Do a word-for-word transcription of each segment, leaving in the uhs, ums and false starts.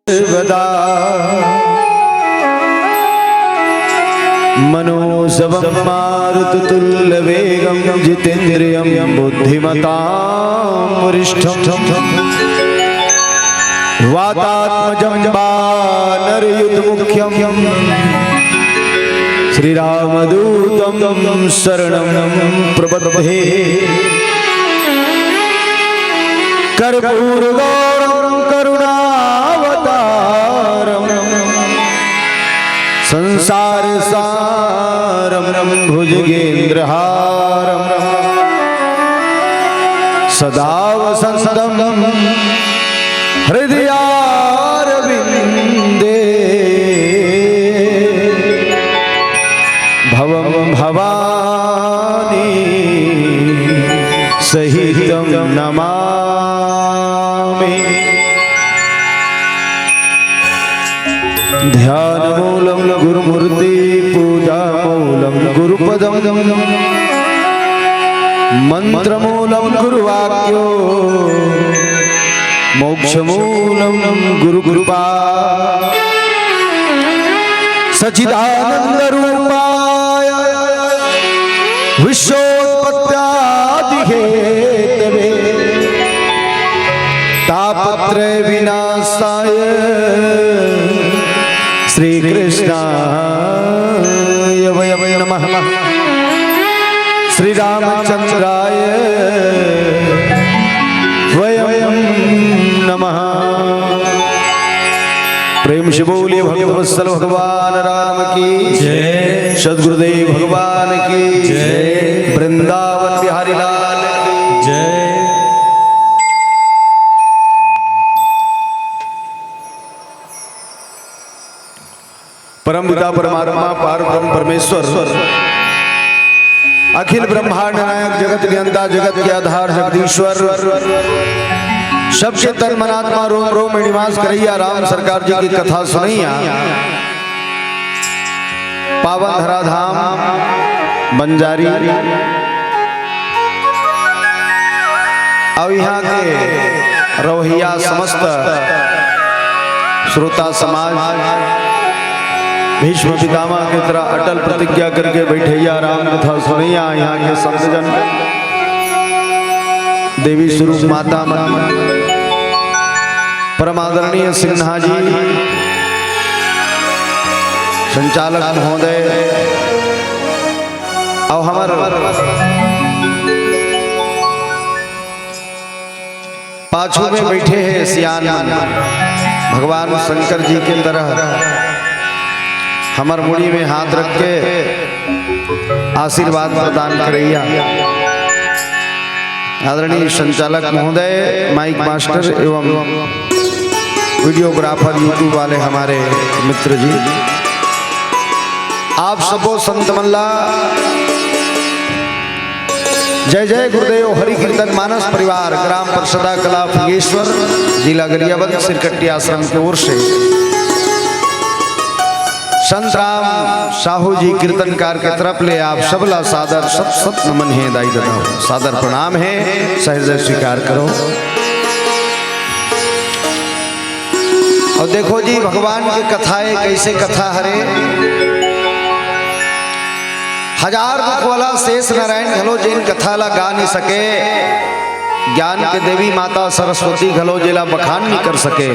सर्वदा मनोजवं मारुततुल्यवेगं जितेन्द्रियं बुद्धिमतां वरिष्ठं वातात्मजं वानरयुतमुख्यं श्रीरामदूतं शरणं प्रपद्ये। कर्पूरगौरं करुणावतारं संसारसारं भुजगेन्द्रहारं सदा वसन्तं हृदयारविन्दे। भवं भवानी सहितं नमामि। ध्यानमूलं गुरुमूर्ति, पूजामूलं गुरुपदं, मन्त्रमूलं गुरुवाक्यो, मोक्षमूलं गुरुकृपा। सच्चिदानन्दरूपाय विश्वोत्पत्त्यादिहेतवे तापत्रयविनाशाय श्रीकृष्णाय वयं नमः। श्रीरामचन्द्राय वयं नमः। प्रेम से बोलिए भक्तवत्सल भगवान राम की जय। सद्गुरुदेव भगवान की जय। वृंदावन बिहारी लाल की जय। परम पिता परमात्मा पार ब्रह्म परमेश्वर, अखिल ब्रह्मांड नायक, जगत नियंता, जगत के आधार जगदीश्वर, सबके तन मन आत्मा रोम रोम में निवास करैया राम सरकार जी की कथा सुनैया पावन धराधाम बंजारी। अउ इहाँ के रवैया समस्त श्रोता समाज, भीष्म पितामह के तरह अटल प्रतिज्ञा करके बैठैया राम कथा सुनैया इहाँ के संतजन, देवी स्वरूप माता मन, परम आदरणीय सिन्हा जी, संचालक महोदय, अउ हमर पाछू में बैठे हे सियान मन, भगवान शंकर जी के तरह हमर मुड़ी में हाथ रख के आशीर्वाद प्रदान करैया आदरणीय संचालक महोदय, माइक मास्टर एवं वीडियोग्राफर YouTube वाले हमारे मित्र जी, आप सबो संत मन ला जय जय गुरुदेव हरि कीर्तन मानस परिवार ग्राम परसदा कला फुगेश्वर, जिला गरियाबंद, सिरकट्टी आश्रम के ओर से संत राम साहू जी कीर्तनकार के तरफ ले आप सबला सादर सत सत नमन हे दाई ददा, सादर प्रणाम हे, सहृदय स्वीकार करो। अउ देखो जी, भगवान के कथा हे, कइसे कथा हरे। हजार मुख वाला शेष नारायण घलो जेन कथा ला गा नइ सके, ज्ञान के देवी माता सरस्वती घलो जेला बखान नइ कर सके,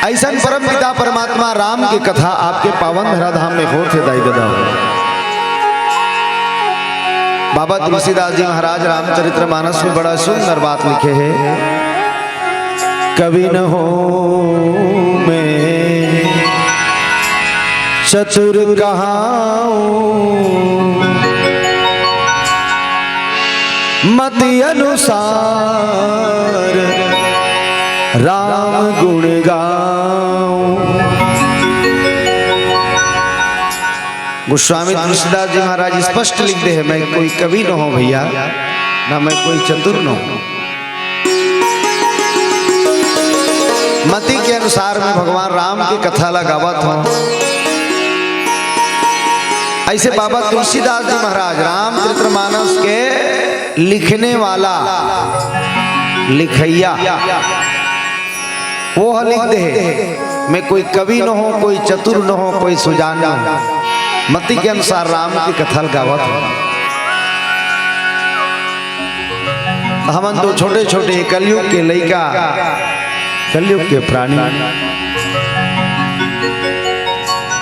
अइसन परम पिता परमात्मा राम के कथा आपके पावन धराधाम में होत हे दाई ददा। बाबा तुलसीदास जी महाराज रामचरित्र मानस में बड़ा सुंदर बात लिखे हे। कवि न हों मैं चतुर कहाऊं, मति अनुसार राम गुण गाऊं। गोस्वामी तुलसीदास जी महाराज स्पष्ट लिख दे हे, मैं कोई कवि न हों भैया, ना मैं कोई चतुर न हों। मति के अनुसार में भगवान राम के कथा ला गावत हों। अइसे बाबा तुलसीदास जी महाराज रामचरित्र मानस के लिखने वाला लिखइया वो ह लिख दे हे, मैं कोई कवि न हो, कोई चतुर न हो, कोई सुजान न हो, मति के अनुसार राम के कथा ल गावत हो। हमन तो छोटे छोटे कलयुग के लइका, कलयुग के प्राणी,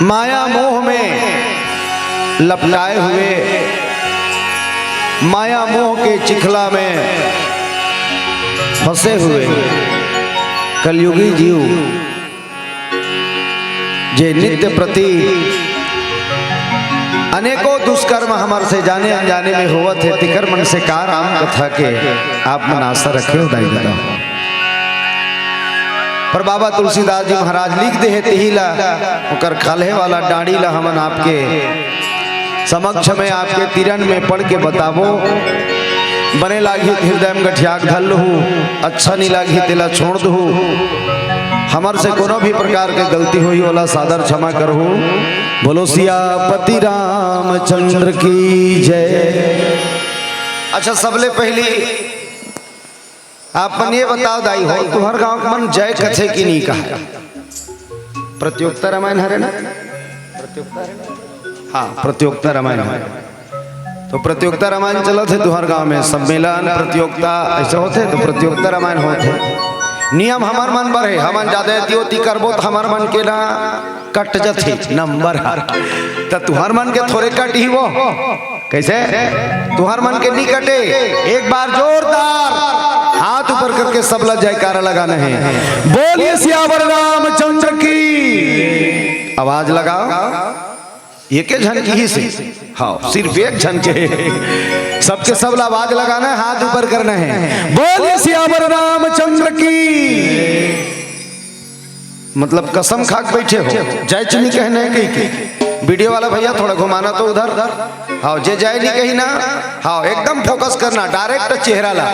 माया मोह में लपटाए हुए, माया मोह के चिखला में फंसे हुए कलयुगी जीव, जे नित्य प्रति अनेकों दुष्कर्म हमर से जाने अनजाने में होवत हे, तिकर मन से का राम कथा के आप मन आशा रखे हो दाई ददा। पर बाबा तुलसीदास जी महाराज लिख दे हे, तिही ला, ओकर खलहे वाला डांड़ी ला हमन आपके समक्ष में, आपके तिरन में पढ़ के बताबो। बने लागही त हृदय में गठिया के धर लहू, अच्छा नहीं लागही तेला छोड़ दहू। हमर से कोनो भी प्रकार के गलती होई, ओला सादर क्षमा करहू। बोलो सियापति रामचंद्र की जय। अच्छा, सबले पहली आप मन ये बताओ दाई हो, तुहर गांव के मन जय कथे कि नहीं कहा? प्रतियोगिता रामायण हरे ना? हाँ, प्रतियोगिता रामायण हरे। तो प्रतियोगिता रामायण चलत हे तुहर गांव में, सम्मेलन, प्रतियोगिता ऐसे होथे, तो प्रतियोगिता रामायण होथे। नियम हमर मन बर हे, हमन ज्यादा एती ओती करबो त हमर मन के ना कट जथे नंबर ह। त तुहर मन के थोरे कटही वो, कैसे? तुहर मन के नहीं कटे। एक बार जोरदार हाथ ऊपर करके सबला जयकारा लगाना है। बोलिए सियावर रामचंद्र की। आवाज लगाओ। ये के झन की ही से? हाँ, सिर्फ एक झन के। सबके सबला आवाज लगाना है, हाथ ऊपर करना है। बोलिए सियावर रामचंद्र की। मतलब कसम खा के बैठे हो, जय च नहीं कहना है कहीं के। वीडियो वाला भैया थोड़ा घुमाना तो उधर। हाँ, जे जय नहीं कही ना, हाँ, एकदम फोकस करना, डायरेक्ट चेहरा ला।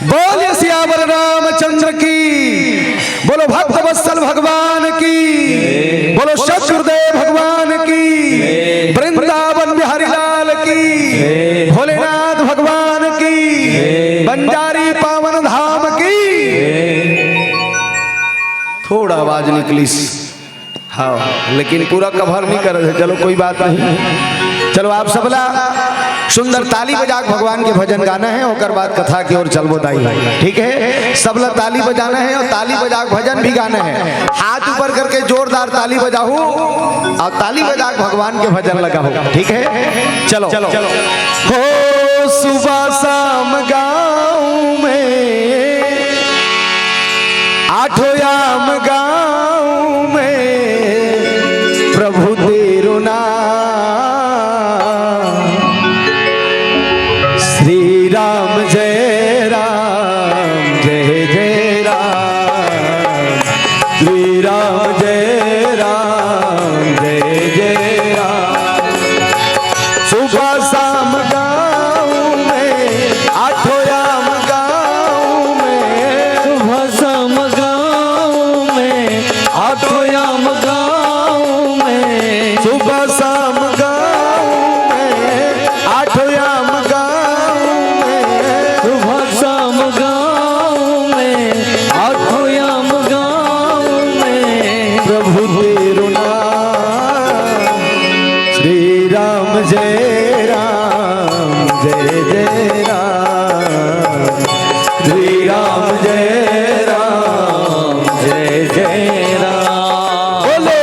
बोलिए सियावर रामचंद्र की, बोलो भक्त वत्सल भगवान की, बोलो सतगुरुदेव भगवान की, वृंदावन बिहारी लाल की, भोलेनाथ भगवान की, बंजारी पावन धाम की। थोड़ा आवाज निकलिस। हाँ, लेकिन पूरा कवर नहीं कर रहे। चलो, कोई बात नहीं। चलो, आप सबला सुंदर ताली बजा के भगवान के भजन गाना है, ओकर बाद कथा की ओर चलबो दाई। ठीक है, सबला ताली बजाना है और ताली बजा के भजन भी गाना है। हाथ ऊपर करके जोरदार ताली बजाहू और ताली बजा के भगवान के भजन लगाहू। ठीक है, चलो। हो सुबह शाम गाँव में, आठों याम गाँव में प्रभु तेरो नाम। श्री राम जय राम, जय जय राम। श्री राम जय राम, जय जय राम। सुबह शाम गाँव में, आठों याम गाँव में। सुबह शाम गाँव में, आठों याम गाँव में। सुबह शाम गाँव में, आठों याम गाँव में। सुबह शाम गाँव में, आठों याम गाँव में। प्रभु तेरो नाम। श्री राम जय राम, जय जय राम। श्री राम जय राम, जय जय राम। बोलो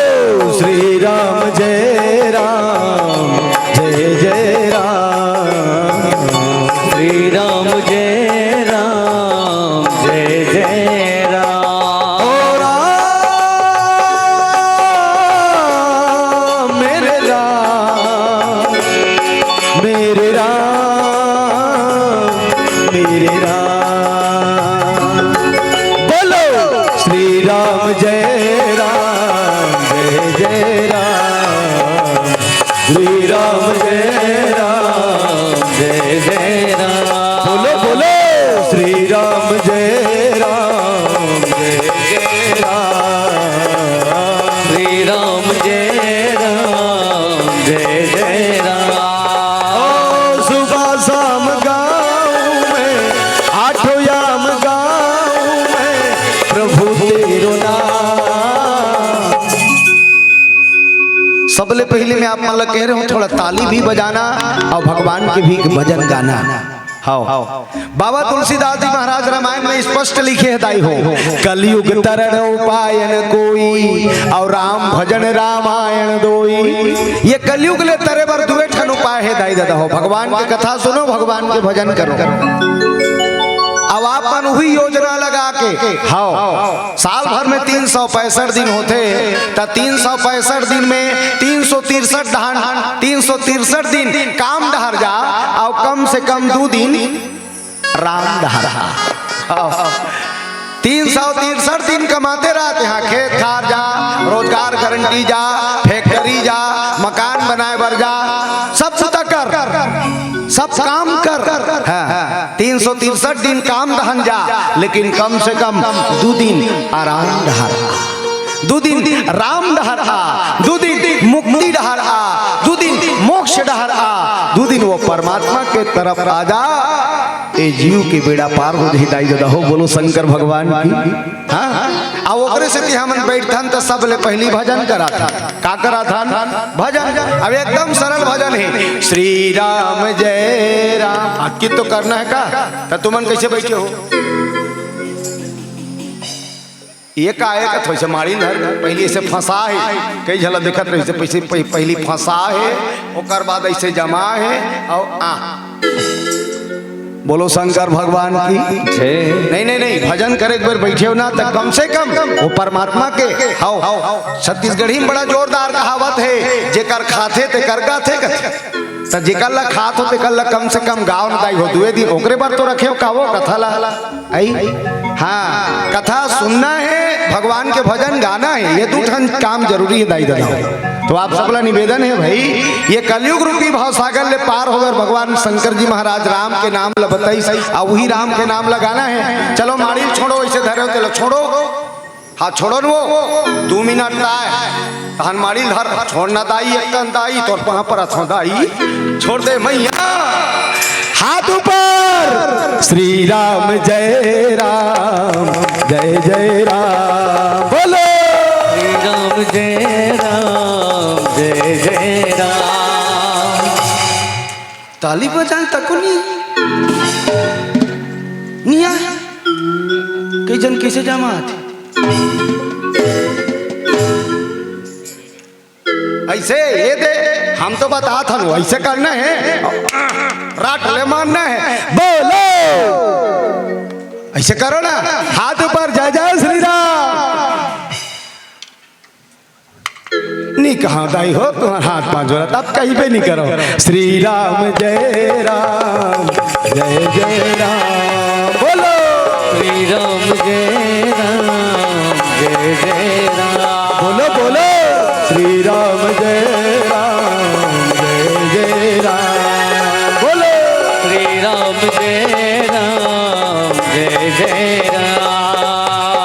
श्री राम जय राम, जय जय राम। श्री राम जय राम, जय जय राम। ओ राम, मेरे राम, मेरे राम, मेरे राम। बोलो श्री राम जय राम, जय जय राम। श्री राम जय राम, जय जय राम। बोलो, बोलो। श्री राम जय राम, जय जय राम। श्री राम जय राम, जय जय राम। ओ सुबह शाम गाँव में, आठों याम गाँव सबले पहिले मैं आप मन ला कह रहे हूँ, थोड़ा ताली भी बजाना अउ भगवान के भी एक भजन गाना। हव, बाबा तुलसीदास जी महाराज रामायण में स्पष्ट लिखे हे दाई हो, "कलयुग तरण उपाय न कोई, अउ राम भजन रामायण दोई।" ये कलयुग ले तरे बर दुए ठन उपाय हे दाई ददा हो। भगवान के कथा सुनो, भगवान के भजन करो। अब आप मन उही योजना लगा के, हव, साल भर में तीन सौ पैंसठ दिन होथे, त तीन सौ पैंसठ दिन में तीन सौ तिरसठ डहन, तीन सौ तिरसठ दिन काम डहर जा, अउ कम से कम दू दिन राम डहर आ। तीन सौ तिरसठ दिन कमाते रहते हैं, खेत खार जा, रोजगार गारंटी जा, फैक्ट्री जा, मकान बनाए बर जा, सब सुता कर, सब काम कर। हाँ, तीन सौ तिरसठ दिन काम डहन जा, लेकिन कम से कम दू दिन आराम डहर आ, दू दिन राम डहर आ, दू दिन मुक्ति डहर आ, दू दिन मोक्ष डहर आ, दू दिन वो परमात्मा के तरफ आ जा। ए जीव के बेड़ा पार हो जाही दाई ददा हो। बोलो शंकर भगवान की। हाँ, अब ओकरे सेती हमन बैठथन त सबले पहली भजन कराथन। का कराथन? भजन। अब एकदम सरल भजन हे, श्री राम जय राम। आ, कित तो करना हे का? त तुमन कैसे बैठे हो? ये का, ये का थोइसे माड़ी ल धर, पहली ऐसे फंसा हे, कई झला देखत रही से, पहले, पह-, पहली फंसा हे, ओकर बाद ऐसे जमा हे, अउ आ। बोलो शंकर भगवान की। जय। नहीं, नहीं, नहीं, भजन करे एक बार बैठे हो ना, त कम से कम वो परमात्मा के, हव, हव, छत्तीसगढ़ी में बड़ा जोरदार कहावत हे, "जेकर खाथे तेकर गाथे," कथे। त जेकर ला खात हो, तेकर ला कम से कम गाव न दाई हो, दुए दिन ओकरे बर तो रखे हो, का वो कथा ला? आई? हाँ, कथा सुनना हे, भगवान के भजन गाना हे, ये दू ठन काम जरूरी हे दाई ददा। तो आप सब ला निवेदन हे भाई, ये कलयुग रूपी भवसागर ले पार होकर भगवान शंकर जी महाराज राम के नाम ला बताइस, अउ उही राम के नाम ला गाना हे। चलो माड़ी ल छोड़ो, ऐसे धरे हो, चलो छोड़ो। हाँ, छोड़ो न वो, दू मिनट ताय। तहन माड़ी ल धर, छोड़ ना दाई, एक कन दाई, तोर पाँव परत हँव दाई, छोड़ दे मैया। हाथ ऊपर। श्री राम जय राम, जय जय राम, बोलो। श्री राम जय राम, जय जय राम। ताली बजान तको नहीं, नहीं आय। कई जन कैसे जमा आथे? ऐसे ये दे, हम तो बतात हन, ऐसे करना हे, राट ले मारना हे, बोलो, ऐसे करो ना, हाथ ऊपर, जय जय श्री राम। नी कहा दाई हो, तुम्हार हाथ पाँव जोड़ा, तब कहीं पे नहीं करो। श्री राम जय राम, जय जय राम, बोलो। श्री राम जय राम, जय जय राम। बोलो, बोलो। श्री राम जय राम, जय जय राम। बोलो। श्री राम जय राम, जय जय राम।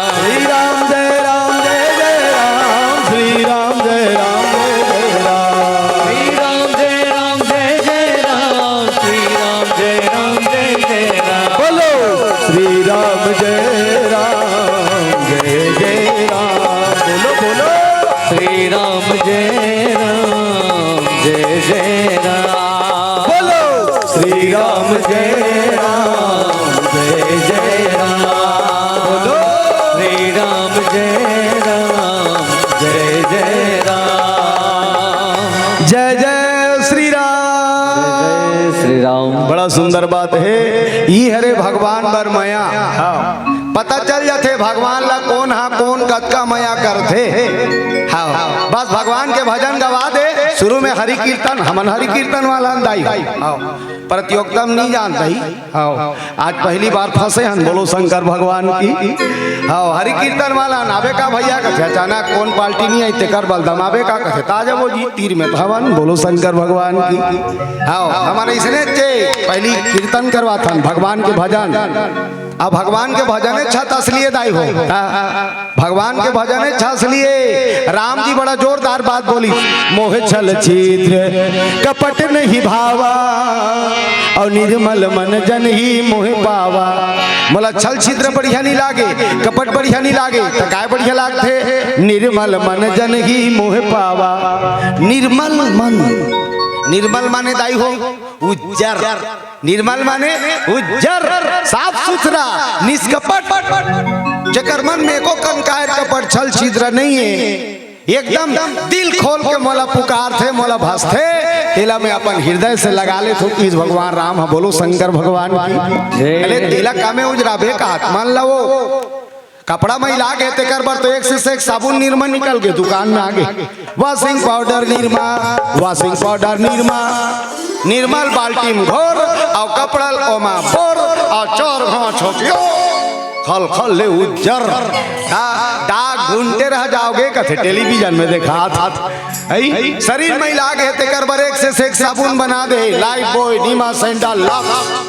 श्री राम जय राम, जय जय राम। श्री राम जय राम, जय जय राम। श्री राम जय राम, जय जय राम। श्री राम जय राम, जय जय राम। बोलो। श्री राम जय राम, जय जय राम। बोलो, बोलो। श्री राम जय राम, जय जय राम। बोलो। श्री राम जय राम, जय जय राम। बोलो। श्री राम जय राम, जय जय राम। जय जय श्री राम। जय जय श्री राम। बड़ा सुंदर बात हे, ई हरे भगवान बर मया। हाँ। पता चल जाथे भगवान ला कोन हा कोन कतका मया करथे। हाँ, बस भगवान के भजन गवा दे। शुरू में हरि कीर्तन, हमन हरि कीर्तन वाला हन दाई। हाँ, प्रतियोगिता में नहीं जानत ही। हाँ, आज पहली बार फंसे हन, बोलो शंकर भगवान की। हाँ, हरि कीर्तन वाला हन, आबे का भैया कथे, अचानक कोन पार्टी नहीं आई, तेकर बल दमाबे का कथे, त आ जाबो जी, तीर में त हवन, बोलो शंकर भगवान की। हाँ, हमन इसने चे पहली कीर्तन करवाथन, भगवान के भजन। अब भगवान के भजन छत असली दाई हो। हाँ, भगवान के भजन छत असली। राम जी बड़ा जोरदार बात बोली, "मोह छल छिद्र कपट नहीं भावा, अउ निर्मल मन जन ही मोह पावा। मोला छल छिद्र बढ़िया नहीं लागे, कपट बढ़िया नहीं लागे, त काय बढ़िया लागथे? निर्मल मन जन ही मोह पावा। निर्मल मन, निर्मल माने दाई हो उज्जर, निर्मल माने उज्जर, साफ सुथरा, निष्कपट। जेकर मन में एको कन कायर कपट छल छिद्र नहीं है, एकदम दिल खोल के मोला पुकारथे, मोला भसथे, तेला मैं अपन हृदय से लगा लेथों। इस भगवान राम ह, बोलो शंकर भगवान की। जय। अरे तेला का में उजराबे का हाथ मान ला वो। कपड़ा मैला गे तेकर बर तो एक से एक साबुन निरमा निकल गे दुकान में आगे। Washing powder Nirma, washing powder Nirma, निर्मल बाल्टी में घोर, अउ कपड़ा ल ओमा बोर, अउ चार घांव छोटियो। खल खल ले उज्जर। दा-, दाग ढूंढते रह जाओगे, कथे टेलीविजन में देखा था। हई? शरीर मैला गे तेकर बर एक से एक साबुन बना दे, लाइफ बॉय, निरमा, सैंडल, लक्स।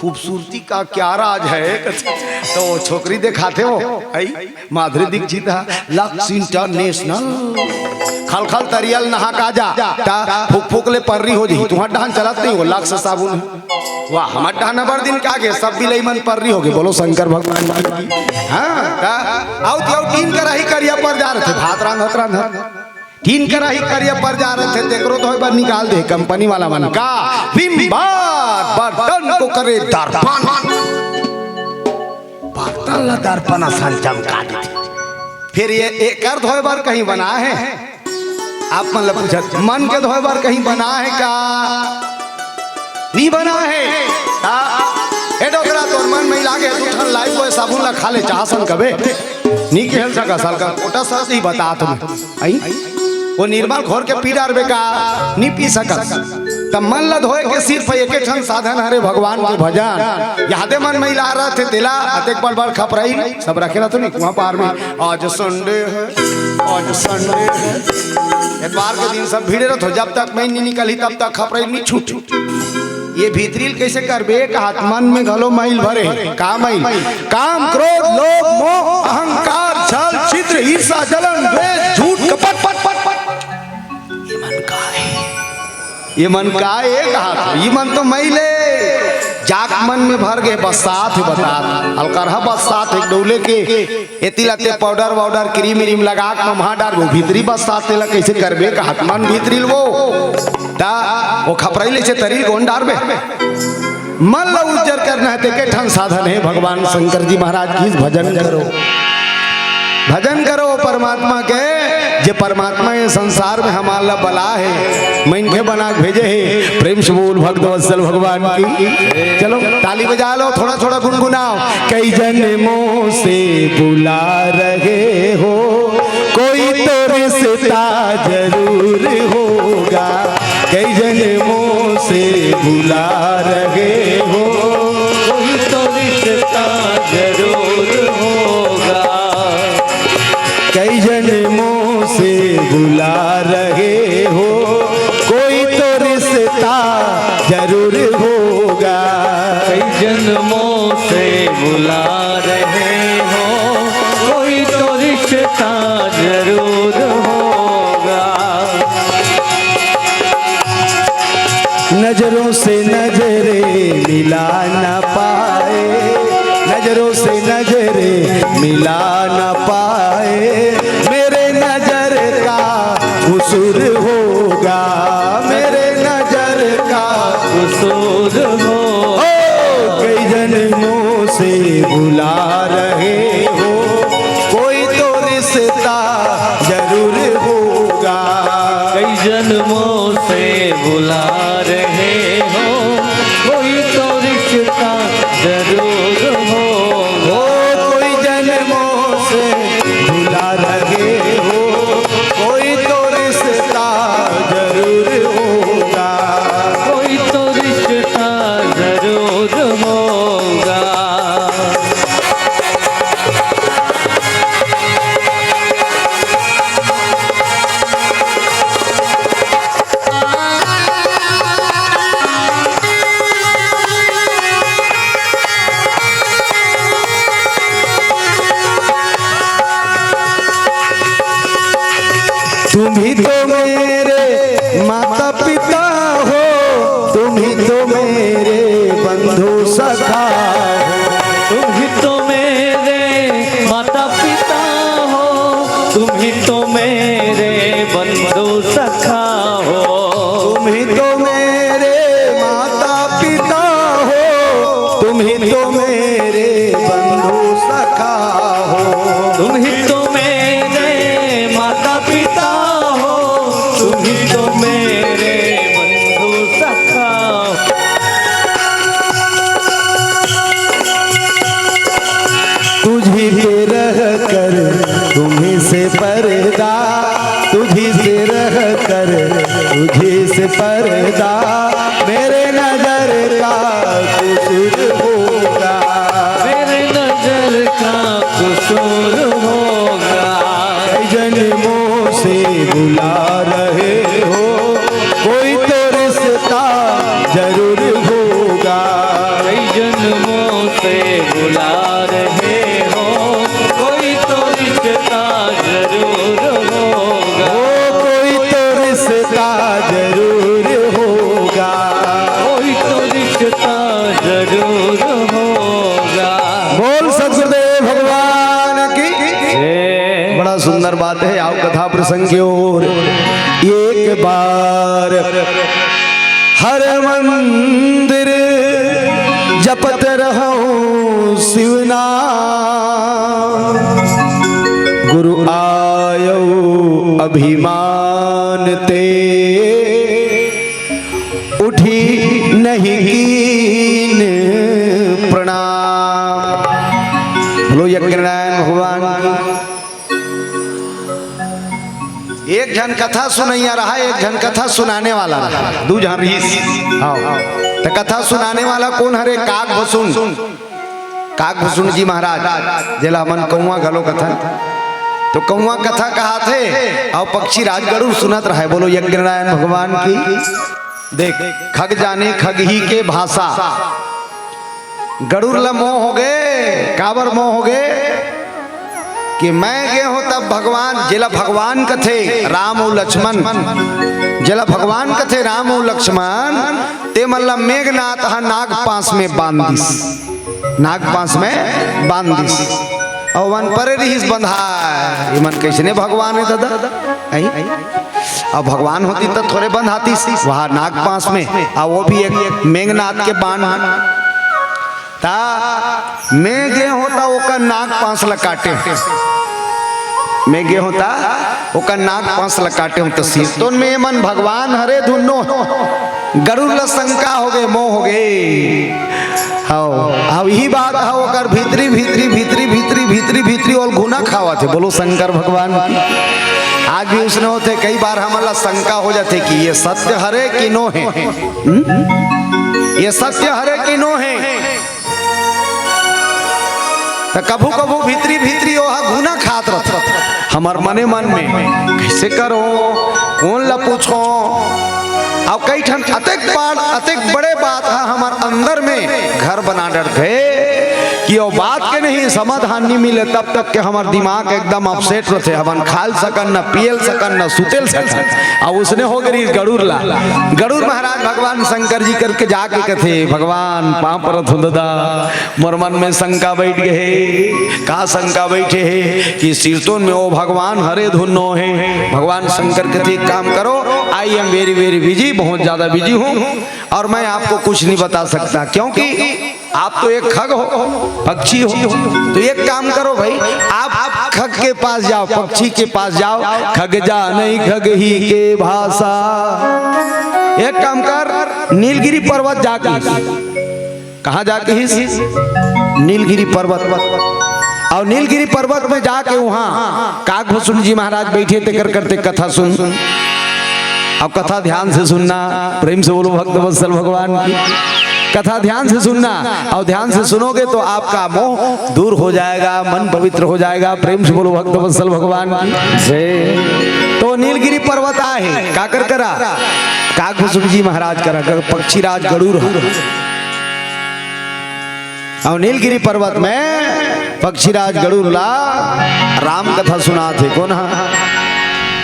खूबसूरती का क्या राज है, कथे। तो वो छोकरी देखाथे वो, हई? माधुरी दीक्षित ह, लक्स इंटरनेशनल। खल खल तरिया ल नहा का जा, त फुक फुक ले पर्री हो जही। तुंहर डहन चलत नहीं हो, लक्स साबुन हे। वाह, हमर डहन बड़ दिन का गे, सब बिलई मन पर्री हो गे। बोलो शंकर भगवान की। हाँ, का? अउ त अउ तीन कराही करिया पर जा रथे, भात रांधत रांधत। तीन कराही करिया पर जा रथे, तेकरो धोए बर निकाल दे कंपनी वाला मन का। विम बार बर्तन को करे दर्पण। बर्तन ला दर्पण असन चमका देथे। फिर ये एकर धोए बर कहीं बना है? आप मन ला पूछत, मन के धोए बर कहीं बना है का? नहीं बना है। का? ए डोकरा, तोर मन मैला गे, दू ठन लाइफ बॉय साबुन ला खा ले, चाह सन कबे। नहीं खेल सका साल का कोटा सच ही बता तुम। आई? वो निर्मल घोर के पी डारबे का? नहीं पी सकत। त मन ला धोए के सिर्फ एके ठन साधन हरे, भगवान के भजन। यादे मन मैला रथे तेला अतेक बड़ बड़ खपराई सब रखे रथो नहीं कुआं पार में। आज संडे है, आज संडे है। एतवार के दिन सब भीड़े रथो, जब तक मैं नहीं निकली तब तक खपराई नहीं छूट। ये भीतरी ल कइसे करबे? एक हाथ मन में घलो मैल भरे हे। का मैल? काम, क्रोध, लोभ, मोह, अहंकार, छल, छिद्र, ईर्षा, जलन, द्वेष, झूठ, कपट, पट, पट, पट। ये मन का हे? ये मन का हे? एक हाथ, ये मन तो मैल हे। जाक मन में भर गे, बस्सात हे, बतात। अलकरहा बस्सात हे, डौले के एती ला ते पाउडर वाउडर, क्रीम व्रीम लगा के मम्हा डारबो, भीतरी बस्सात तेला कइसे करबे? कहत मन भीतरी ल वो, त वो खपराई ले से तरी ल कोन डारबे? मन ला उज्जर करना हे, ते के ठन साधन हे, भगवान शंकर जी महाराज की भजन करो, भजन करो परमात्मा के, जे परमात्मा ये संसार में हमन ला बला हे, मनखे बना के भेजे हे। प्रेम से बोल भक्तवत्सल भगवान की। चलो ताली बजा लो, थोड़ा थोड़ा गुनगुनाओ। कई जन्मों से बुला रहे हो, कोई तो रिश्ता जरूर होगा। कई जन्मों से बुला रहे हो, कोई तो रिश्ता जरूर होगा। कई जन्मों से बुला रहे हो, कोई तो रिश्ता जरूर होगा। कई जन्मों से बुला रहे हो, कोई तो रिश्ता जरूर होगा। नजरों से नजरें मिला ना पाए, नजरों से नजरें मिला ना पाए, मेरे नजर का कसूर होगा, मेरे नजर का कसूर हो। ओ, कई जन्मों से बुला रहे हो, कोई तो रिश्ता जरूर होगा। कई जन्मों से बुला रहे हो, कोई तो रिश्ता जरूर होगा। ओ, कोई जन्मों से बुला रहे हो, कोई तो रिश्ता जरूर होगा। कोई तो रिश्ता जरूर होगा। तुम ही तो मेरे माता पिता हो, तुम ही तो मेरे तो मेरे बंधु सखा, तुझी पे रह कर तुम्ही से पर्दा, तुझी से रह कर तुझी से पर्दा, मेरे नजर का कसूर होगा, मेरे नजर का कसूर होगा। कई जन्मों से बुला रहे हो, कोई तो रिश्ता जरूर होगा। कई जन्मों से बुला रहे हो, कोई तो रिश्ता जरूर होगा। ओ, कोई तो रिश्ता जरूर होगा। कोई तो रिश्ता जरूर होगा। बोल सतगुरुदेव भगवान की। जय। बड़ा सुंदर बात है। आओ कथा प्रसंग की ओर। एक बार हर मंदिर जपत रहूं शिव नाम, गुरु आयो अभिमान ते, उठी नहीं कीन प्रणाम। बोलो यज्ञ नारायण भगवान की। एक झन कथा सुनैया रहा, एक झन कथा सुनाने वाला रहा, दू झन रहिस। हाँ, त कथा सुनाने वाला कोन हरे? काग भसुन, काग भसुन जी महाराज, जेला हमन कौआ घलो कथन। तो कौआ कथा कहाथे अउ पक्षी राज गरुड़ सुनत रहे। बोलो यज्ञ नारायण भगवान की। देख, खग जाने खगही के भाषा। गरुड़ ल मोह होगे। काबर मोह होगे? कि मैं गे हों तब भगवान, जेला भगवान कथे राम अउ लक्ष्मण, जेला भगवान कथे राम अउ लक्ष्मण, ते मन ल मेघनाथ ह नागपाश में बांध दिस, नागपाश में बांध दिस। अउ ओमन परे रिहिस बंधाय, एमन कइसने भगवान हे दादा? अई? अउ भगवान होतिस त थोरे बंधातिस वहाँ नागपाश में, अउ वो भी एक मेघनाथ के बाण। त मैं गे हों त ओकर नागपाश ल काटे हों। मैं गे हों त ओकर नागपाश ल काटे हों। त सिरतोन में एमन भगवान हरे धुन नोहे। गरुड़ ल शंका होगे, मोह होगे। हव, अब इही बात ह ओकर भीतरी, भीतरी, भीतरी, भीतरी, भीतरी, भीतरी ओला घुना खावत हे। बोलो शंकर भगवान की। आज भी उसने होथे, कई बार हमन ला शंका हो जाथे कि ये सत्य हरे कि नोहे। हम्म? ये सत्य हरे कि नोहे? त कभू कभू भीतरी भीतरी ओहा घुना खात रथे हमर मने मन में, कइसे करों, कोन ला पूछों। अउ कई ठन अतेक बार, अतेक बड़े बात ह हमर अंदर में घर बना डरथे कि ओ बात के नहीं समाधान नहीं मिले, तब तक के हमर दिमाग एकदम अपसेट रथे। हमन खाल सकन, न पियल सकन, न सुतेल सकन। अउ उसने होगे रिहिस गरुड़ ला। गरुड़ महाराज भगवान शंकर जी करके जाके कथे, "भगवान, पाँव परत हों दादा, मोर मन में शंका बइठ गे हे।" का शंका बइठे हे? कि सिरतोन में ओ भगवान हरे धुन नोहे। भगवान शंकर कथे, "एक काम करो, I am very very busy, बहुत ज्यादा बिजी हूँ और मैं आपको कुछ नहीं बता सकता, क्योंकि आप तो एक खग हो, पक्षी हो। तो एक काम करो भाई, आप खग के पास जाओ, पक्षी के पास जाओ, खग जाने खगही के भाषा। एक काम कर, नीलगिरी पर्वत जाके।" कहाँ जाके हिस? नीलगिरी पर्वत। अउ नीलगिरी पर्वत में जाके उहाँ कागभूषण जी महाराज बइठे, तेकर करते कथा सुन। अब कथा ध्यान से सुनना, प्रेम से बोलो भक्त वत्सल भगवान की। कथा ध्यान से सुनना, अउ ध्यान से सुनोगे तो आपका मोह दूर हो जाएगा, मन पवित्र हो जाएगा। प्रेम से बोलो भक्त वत्सल भगवान की। जय। तो नीलगिरी पर्वत आहे, काकर करा? कागभूषण जी महाराज करा, ग-, पक्षीराज गरुड़ ह। अउ नीलगिरी पर्वत में पक्षीराज गरुड़ ला राम कथा सुनात हे। कोन ह?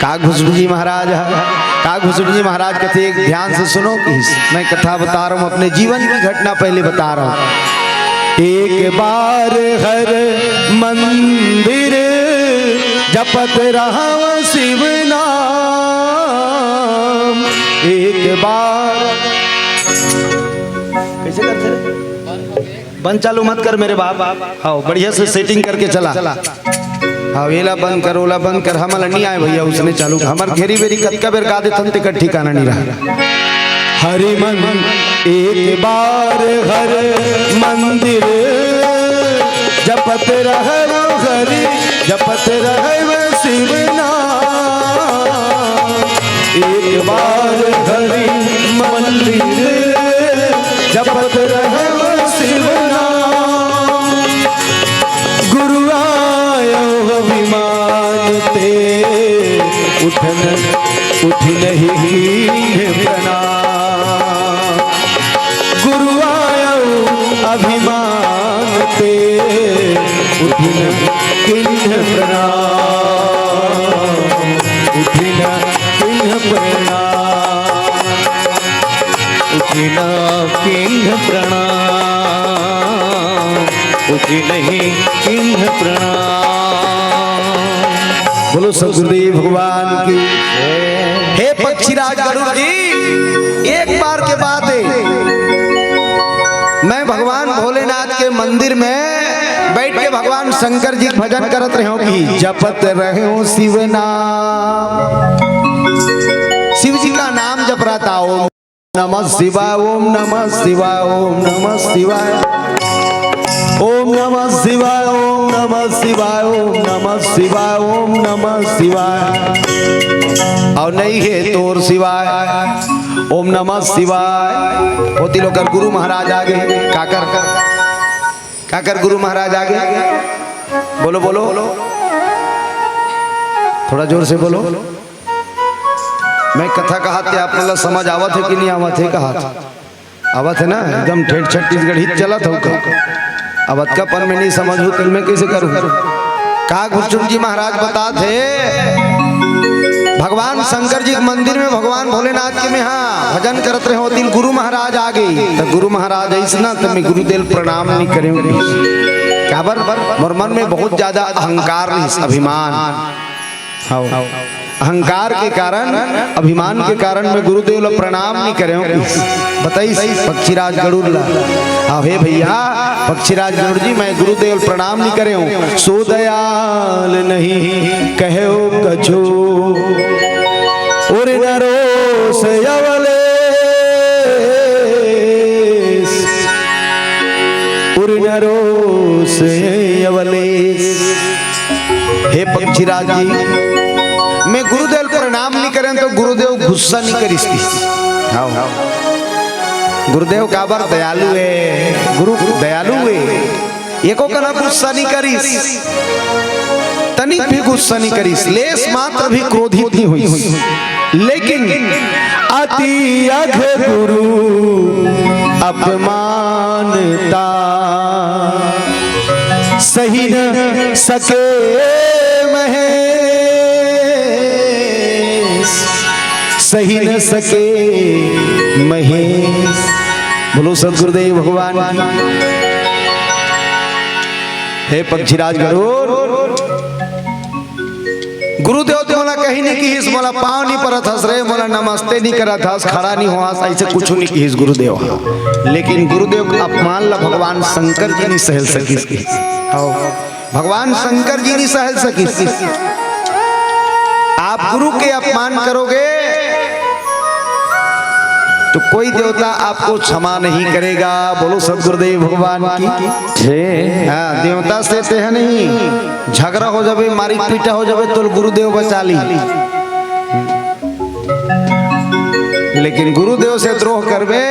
कागभूषण जी महाराज ह। कागभूषण जी महाराज कथे, "एक ध्यान से सुनो, कि मैं कथा बता रहा हूँ, अपने जीवन की घटना पहले बता रहा हूँ।" एक बार हर मंदिर जपत रहव शिव नाम, एक बार। कैसे करते रे? बंद चालू मत कर मेरे बाप। हाँ, बढ़िया से सेटिंग करके चला। हाँ, एला बंद कर, ओला बंद कर, हमला नहीं आए भैया, उसने चालू। हमर घेरी बेरी कतका बेर गा देथन, तेकर ठिकाना नहीं रहा। हरि मन एक बार हर मंदिर, जपत रहव हरि, जपत रहव शिव नाम। एक बार हरि मंदिर, जपत रहव शिव नाम। गुरु आयो अभिमान ते, उठन उठिनहि कीन्ह प्रणाम। गुरु आयो अभिमान ते, उठिन कीन्ह प्रणाम। उठिन कीन्ह प्रणाम। उठिन कीन्ह प्रणाम। उठिनहि कीन्ह प्रणाम। बोलो सतगुरुदेव भगवान की। हे पक्षीराज गरुड़ जी, एक बार के बात है, मैं भगवान भोलेनाथ के मंदिर में बैठ के भगवान शंकर जी के भजन करत रहे हूँ कि जपत रहे हूँ शिव नाम। शिव जी का नाम जप रहा था, ओम नमः शिवाय, ओम नमः शिवाय, ओम नमः शिवाय। ओम नमः शिवाय, ओम नमः शिवाय, ओम नमः शिवाय, ओम नमः शिवाय। और नहीं है तोर सिवाय। ओम नमः शिवाय। होती लोकर गुरु महाराज आगे। काकर, काकर गुरु महाराज आगे। बोलो, बोलो, थोड़ा जोर से बोलो। मैं कथा कहात हे, आप मन ला समझ आवत हे कि नहीं आवत हे? कहात आवत हे ना, एकदम ठेठ छत्तीसगढ़ी चलत हो का? अब अतका पन में नहीं समझ हो, तो मैं कैसे करूँ? का गुरुचुन जी महाराज बतात हे, भगवान शंकर जी के मंदिर में भगवान भोलेनाथ के में हाँ भजन करत रहे हो, दिन गुरु महाराज आ गई। तो गुरु महाराज ऐसे ना, तो मैं गुरुदेव प्रणाम नहीं करे। काबर? मोर मन में बहुत ज्यादा अहंकार रहिस, अभिमान। हाँ। अहंकार के कारण, अभिमान के कारण मैं गुरुदेव ला प्रणाम नहीं करे हूँ। बताइस पक्षीराज गरुड़ ला। हाँ हे भैया, पक्षीराज गरुड़ जी, मैं गुरुदेव ला प्रणाम नहीं करे हूँ। सो दयाल नहीं कहो कछु, उर नरोस अवलेस। उर नरोस अवलेस। हे पक्षीराज जी, मैं गुरुदेव प्रणाम नहीं करें तो गुरुदेव गुस्सा नहीं करिस। हाँ, हाँ। गुरुदेव काबर दयालु है, गुरु दयालु है, एको कना गुस्सा नहीं करिस, तनिक भी गुस्सा नहीं करिस, लेस मात्र भी क्रोधित नहीं हुई। लेकिन अति अघ गुरु अपमानता, सहि न सके महेश, सहि न सके महेश। बोलो सतगुरुदेव भगवान की। हे पक्षीराज गरुड़, गुरुदेव तो मोला कहीं नहीं किहिस, मोला पाँव नहीं परत हस रे, मोला नमस्ते नहीं करत हस, खड़ा नहीं होवस, ऐसे कुछ नहीं किहिस गुरुदेव। लेकिन गुरुदेव के अपमान ला भगवान शंकर जी नहीं सहल सकिस। आओ, भगवान शंकर जी नहीं सहल सकिस। आप गुरु के अपमान करोगे तो कोई देवता आपको क्षमा नहीं करेगा। बोलो सतगुरुदेव भगवान की। हे। हाँ, देवता से तेह नहीं, झगड़ा हो जाबे, मारी पीटा हो जाबे, तो गुरुदेव बचा ली। लेकिन गुरुदेव से द्रोह करबे,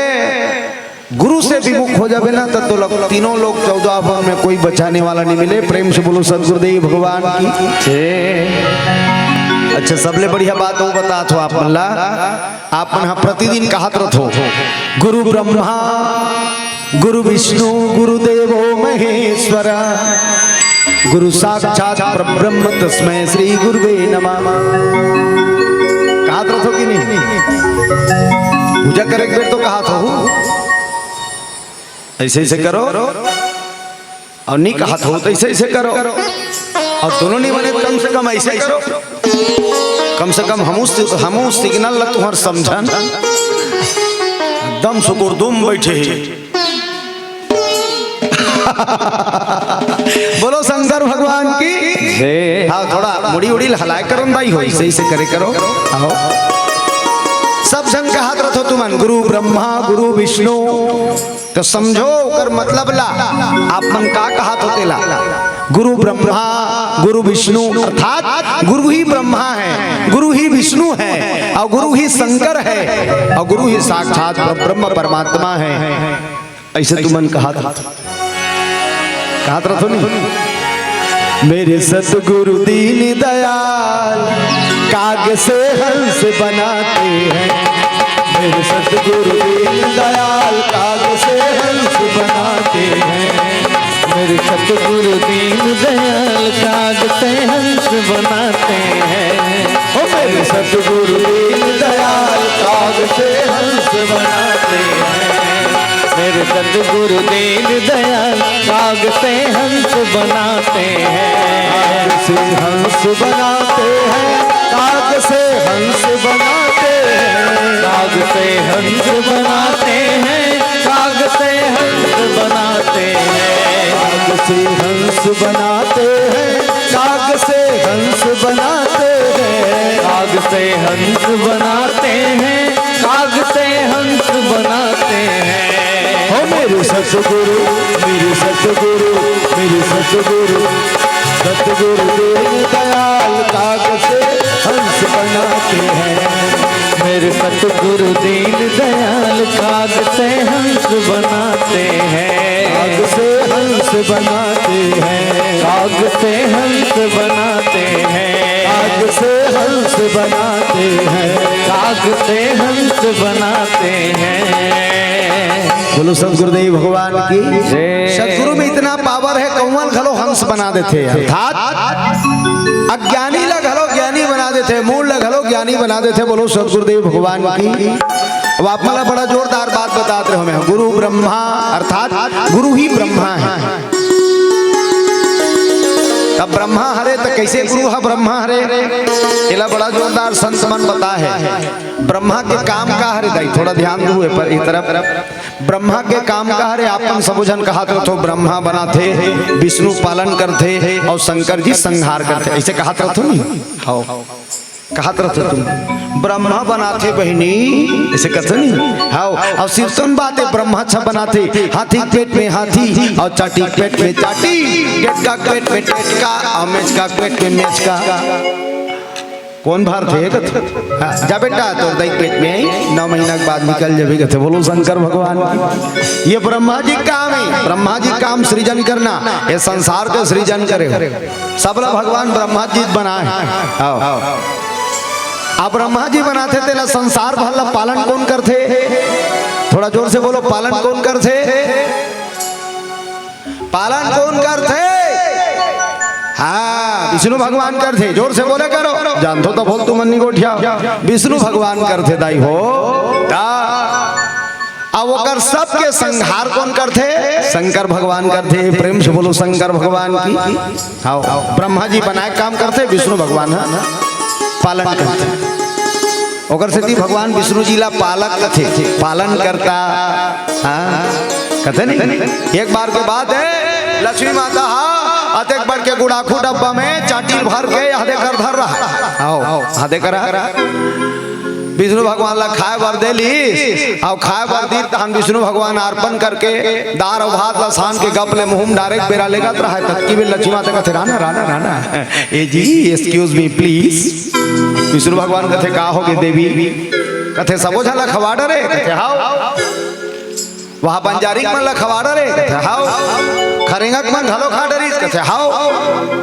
गुरु से विमुख हो जाबे ना, तो तोला तीनों लोक चौदह भुवन में कोई बचाने वाला नहीं मिले। प्रेम से बोलो सतगुरुदेव भगवान की। हे। अच्छा, सबले बढ़िया बात वो बतात हो आप मन ला। आप मन ह प्रतिदिन कहत रथो, गुरु ब्रह्मा, गुरु विष्णु, गुरु देवो महेश्वर, गुरु साक्षात परब्रह्म तस्मै श्री गुरुवे नमः। कहत रथो कि नहीं? पूजा करे के बेर तो कहत हो, ऐसे ऐसे करो। और नहीं कहत हो तो ऐसे ऐसे करो, और दोनों नहीं बने, कम से कम ऐसे ऐसे करो। कम से कम हमू सि-, हमू सिग्नल ला तुहर समझन। एकदम सुकुरदुम बैठे हे। बोलो शंकर भगवान की। हे। हाँ, थोड़ा मुड़ी उड़ी हलाए करो न भाई, हो, सही से करे करो। आओ। सब झन कहत रथो तुमन, गुरु ब्रह्मा, गुरु विष्णु। तो समझो ओकर मतलब ला, आप मन का कहत हो तेला। गुरु ब्रह्मा, गुरु विष्णु, अर्थात गुरु ही ब्रह्मा है, गुरु ही विष्णु है और गुरु ही शंकर है और गुरु ही साक्षात ब्रह्म परमात्मा है। ऐसे तुमन कहत, कहत रथो नहीं। मेरे सतगुरु दीन दयाल काग से हंस बनाते हैं। मेरे सतगुरु दीन दयाल काग से हंस बनाते हैं। मेरे सतगुरु दीन दयाल काग से हंस बनाते हैं। ओ मेरे सतगुरु दीन दयाल काग से हंस बनाते हैं। मेरे सतगुरु दीन दयाल काग से हंस बनाते हैं। काग से हंस बनाते हैं, काग से हंस बनाते हैं। काग से हंस बनाते हैं, काग से हंस बनाते हैं। काग से हंस बनाते हैं, काग से हंस बनाते हैं। काग से हंस बनाते हैं, काग से हंस बनाते हैं। हो मेरे सतगुरु, मेरे सतगुरु, मेरे सतगुरु, सतगुरु दीन दयाल काग से हंस बनाते हैं। मेरे सतगुरु दीन दयाल काग से हंस बनाते हैं। काग से हंस बनाते हैं। काग से हंस बनाते हैं। काग से हंस बनाते हैं। काग से हंस बनाते हैं। बोलो सतगुरुदेव भगवान की। जय। सतगुरु में इतना पावर है, कौआ ल घलो हंस बना देथे। अर्थात अज्ञानी ला घलो ज्ञानी बना देथे, मूढ़ ला घलो ज्ञानी बना देथे। बोलो सतगुरुदेव भगवान की। अब आप मन ला बड़ा जोरदार बात बतात रहेंव मैं, गुरु ब्रह्मा अर्थात गुरु ही ब्रह्मा है। तब ब्रह्मा हरे त कइसे गुरु ह ब्रह्मा हरे? एला बड़ा जोरदार संत मन बताए हे। ब्रह्मा के काम का हरे दाई? थोड़ा ध्यान दू ए पर, ए तरफ। ब्रह्मा के काम का हरे? आप मन सबो झन कहत रथो, ब्रह्मा बनाथे, विष्णु पालन करथे अउ शंकर जी संहार करथे, अइसे कहत रथो नहीं? हव, कहत रथो तुम। ब्रह्मा बनाथे बहिनी, अइसे कहत नहीं? हव, अउ सिरतोन बात हे, ब्रह्मा अच्छा बनाथे, हाथी के पेट में हाथी अउ चाटी के पेट में चाटी, टेटका के पेट में टेटका अउ मेचका के पेट में मेचका। कोन भारथे कथे? हाँ, जा बेटा, तोर दाई पेट में आई, नौ महीना के बाद निकल जाबे कथे। बोलो शंकर भगवान की। ये ब्रह्मा जी काम हे, ब्रह्मा जी काम सृजन करना, ये संसार के सृजन करे। सबला भगवान ब्रह्मा जी बनाए। हव। अब ब्रह्मा जी बनाथे, तेला संसार भर ला पालन कोन करथे? थोड़ा जोर से बोलो, पालन कोन करथे? पालन कोन करथे? हाँ, विष्णु भगवान करथे। जोर से बोले करो, जानथो त बोल, तुमन नी गोठिया। विष्णु भगवान करथे दाई हो। ता अब ओकर सबके संहार कोन करथे? शंकर भगवान करथे। प्रेम से बोलो शंकर भगवान की। हव, ब्रह्मा जी बनाए काम करथे, विष्णु भगवान ह पालन करथे। ओकर सेती भगवान विष्णु जी ला पालक कथे, पालन करता। हाँ, कथे नहीं? एक बार के बात हे, लक्ष्मी माता हा अतेक बड़ के गुड़ाखू डब्बा में चाटी ल भर के यहदे कर धर रहा। हव, यहदे करा। विष्णु भगवान ला खाए बर दे लीस, अउ खाए बर दीस, तहन विष्णु भगवान अर्पण करके दार अउ भात ला सान के गप ले मुंह में डारे के बेरा लेगत रहय, ततकी बेर लक्ष्मी माता कथे, "राना, राना, राना, ए जी, excuse me, please।" विष्णु भगवान कथे, "का होगे देवी?" कथे, "सबो झन ला खवा डरे?" कथे, "हव।" वहाँ बंजारी मन ला खवा डरे? कथे, "हव।" खरेंगक मन घलो खा डरिस? कथे, "हव।"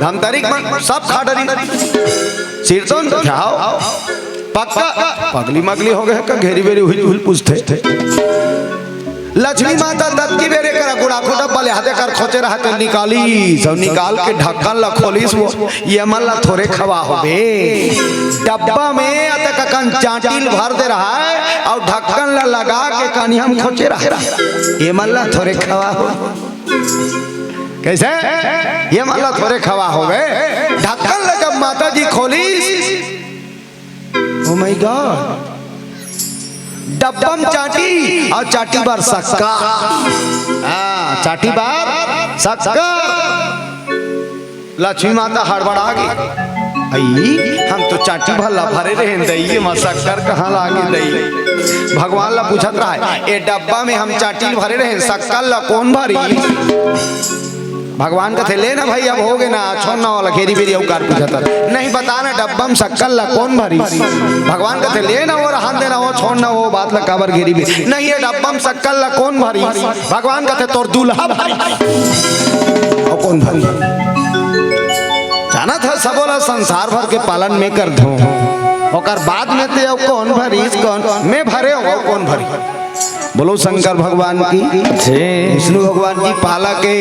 धमतरिक मन सब खा डरिस? सिरतोन? कथे, "हव।" पक्का? पगली मगली होगे का? घेरी बेरी हुई हुई पूछथे। लक्ष्मी माता ततकी बेर करा गुड़ाखू डब्बा ले यहदे कर खोचे रहय त निकालिस, अउ निकाल के ढक्कन ला खोलिस वो। "ये मन ला थोरे खवा होबे।" डब्बा में अतक अकन चाटी ल भर दे रहय अउ ढक्कन ला लगा के कनिहा म खोचे रहय। "ये मन ला थोरे खवा हो।" कइसे? "ये मन ला थोरे खवा होबे।" ढक्कन ला जब माता जी खोलिस, Oh my God, डब्बा म चाटी अउ चाटी बर सक्कर। हाँ, चाटी बर सक्कर। लक्ष्मी माता हड़बड़ा गे, "अई, हम तो चांटी भर ला भरे रहेन दई, ये मा शक्कर कहाँ लागे दई?" भगवान ला पूछत रहय, "ए डब्बा में हम चांटी भरे रहेन, शक्कर ला कोन भरी?" भगवान कथे, "ले ना भाई, अब होगे ना, छोड़ ना वाला घेरी बेरी अउ का पूछत हस। नहीं बता ना, डब्बा में शक्कर ला कोन भरी?" भगवान कथे, "ले ना वो, रहन दे ना वो, छोड़ ना वो बात ला, काबर घेरी बेरी। नहीं, ये डब्बा में शक्कर ला कोन भरी?" भगवान कथे, "तोर दूल्हा भरी।" अउ कोन भरी? जानत हस, सबो ला संसार भर के पालन में करत हंव, ओकर बाद में ते अउ कोन भरी, कोन, मैं भरे हंव, अउ कोन भरी? बोलो शंकर भगवान की। जय। विष्णु भगवान जी पालक हे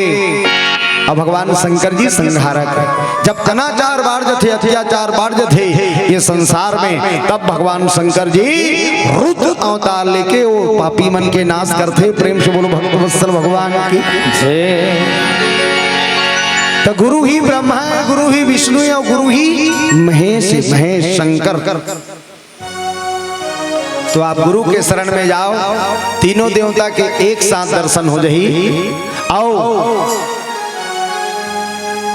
अउ भगवान शंकर जी संहारक हे। जब अनाचार बाढ़ जथे, अत्याचार बाढ़ जथे ये संसार में, तब भगवान शंकर जी रुद्र अवतार लेके वो पापी मन के नाश करथे। प्रेम से बोलो भक्त वत्सल भगवान की। जय। त गुरु ही ब्रह्मा हे, गुरु ही विष्णु हे अउ गुरु ही महेश हे, महेश शंकर। तो आप गुरु के शरण में जाओ, तीनों देवता के एक साथ दर्शन हो जाही। अउ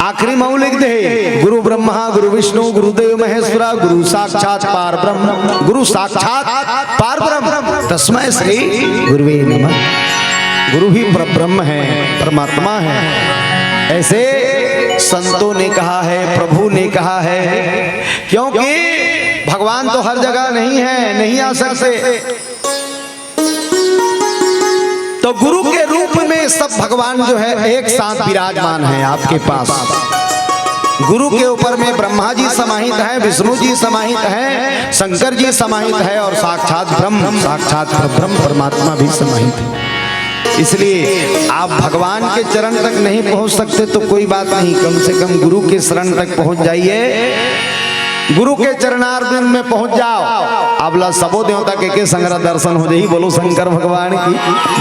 आखिरी म लिख दे, गुरु ब्रह्मा, गुरु विष्णु, गुरुदेव महेश्वरा, गुरु साक्षात पार ब्रह्म, गुरु साक्षात पार ब्रह्म, तस्मै श्री गुरुवे नमः। गुरु ही पर ब्रह्म है, परमात्मा है। ऐसे संतों ने कहा है, प्रभु ने कहा है, क्योंकि भगवान तो हर जगह नहीं है, नहीं आ सकते। तो गुरु के रूप में सब भगवान जो है एक साथ विराजमान है आपके पास। गुरु के ऊपर में ब्रह्मा जी समाहित हैं, विष्णु जी समाहित हैं, शंकर जी समाहित है और साक्षात ब्रह्म, साक्षात ब्रह्म परमात्मा भी समाहित है। इसलिए आप भगवान के चरण तक नहीं पहुंच सकते तो कोई बात नहीं, कम से कम गुरु के शरण तक पहुंच जाइए, गुरु के चरणारविंद में पहुंच जाओ। अब ला सबो देवता के, के संग ला दर्शन हो जाही। बोलो शंकर भगवान की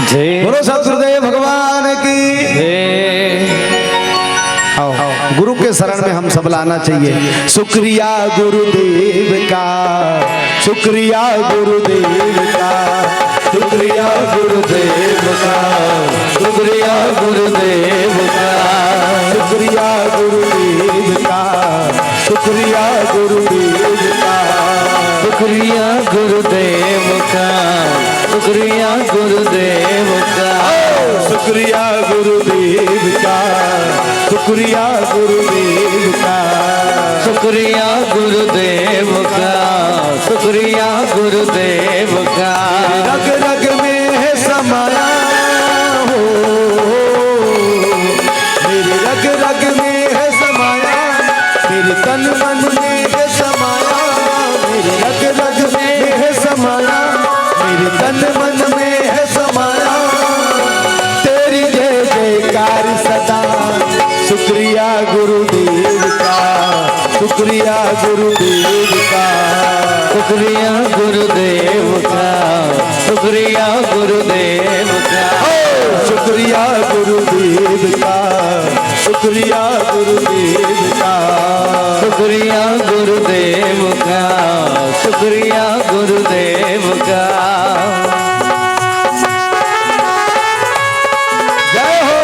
जय। बोलो सतगुरुदेव भगवान की जय। आओ, गुरु के शरण में हम सब ला आना चाहिए। शुक्रिया गुरुदेव का, शुक्रिया गुरुदेव का, शुक्रिया गुरुदेव का, शुक्रिया गुरुदेव का, शुक्रिया गुरुदेव का, शुक्रिया गुरुदेव का, शुक्रिया गुरुदेव का, शुक्रिया गुरुदेव का। शुक्रिया गुरुदेव का, शुक्रिया गुरुदेव का, शुक्रिया गुरुदेव का, शुक्रिया गुरुदेव का। रग रग में है समाया हो, मेरे रग रग में है समाया, मेरे तन मन में है समाया, मेरे रग रग में है समाया, मेरे तन मन में है समाया। तेरी जय जयकार सदा। शुक्रिया गुरुदेव का, शुक्रिया गुरुदेव का, शुक्रिया गुरुदेव का, शुक्रिया गुरुदेव का। ओ, शुक्रिया गुरुदेव का, शुक्रिया गुरुदेव का, शुक्रिया गुरुदेव का, शुक्रिया गुरुदेव का। जय हो।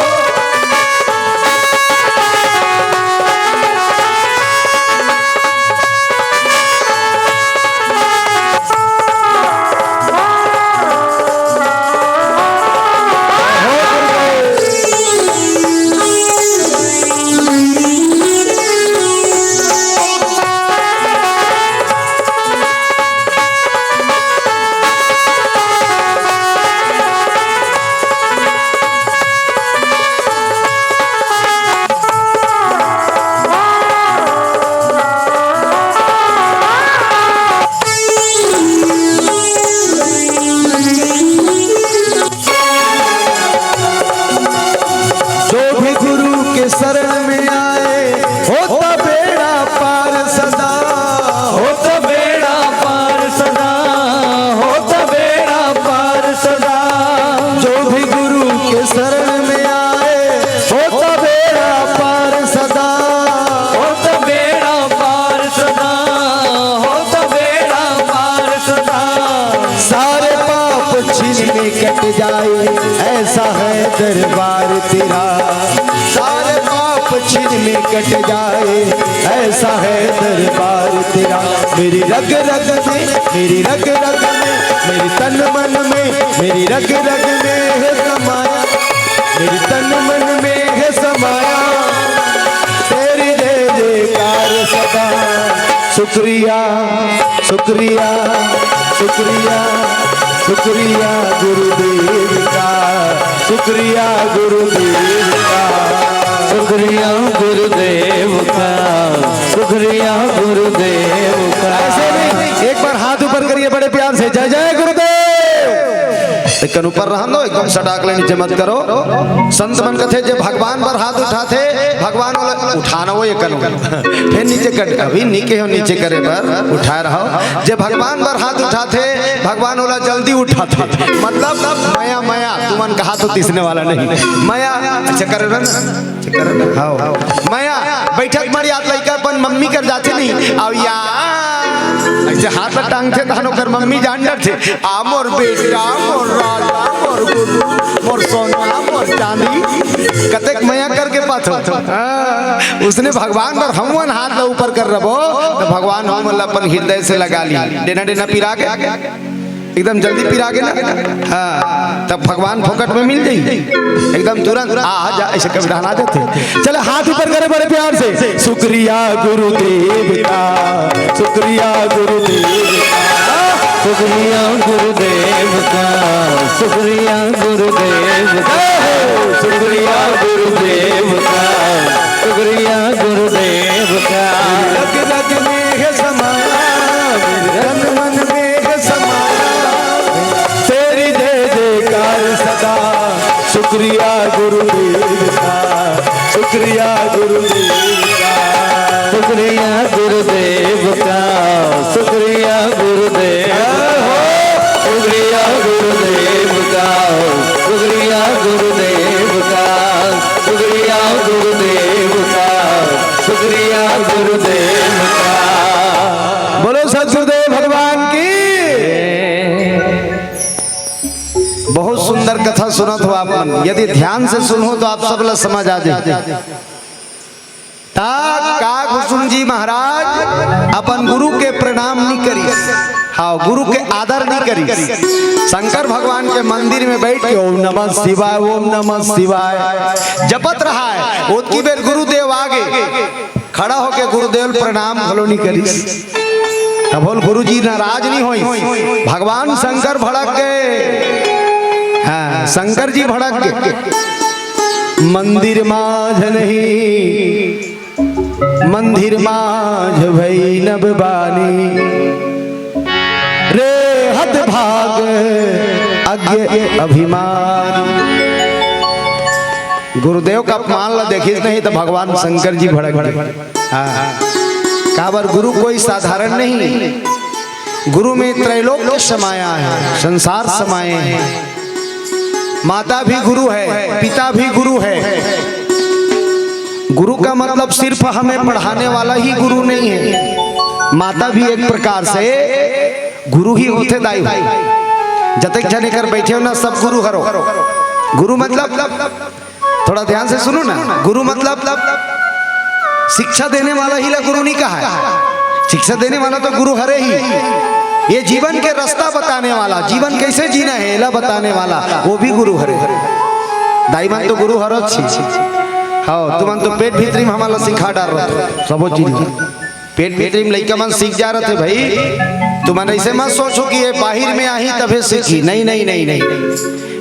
जो भी गुरु के शरण में आए, होता बेड़ा पार सदा, होता बेड़ा पार सदा, होता बेड़ा पार सदा। जो भी गुरु के शरण में आए, होता बेड़ा पार सदा, होता बेड़ा पार सदा, होता बेड़ा पार सदा। सारे पाप छिन में कट जाए, ऐसा है दरबार तेरा। सारे पाप छिन कट जाए, ऐसा है दरबार तेरा। मेरी रग रग में, मेरी रग रग में, मेरी तन मन में, मेरी रग रग में है समाया, मेरी तन मन में है समाया। तेरी जय जयकार सदा। शुक्रिया, शुक्रिया, शुक्रिया, शुक्रिया गुरुदेव का, शुक्रिया गुरुदेव का। शुक्रिया गुरुदेव का, शुक्रिया गुरुदेव का। ऐसे नहीं, एक बार हाथ ऊपर करिए बड़े प्यार से, जय जय गुरुदेव। एक कन ऊपर रहन दो, एकदम सटाक ले नीचे मत करो। संत मन कथे, जे भगवान बर हाथ उठाथे, भगवान वाला उठाना वो एक कन, फिर नीचे कर, अभी नीचे हो, नीचे करे बर उठाए रहो। जे भगवान बर हाथ उठाथे, भगवान वाला जल्दी उठाथे। मतलब मया, मया, तुमन कहा तो तीसने वाला नहीं। मया, अच्छा करे ना। हाँ। मया, बैठक मर याद लइका अपन मम्मी कर जाथे नहीं, अब या ऐसे हाथ ला टांगथे, तहन ओकर मम्मी जान डरथे, "आ मोर बेटा, मोर राजा, मोर गुड्डू, मोर सोना, मोर चांदी।" कतेक मया करके पाथो। हाँ, उसने भगवान बर हमन हाथ ला ऊपर कर रबो, तो भगवान हमन ला अपन हृदय से लगा ली। डेना डेना पिरा के एकदम जल्दी पिरा के ना, हाँ, तब भगवान फोकट में मिल जाई, एकदम तुरंत आ, आ जा, ऐसे कभी रहना देते। चले, हाथ ऊपर करे बड़े प्यार से, शुक्रिया गुरुदेव का, शुक्रिया गुरुदेव का। शुक्रिया गुरुदेव का, शुक्रिया गुरुदेव का, शुक्रिया गुरुदेव का, शुक्रिया गुरुदेव का। रग रग में है समाया, तन मन में है समाया, तेरी जय जयकार सदा। शुक्रिया गुरुदेव का, शुक्रिया गुरुदेव का। शुक्रिया गुरुदेव का, शुक्रिया गुरुदेव का। शुक्रिया गुरुदेव का, शुक्रिया गुरुदेव का, शुक्रिया गुरुदेव का, शुक्रिया गुरुदेव का। बोलो सतगुरुदेव भगवान की। बहुत सुंदर कथा सुनत हो आप मन, यदि ध्यान से सुनो तो आप सब ला समझ आ जाए। ता का कुसुम जी महाराज अपन गुरु के प्रणाम नहीं करिस, हाँ, गुरु के आदर नहीं करिस। शंकर भगवान के मंदिर में बैठ के ओम नमः शिवाय, ओम नमः शिवाय जपत रहा है। ओतकी बेर गुरुदेव आगे, खड़ा होके गुरुदेव प्रणाम घलो नहीं करिस। तब बोल गुरु जी नाराज नहीं होई, भगवान शंकर भड़क गए। हाँ, शंकर जी भड़क गए। मंदिर माझ नहीं, मंदिर माझ भई नब बानी, रे हत भाग अज्ञ अभिमान। गुरुदेव का अपमान ला देखिस नहीं तो भगवान शंकर जी भड़क गए। हाँ। काबर गुरु कोई साधारण नहीं, गुरु में त्रैलोक्य समाया है, संसार समाए हैं। माता भी गुरु है, पिता भी गुरु है। गुरु का मतलब सिर्फ हमें पढ़ाने वाला ही गुरु नहीं है, माता भी एक प्रकार से गुरु ही होथे दाई हो। जतेक झने कर बैठे हो ना, सब गुरु हरो। गुरु मतलब, थोड़ा ध्यान से सुनो ना, गुरु मतलब शिक्षा देने वाला ही ला गुरु नहीं कहा है। शिक्षा देने वाला तो गुरु हरे ही, ये जीवन के रास्ता बताने वाला, जीवन कैसे जीना है एला बताने वाला, वो भी गुरु हरे। दाई मन तो गुरु हरो छी। हाँ, तुमन तो पेट भीतरी में हमला सिखा डार रहे हो सबो चीज। पेट भीतरी में लइका मन सीख जा रहे थे भाई। तुमन ऐसे मत सोचो कि ये बाहिर में आही तभे सीखी। नहीं, नहीं, नहीं, नहीं।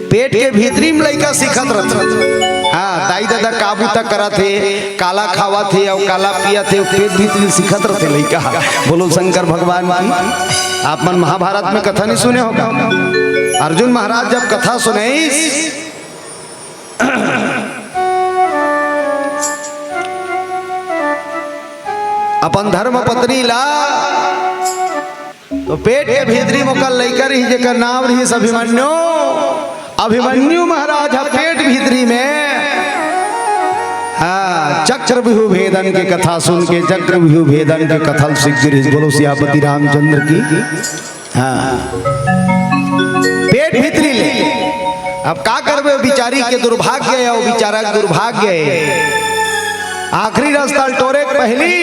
पेट के भीतरी में लइका सीखत रथे। हाँ, दाई ददा का बूता करत हे, काला खावत हे अउ काला पियत हे, पेट भीतरी सीखत रथे लइका। बोलो शंकर भगवान की। आप मन महाभारत में कथा नहीं सुने हो का? अर्जुन महाराज जब कथा सुनाइस, अपन धर्म पत्नी ला, तो पेट के भीतरी म ओकर लइका रही, जेकर नाम रहिस अभिमन्यु। अभिमन्यु महाराज ह पेट भीतरी में, हाँ, चक्रव्यूह भेदन के कथा सुन के, चक्रव्यूह भेदन के कथा ल सीख गे रहिस। बोलो सियापति रामचंद्र की। हाँ, पेट भीतरी ले। अब का करबे, बिचारी के दुर्भाग्य हे, वो बिचारा के दुर्भाग्य हे। आखिरी रस्ता ल टोरे के पहिली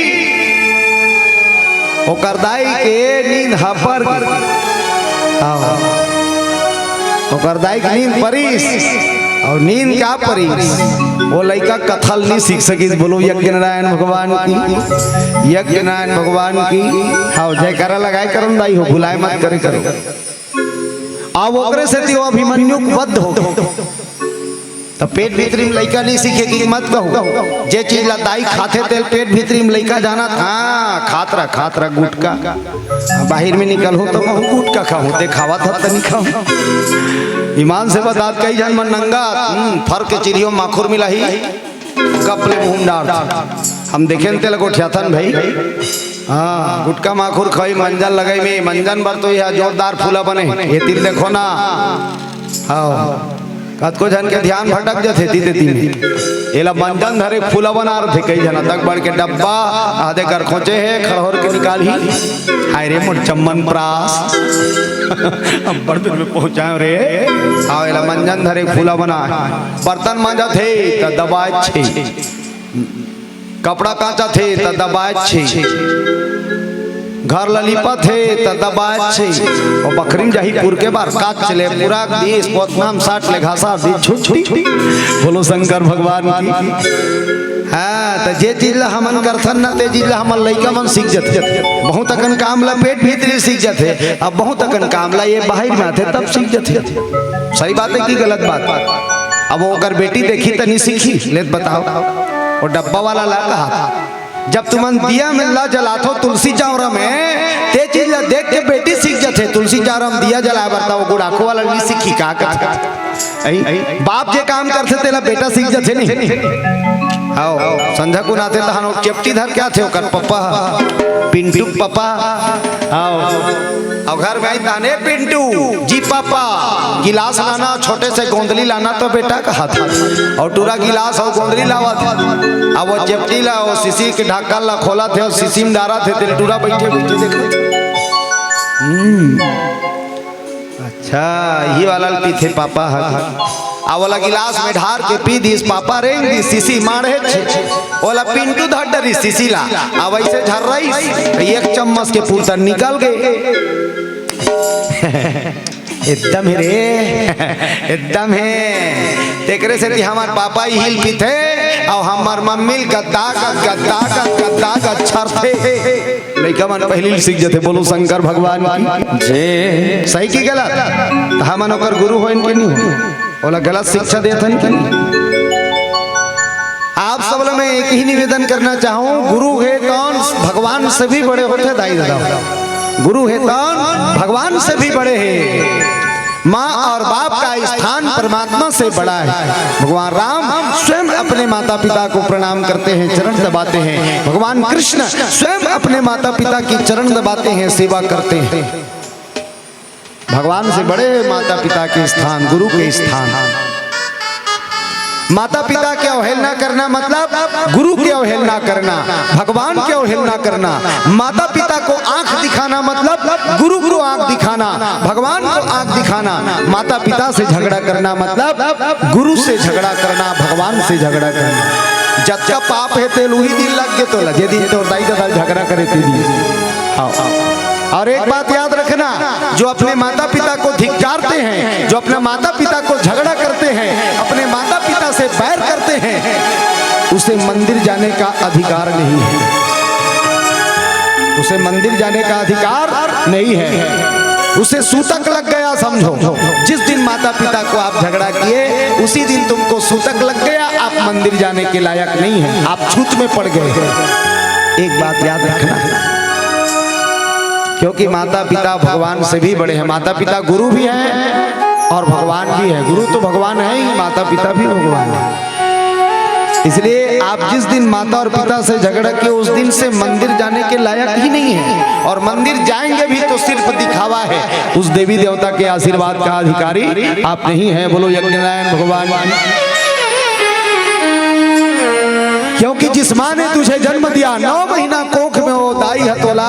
ओकर दाई के नींद ह पर गे। हाँ। ओकर दाई के नींद परिस, अउ नींद का परिस, वो लइका कथा ल नइ सीख सकिस। बोलो यज्ञ नारायण भगवान की, यज्ञ नारायण भगवान की। हाँ, जयकारा लगाए करन दाई हो, भुलाए मत करे करो। अब ओकरे सेती वो अभिमन्यु के वध हो गे। त पेट भीतरी में लइका नइ सीखे कि मत कहू, जे चीज ला दाई खाथे तेल पेट भीतरी में लइका जानत। हाँ, खात रह, खात रह गुटका। बाहिर में निकलहूं त महूं गुटका खाहूं, ते खावत हस त नइ खाहूं। ईमान से बतात, कई झन मन नंगा, हम्म, फर के चिरियो माखुर मिलाही, गप ले मुंह डार। हम देखेन तेला गोठियाथन भाई। हाँ, गुटका माखुर खई, मंजन लगई में, मंजन बर तो यह जोरदार फूला बने। ये तीर देखो ना। हाँ, कतको झन के ध्यान भटक जथे तीते तीने। एला मंजन धरे फूला बना रथे, कई झन अतक बड़ के डब्बा, आधे कर खोचे हे, खड़होर के निकालही। हाय रे मोर चम्मन प्रास। अब्बड़ दिन में पहुंचायो रे। हाँ, एला मंजन धरे फूला बना। बर्तन मांजत हे त दबाए छे। कपड़ा कांचत हे त दबाए छे, घर ल लिपत हे त दबाए छे। अउ बखरी म जाही पुरके बर, काच ले पुरक दिस, पोतना म साट ले घासा दिस, छुट्टी। बोलो शंकर भगवान की। हाँ, त जे चीज ला हमन करथन ना, ते चीज ला हमर लइका मन सीख जथे। बहुत अकन काम ला पेट भीतरी सीख जथे, अब बहुत अकन काम ला ये बाहिर में आथे तब सीख जथे। सही बात हे कि गलत बात? अब वो अगर बेटी देखी त नइ सीखी, ले त बताओ। वो डब्बा वाला ला कहा था, जब तुमन दिया में ला जलाथो तुलसी चावरा में, ते चीज ला देख के बेटी सीख जथे। तुलसी चावरा में दिया जलाए बर त वो गुड़ाखू वाला नइ सीखी का कथे? अई, बाप जे काम करथे तेला बेटा सीख जथे नहीं। आओ, संझा कुन आथे तहान वो चेपटी धर के आथे ओकर पप्पा, पिंटू पप्पा। आओ, अउ घर में आई ताने पिंटू जी पापा, गिलास लाना, छोटे से गोंदली लाना तो बेटा कहा था। अउ टूरा गिलास अउ गोंदली लावत। अब वो चेपटी ला, वो सीसी के ढक्कन ला खोलत हे अउ सीसी में डारत हे, तेल टूरा बइठे बइठे देखत। हम्म, अच्छा, इही वाला ल पीथे पापा ह। आ ओला गिलास में ढार के पी दिस, पापा रेंग दिस, सीसी माढ़े छे। ओला पिंटू धर डरिस सीसी ला, आ वइसे झर्राइस, त एक चम्मच के पुरता निकल गे। एकदम हे रे, एकदम हे। तेकरे सेती हमर पापा इही ल पीथे, अउ हमर मम्मी ल गद्दा गद, गद्दा गद, गद्दा गद छरथे। लइका मन पहिली ल सीख जथे, बोलो शंकर भगवान की। जे सही कि गलत? त हमन ओकर गुरु होइन कि नहीं हो? ओला गलत शिक्षा देथन कि नहीं? आप सब ला मैं एक ही निवेदन करना चाहूं, गुरु हे तौन भगवान से भी बड़े होथे दाई ददा। गुरु हे तौन भगवान से भी बड़े हे। माँ और बाप का स्थान परमात्मा से बड़ा है। भगवान राम स्वयं अपने माता पिता को प्रणाम करते हैं, चरण दबाते हैं। भगवान कृष्ण स्वयं अपने माता पिता की चरण दबाते हैं, सेवा करते हैं। भगवान से बड़े माता पिता के स्थान, गुरु के स्थान। माता पिता के अवहेलना करना मतलब गुरु के अवहेलना करना, भगवान के अवहेलना करना। माता पिता को आंख दिखाना मतलब गुरु को आंख दिखाना, भगवान को आंख दिखाना। माता पिता से झगड़ा करना मतलब गुरु से झगड़ा करना, भगवान से झगड़ा करना। जतका पाप हे तेल उही दिन लग गे तोला, जे दिन तोर दाई ददा झगड़ा करे ते दिन। हाँ। और एक बात याद रखना, जो अपने माता पिता को धिक्कारते हैं, जो अपने माता पिता को झगड़ा करते हैं, अपने माता पिता से बैर करते हैं, उसे मंदिर जाने का अधिकार नहीं है। उसे मंदिर जाने का अधिकार नहीं है। उसे सूतक लग गया समझो। जिस दिन माता पिता को आप झगड़ा किए, उसी दिन तुमको सूतक लग गया, आप मंदिर जाने के लायक नहीं है, आप छूत में पड़ गए। एक बात याद रखना, क्योंकि माता पिता भगवान से भी बड़े हैं। माता पिता गुरु भी हैं और भगवान भी है। गुरु तो भगवान है ही, माता पिता भी भगवान है। इसलिए आप जिस दिन माता और पिता से झगड़ा किए, उस दिन से मंदिर जाने के लायक ही नहीं है, और मंदिर जाएंगे भी तो सिर्फ दिखावा है। उस देवी देवता के आशीर्वाद का अधिकारी आप नहीं है। बोलो यज्ञ नारायण भगवान। क्योंकि जिस माँ ने तुझे जन्म दिया, नौ महीना कोख में वो दाई ह तोला,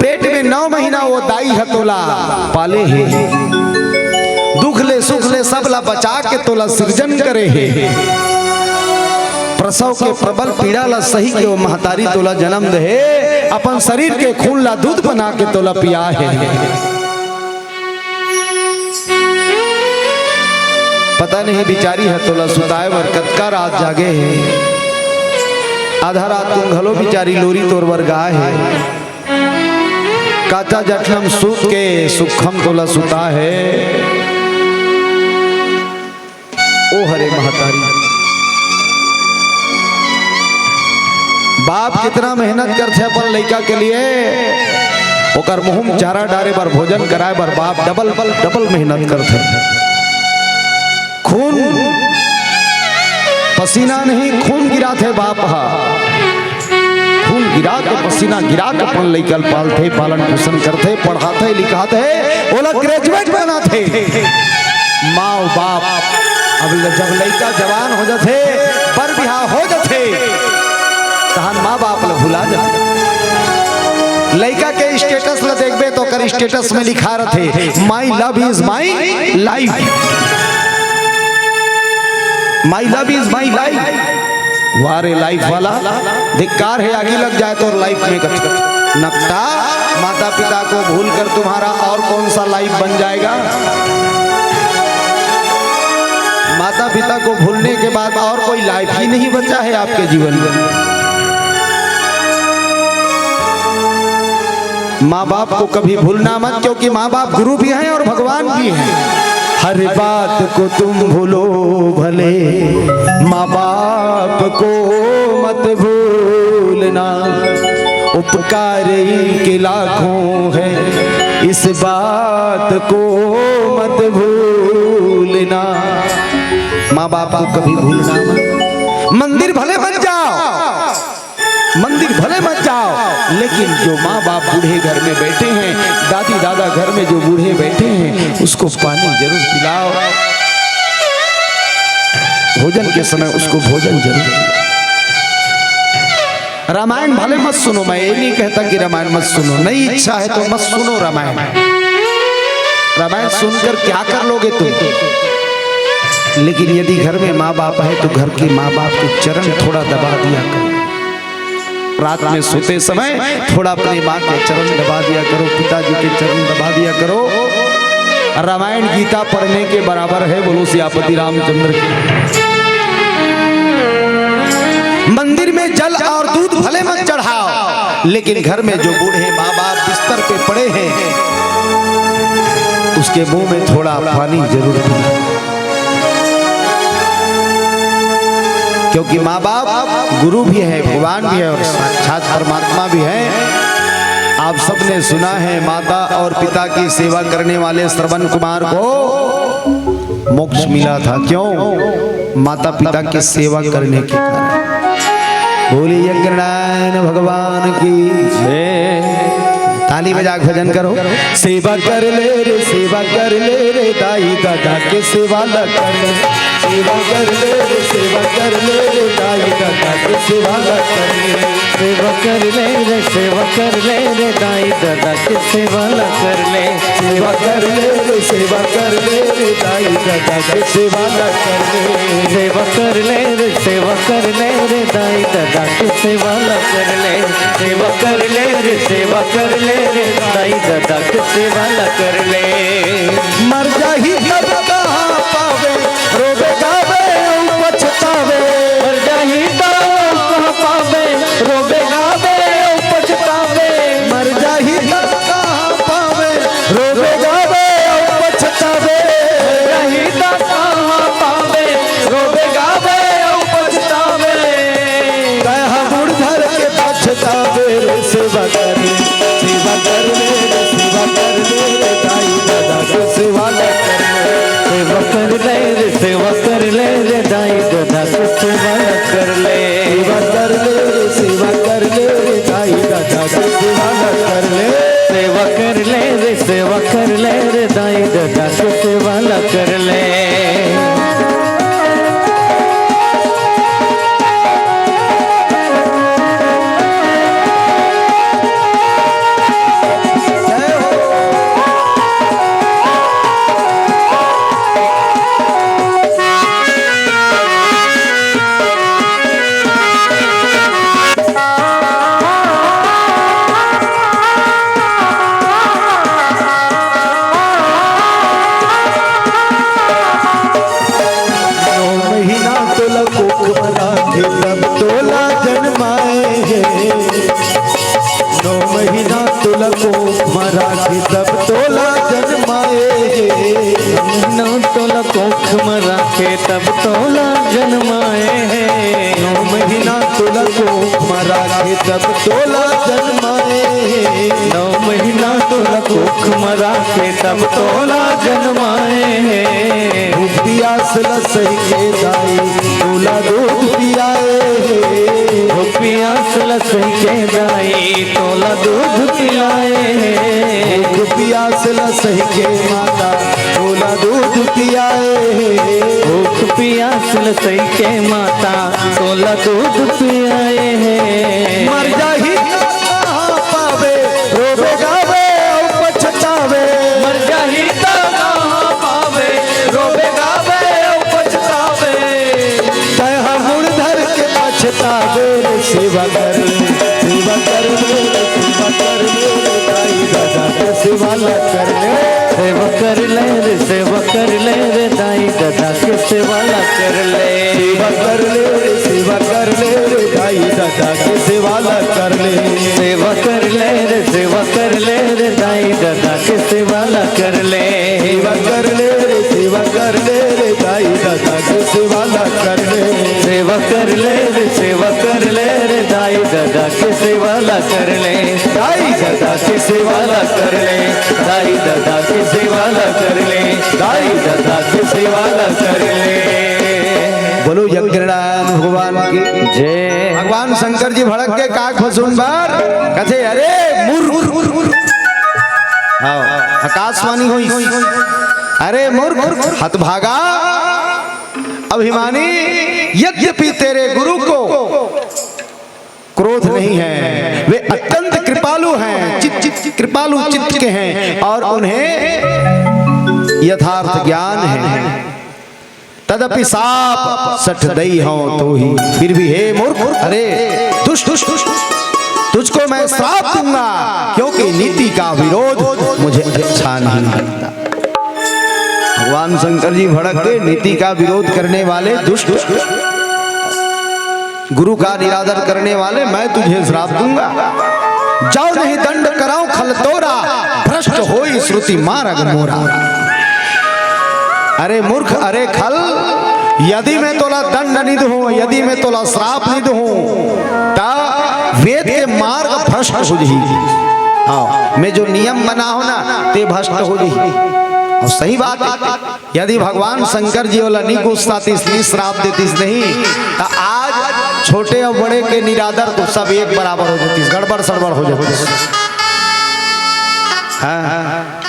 पेट में नौ महीना वो दाई ह तोला पाले हे, दुख ले सुख ले सब ला बचा के तोला सिरजन करे हे। प्रसव के प्रबल पीड़ा ला सही के वो महतारी तोला जन्म दे हे, अपन शरीर के खून ला दूध बना के तोला पिया हे। पता नहीं बिचारी ह तोला सुताए बर कतका रात जागे हे। आधा रात कुन घलो बिचारी लोरी तोर बर गाए हे। काचा जठलम सूत के सुखम तोला सुता हे। ओ हरे महतारी, बाप कितना मेहनत करथे अपन लइका के लिए, ओकर मुंह में चारा डारे बर, भोजन कराए बर बाप डबल, डबल मेहनत करथे। खून, पसीना नहीं, खून गिराथे बाप ह। खून गिरा के, पसीना गिरा के अपन लइका ल पालथे, पालन पोषण करथे, पढ़ाथे, लिखाथे, ओला ग्रेजुएट बनाथे। माँ अउ बाप अब ल-, जब लइका जवान हो जाथे, बर बिहाव हो जाथे, तहन माँ बाप ल भुला जाथे। लइका के स्टेटस ल देखबे तो ओकर स्टेटस में लिखा रथे, "My love is my life, my love is my life।" वाह रे लाइफ वाला, धिक्कार हे, आगी लग जाए तोर लाइफ में कथे। नकटा, माता पिता को भूलकर तुम्हारा और कौन सा लाइफ बन जाएगा? माता पिता को भूलने के बाद और कोई लाइफ ही नहीं बचा है आपके जीवन में। माँ बाप को कभी भूलना मत, क्योंकि माँ बाप गुरु भी हैं और भगवान भी हैं। हर बात को तुम भूलो भले, माँ बाप को मत भूलना। उपकार इनके लाखों हैं, इस बात को मत भूलना। माँ बाप को कभी भूलना मत। मंदिर भले मत जाओ, मंदिर भले मत जाओ, लेकिन जो माँ बाप बूढ़े घर में बैठे हैं, दादी दादा घर में जो बूढ़े बैठे हैं, उसको पानी जरूर पिलाओ। भोजन के समय उसको भोजन जरूर पिलाओ। रामायण भले मत सुनो, मैं ये नहीं कहता कि रामायण मत सुनो, नहीं इच्छा है तो मत सुनो रामायण। रामायण सुनकर क्या कर लोगे तुम? लेकिन यदि घर में माँ बाप है तो घर के माँ बाप के चरण थोड़ा दबा दिया करो। रात में सोते समय थोड़ा अपनी माँ के चरण दबा दिया करो, पिताजी के चरण दबा दिया करो। रामायण गीता पढ़ने के बराबर है, बोलो सियापति रामचंद्र की। मंदिर में जल और दूध भले मत चढ़ाओ, लेकिन घर में जो बूढ़े माँ बाप बिस्तर पे पड़े हैं, उसके मुंह में थोड़ा पानी जरूर पिलाओ। क्योंकि माँ बाप गुरु भी है, भगवान भी है और साक्षात परमात्मा भी है। आप सबने सुना है, माता और पिता की सेवा करने वाले श्रवण कुमार को मोक्ष मिला था। क्यों? माता पिता की सेवा करने के कारण। बोलिए यज्ञनारायण भगवान की जय। ताली बजा के भजन करो। सेवा कर ले रे, सेवा कर ले रे, दाई दादा के सेवा ला कर ले। सेवा कर ले रे, सेवा कर ले रे, दाई दादा के सेवा ला कर ले। सेवा कर ले रे, सेवा कर ले रे, दाई दादा के सेवा ला कर ले। सेवा कर ले रे, सेवा कर ले रे, दाई दादा के सेवा ला कर ले। सेवा कर ले रे, सेवा कर ले रे, दाई दादा के सेवा ला कर ले। सेवा कर ले रे, सेवा कर ले रे, दाई दादा के सेवा ला कर ले। मर जाही तब कहाँ पावे, रोवे गावे अउ पछतावे। मर जाही तब कहाँ पावे, रोवे गावे अउ पछतावे। मर जाही तब कहाँ पावे, रोवे गावे अउ पछतावे। मर जाही तब कहाँ पावे, रोवे गावे अउ पछतावे। कहा मुड़ धर के पछतावे रे, सेवा कर ले, सेवा कर ले रे, सेवा कर ले रे, दाई दादा के सेवा ला कर ले। सेवा कर ले रे, सेवा कर ले रे, दाई दादा के सेवा ला कर ले। सेवा कर ले रे, सेवा कर ले रे, दाई दादा के सेवा ला कर ले। सेवा कर ले रे, सेवा कर ले रे, दाई दादा के सेवा ला कर ले। कोख म राखे तब तोला जनमाए हे। नौ महीना तोला कोख म राखे तब तोला जनमाए हे। नौ महीना तोला कोख म राखे तब तोला जनमाए हे। भूख पियास ल सही के दाई तोला दूध पियाए हे। भूख पियास ल सही के दाई तोला दूध पियाए हे। भूख पियास ल सही के माता तोला दूध पियाए हे। भूख पियास ल सही के माता तोला दूध पियाए हे। मर जाही त कहाँ पावे, रोबे गावे अउ पछतावे। मर जाही त कहाँ पावे, रोबे गावे अउ पछतावे। तैं ह मुड़ धर के पछतावे रे, सेवा कर ले, सेवा कर ले रे, सेवा कर ले रे, दाई ददा के सेवा ला कर ले। सेवा कर ले रे, सेवा कर ले रे, दाई ददा के सेवा ला कर ले। सेवा कर ले रे, सेवा कर ले रे, दाई ददा के सेवा ला कर ले। सेवा कर ले रे, सेवा कर ले रे, दाई ददा के सेवा ला कर ले। सेवा कर ले रे, सेवा कर ले रे, दाई ददा के सेवा ला कर ले। सेवा कर ले रे, सेवा कर ले रे, दाई ददा के सेवा ला कर ले। दाई ददा के सेवा ला कर ले, दाई ददा के सेवा ला कर ले, दाई ददा के सेवा ला कर ले। बोलो यज्ञनारायण भगवान की। जय। भगवान शंकर जी भड़क के काग फसून बार कथे, "अरे मूर्ख, मूर्ख।" हाँ, आकाशवाणी हुई, "अरे मूर्ख, हतभागा, अभिमानी, यद्यपि तेरे गुरु को क्रोध नहीं है, वे अत्यंत कृपालु हैं, चित, चित, कृपालु चित्त के हैं और उन्हें यथार्थ ज्ञान है। तदपि साप सठ दई हों तो ही, फिर भी हे मूर्ख, अरे दुष्ट, तुझको मैं श्राप दूंगा, क्योंकि नीति का विरोध मुझे अच्छा नहीं लगता।" भगवान शंकर जी भड़क के, "नीति का विरोध करने वाले दुष्ट गुरु का निरादर करने वाले, मैं तुझे श्राप दूंगा। जउ नहीं दंड करउँ खल तोरा, भ्रष्ट होई श्रुति मारग मोरा।" अरे मूर्ख, अरे खल, यदि मैं तोला दंड नहीं दूँ, यदि मैं तोला श्राप नहीं दूँ, त वेद के मार्ग भ्रष्ट हो जाही। हाँ, मैं जो नियम बना हूँ ना, ते भ्रष्ट हो जाही। अउ सही बात हे। यदि भगवान शंकर जी ओला नी गुस्सातिस, नी श्राप देतिस नहीं, त आज छोटे अउ बड़े के निरादर तो सब एक बराबर हो जातिस, गड़बड़ सड़बड़ हो जातिस। हाँ।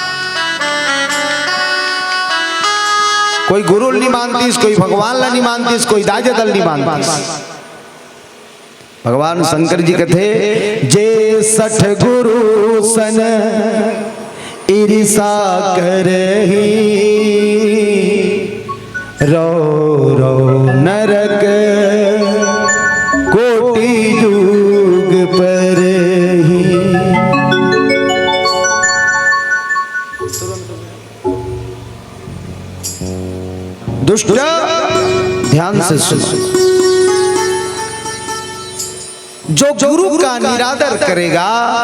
कोई गुरु ल नी मानतिस, कोई भगवान ला नी मानतिस, कोई दाई ददा ल नी मानतिस। भगवान शंकर जी कथे, "जे सठ गुरु सन ईर्षा करही, रौ रौ नरक कोटि युग परही।" दुष्ट, ध्यान से सुनो। जो गुरु का निरादर करेगा,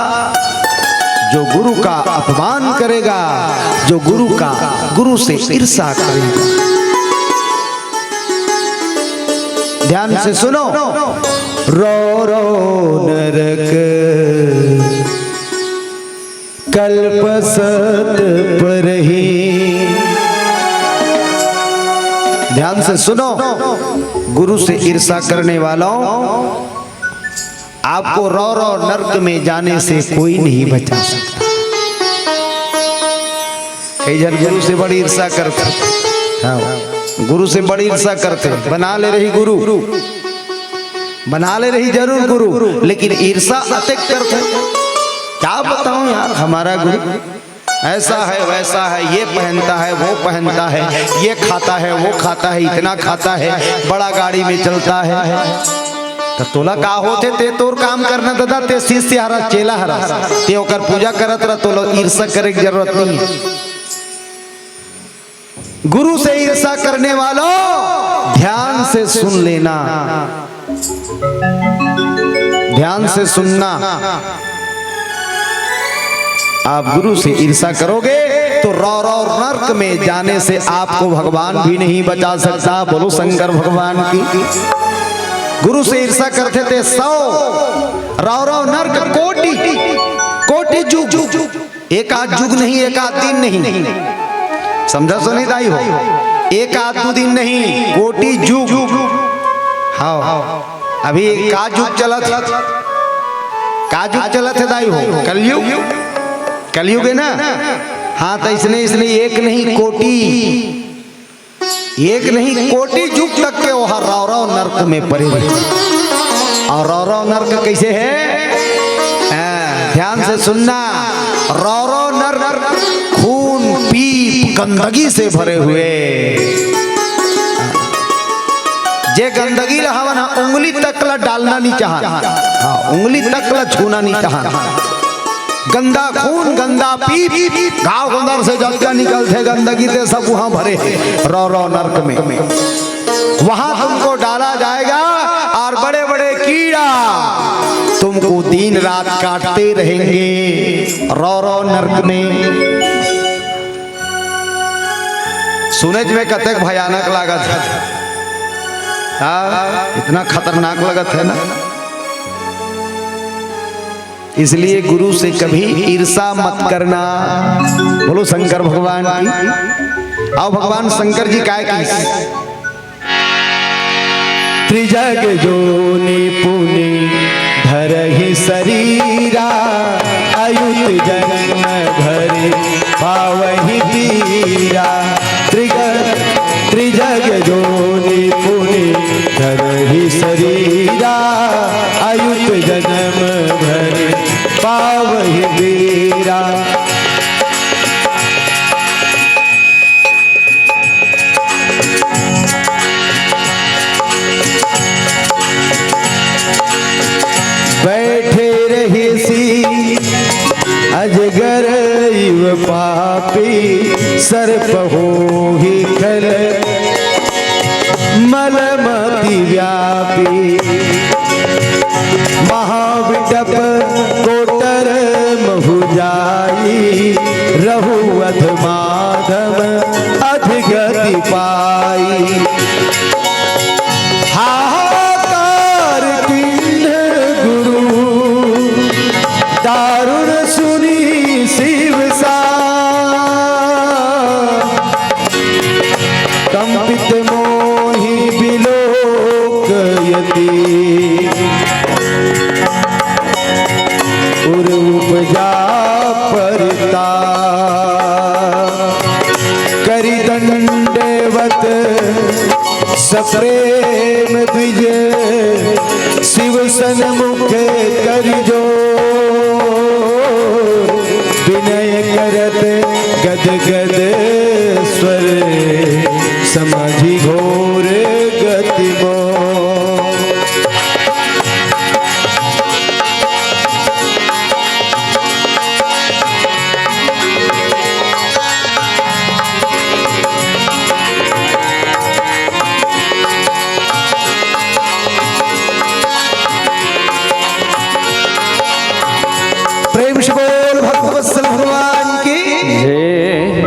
जो गुरु का अपमान करेगा, जो गुरु का, गुरु से ईर्ष्या करेगा, ध्यान से सुनो, रो रो नरक कल्प सत परही। ध्यान से सुनो, गुरु से ईर्ष्या करने वालों, आपको रो रो नरक में जाने से कोई नहीं बचा सकता। कई झन गुरु से बड़ी ईर्ष्या करथे। हाँ, गुरु से बड़ी ईर्ष्या करथे। बना ले रही गुरु, बना ले रही जरूर गुरु, लेकिन ईर्ष्या अतेक करथे। क्या बताऊं यार, हमारा गुरु ऐसा है, वैसा है, ये पहनता है, वो पहनता है, ये खाता है, वो खाता है, इतना खाता है, बड़ा गाड़ी में चलता है। त तोला का होथे, ते तोर काम करना ददा, ते शिष्य हरस, चेला हरस, ते ओकर पूजा करत रह, तोला ईर्ष्या करे के जरूरत नहीं है। गुरु से ईर्ष्या करने वालों, ध्यान से सुन लेना, ध्यान से सुनना। आप गुरु से ईर्ष्या करोगे तो रौरव नरक में जाने से आपको भगवान भी नहीं बचा सकता। बोलो शंकर भगवान की। गुरु से ईर्षा करथे ते सौ, रौरव नरक कोटि, कोटि जुग। एक आध जुग नहीं, एक आध दिन नहीं। समझा सो नहीं दाई हो? एक आध दू दिन नहीं, कोटि जुग। हाँ, अभी का जुग चलत हे? का जुग चलत हे दाई हो? कलयुग। कलयुग हे ना? हाँ, त इसने, इसने एक नहीं कोटि, एक नहीं कोटि जुग तक के ओहा रौरव नरक में परे रहे। अउ रौरव नरक कइसे हे? हाँ, ध्यान से सुनना, रौरव नरक खून, पीप, गंदगी से भरे हुए। जे गंदगी ला हमन ह उंगली तक ला डालना नहीं चाहन, हाँ, उंगली तक ला छूना नहीं चाहन। गंदा खून, गंदा पीप, घाव गोंदर से जतका निकलथे गंदगी, ते सब वहां भरे हे, रौरव नरक में। वहां तुमको डाला जाएगा और बड़े-बड़े कीड़ा तुमको दिन रात काटते रहेंगे, रौरव नरक में। सुनेच में कतेक भयानक लागत हे। हाँ, इतना खतरनाक लगत हे ना। इसलिए गुरु से कभी ईर्षा मत करना। बोलो शंकर भगवान की। अउ भगवान शंकर जी काय की, त्रिजग जोनि पुनि धरहि सरीरा, अयुत जन्म भरि पावहि पीरा। त्रिग-, त्रिजग जोनि पुनि धरहि सरीरा, अयुत जन्म भरि पावहि पीरा। बैठे रहिसि अजगर इव पापी, सर्प होहि खल मल मति व्यापी। महाविटप कोटर महु जाई, रहु अधमाधम अधगति पाई। हाहाकार किन्ह गुरु दारुण सुनि सिव सा, कंपित मोहि बिलोक यति उर उपजा परता। करि दंडवत सप्रेम द्विज, सिव सनमुख करि जोर। बिनय करत गद गद स्वर, समझि घोर गति मोर। प्रेम से बोल भक्तवत्सल भगवान की। जय।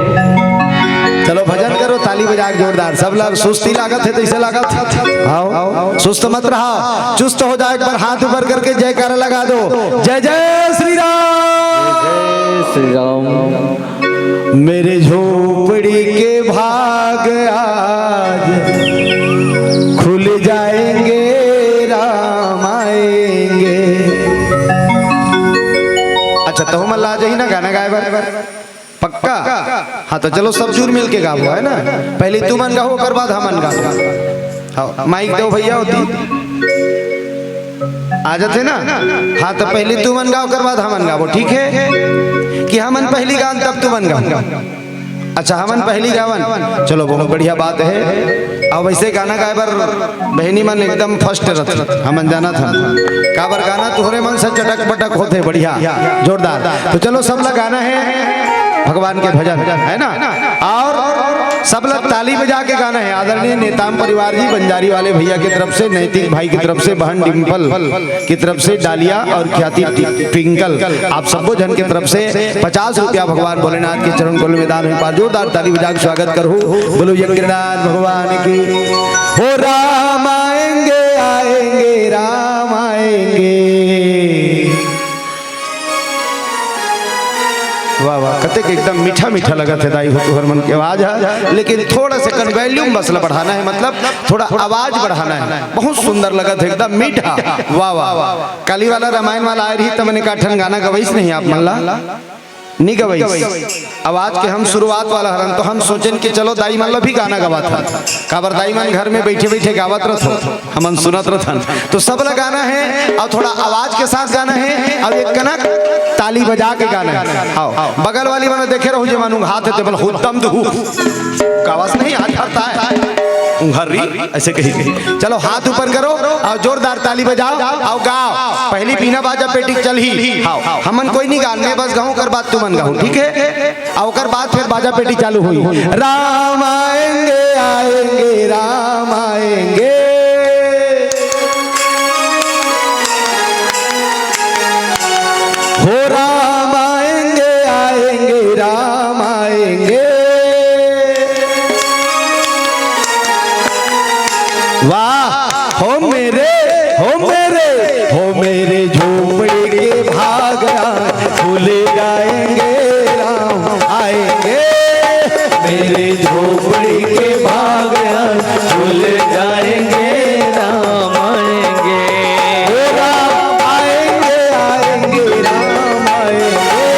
चलो भजन करो, ताली बजा के जोरदार। सब ला सुस्ती लागत हे, तइसे लागत हे? आओ, सुस्त मत रहा, चुस्त हो जाए। एक बार हाथ ऊपर करके जयकारा लगा दो, जय जय श्री राम। जय श्री राम। मेरे झोपड़ी के भाग आज खुल जाएंगे, राम आएंगे। अच्छा, त हमन ला जाही ना गाना गाए बर? पक्का? हाँ, त चलो सब जुर मिल के गाबो, है ना? पहली तुमन गाओ, ओकर बाद हमन गाबो। हाँ, माइक दो भैया होती। आ जाते ना? हाँ, त पहली तुमन गाओ, ओकर बाद हमन गाबो, ठीक है? कि हमन पहली गान, तब तुमन गाओ। अच्छा, हमन पहली गावन। चलो, बहुत बढ़िया बात है। अब ऐसे गाना गाए बर बहिनी मन एकदम फर्स्ट रथे, हमन जानत हन। काबर गाना तोहरे मन से चटक पटक होथे, बढ़िया, जोरदार। त चलो, सब ला गाना है। भगवान के भजन, है ना? और सब लोग ताली बजा के गाना है। आदरणीय नेताम परिवार जी, बंजारी वाले भैया की तरफ से, नैतिक भाई की तरफ से, बहन डिम्पल की तरफ से, डालिया और ख्याति ट्विंकल, आप सबो झन की तरफ से पचास रुपया भगवान भोलेनाथ के चरण कमल में दान होय पार। जोरदार ताली बजा के स्वागत करहू। बोलो यज्ञनाथ भगवान की। हो राम आएंगे, आएंगे, राम आएंगे। वाह, वाह, कतेक एकदम मीठा मीठा लगत हे दाई हो तुहर मन के आवाज हे, लेकिन थोड़ा से कन वॉल्यूम बस ला बढ़ाना हे, मतलब थोड़ा आवाज बढ़ाना हे। बहुत सुंदर लगत हे, एकदम मीठा। वाह, वाह, वाह। काली वाला रामायण वाला आय रही त मने का ठन गाना गवइस नहीं आप मन ला? नी गवइस। आवाज के हम शुरुआत वाला हरन, तो हम सोचेन कि चलो दाई मन ला भी गाना गवात हन। काबर दाई मन घर में बइठे बइठे गावत रथन, हमन सुनत रथन। तो सब ला गाना हे और थोड़ा आवाज के साथ गाना हे और एक कनक ताली बजा के गाना हे। आओ, बगल वाली मन देखे रहू, जे मन उंघात हे, ते बोल, "हुत्तम दुहु।" गावस नहीं, हाथ हरता हे। उंघर रही, ऐसे कही। चलो, हाथ ऊपर करो और जोरदार ताली बजाओ और गाओ। पहली बीना बाजा पेटी चलही। हाओ, हमन कोई नहीं गान में, बस गाऊं, ओकर बाद तुमन गाहू, ठीक है? और ओकर बाद फिर बाजा पेटी चालू हुई। राम आएंगे, आएंगे, राम आएंगे। हो राम आएंगे, आएंगे, राम आएंगे। वाह, हो मेरे, हो मेरे, हो मेरे झोपड़ी के भाग राम, खुल जाएंगे, राम आएंगे। मेरे झोपड़ी के भाग राम, खुल जाएंगे, राम आएंगे। ओ राम आएंगे, आएंगे, राम आएंगे।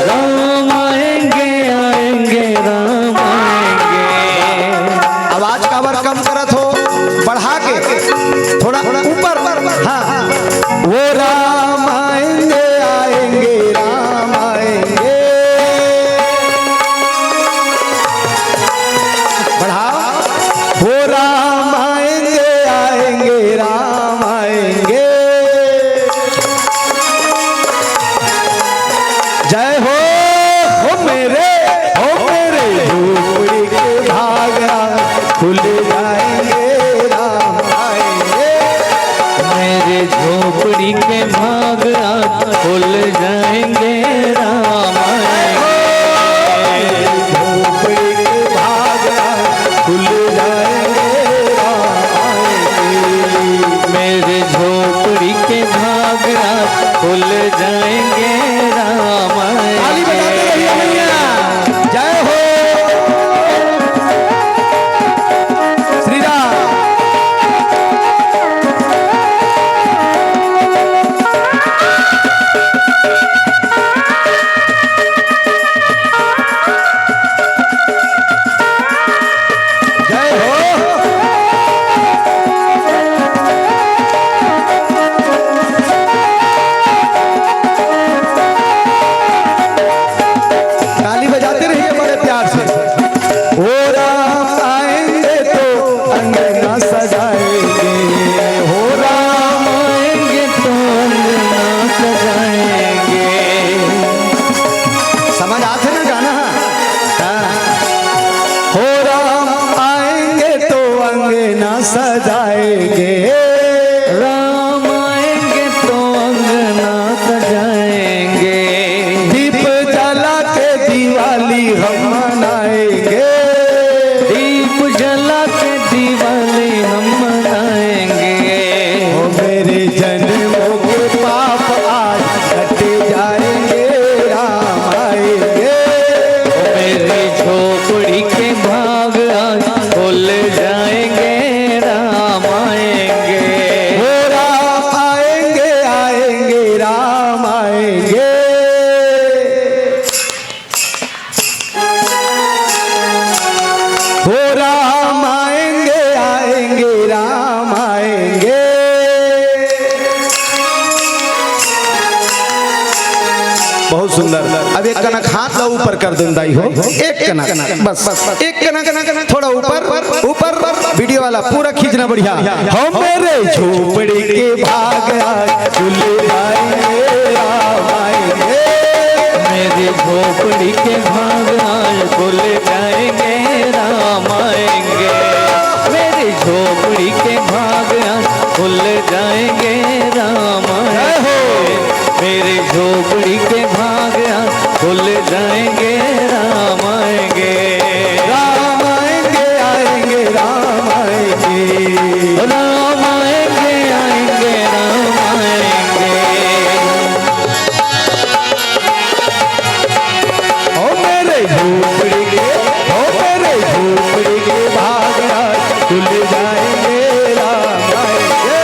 राम आएंगे, आएंगे, राम आएंगे। आवाज काबर कम करत हो, बढ़ा के, थोड़ा ऊपर। हाँ, हाँ। वो राम आएंगे, आएंगे, राम आएंगे। बढ़ाओ। वो राम आएंगे, आएंगे, राम आएंगे। जय हो, हो मेरे, हो मेरे झोपड़ी के भाग राम, खुल जाएंगे, राम आएंगे। मेरे झोपड़ी के भाग राम, खुल जाएंगे, राम आएंगे। झोपड़ी के भाग राम, खुल जाएंगे, राम आएंगे। मेरे झोपड़ी के भाग राम, खुल जाएंगे, राम आएंगे। ताली बजाते रहिए भैया। जय हो श्री राम। जय हो। ताली बजाते रहिए बड़े प्यार से। ओ राम आएंगे तो अंगना सजाएंगे, हो राम आएंगे तो अंगना सजाएंगे। समझ आथे ना गाना? हाँ। हो राम आएंगे तो अंगना सजाएंगे। राम आएंगे तो अंगना सजाएंगे। दीप जला के दिवाली हम मनाएंगे। दीप जला के दिवाली हम मनाएंगे। ओ मेरे जन्मों के पाप आज कट जाएंगे, राम आएंगे। ओ मेरी झोपड़ी के भाग आज खुल जाएंगे, राम आएंगे। ओ राम आएंगे, आएंगे, राम आएंगे। हो राम आएंगे, आएंगे, राम आएंगे। बहुत सुंदर। अब एक कनक हाथ ला ऊपर कर देन दाई हो, एक कनक, बस एक कनक, थोड़ा ऊपर, ऊपर। वीडियो वाला पूरा खींचना बढ़िया। हम मेरे झोपड़ी के भाग आज खुल जाएंगे, राम आएंगे। मेरे झोपड़ी के भाग आज खुल जाएंगे, राम आएंगे। मेरी झोपड़ी के भाग आज खुल जाएंगे, राम आएंगे। मेरी झोपड़ी के भाग आज खुल जाएंगे, राम आएंगे। राम आएंगे, आएंगे, राम आएंगे। राम आएंगे, आएंगे, राम आएंगे। ओ मेरे झोपड़ी के, ओ मेरे झोपड़ी के भाग आज खुल जाएंगे, राम आएंगे।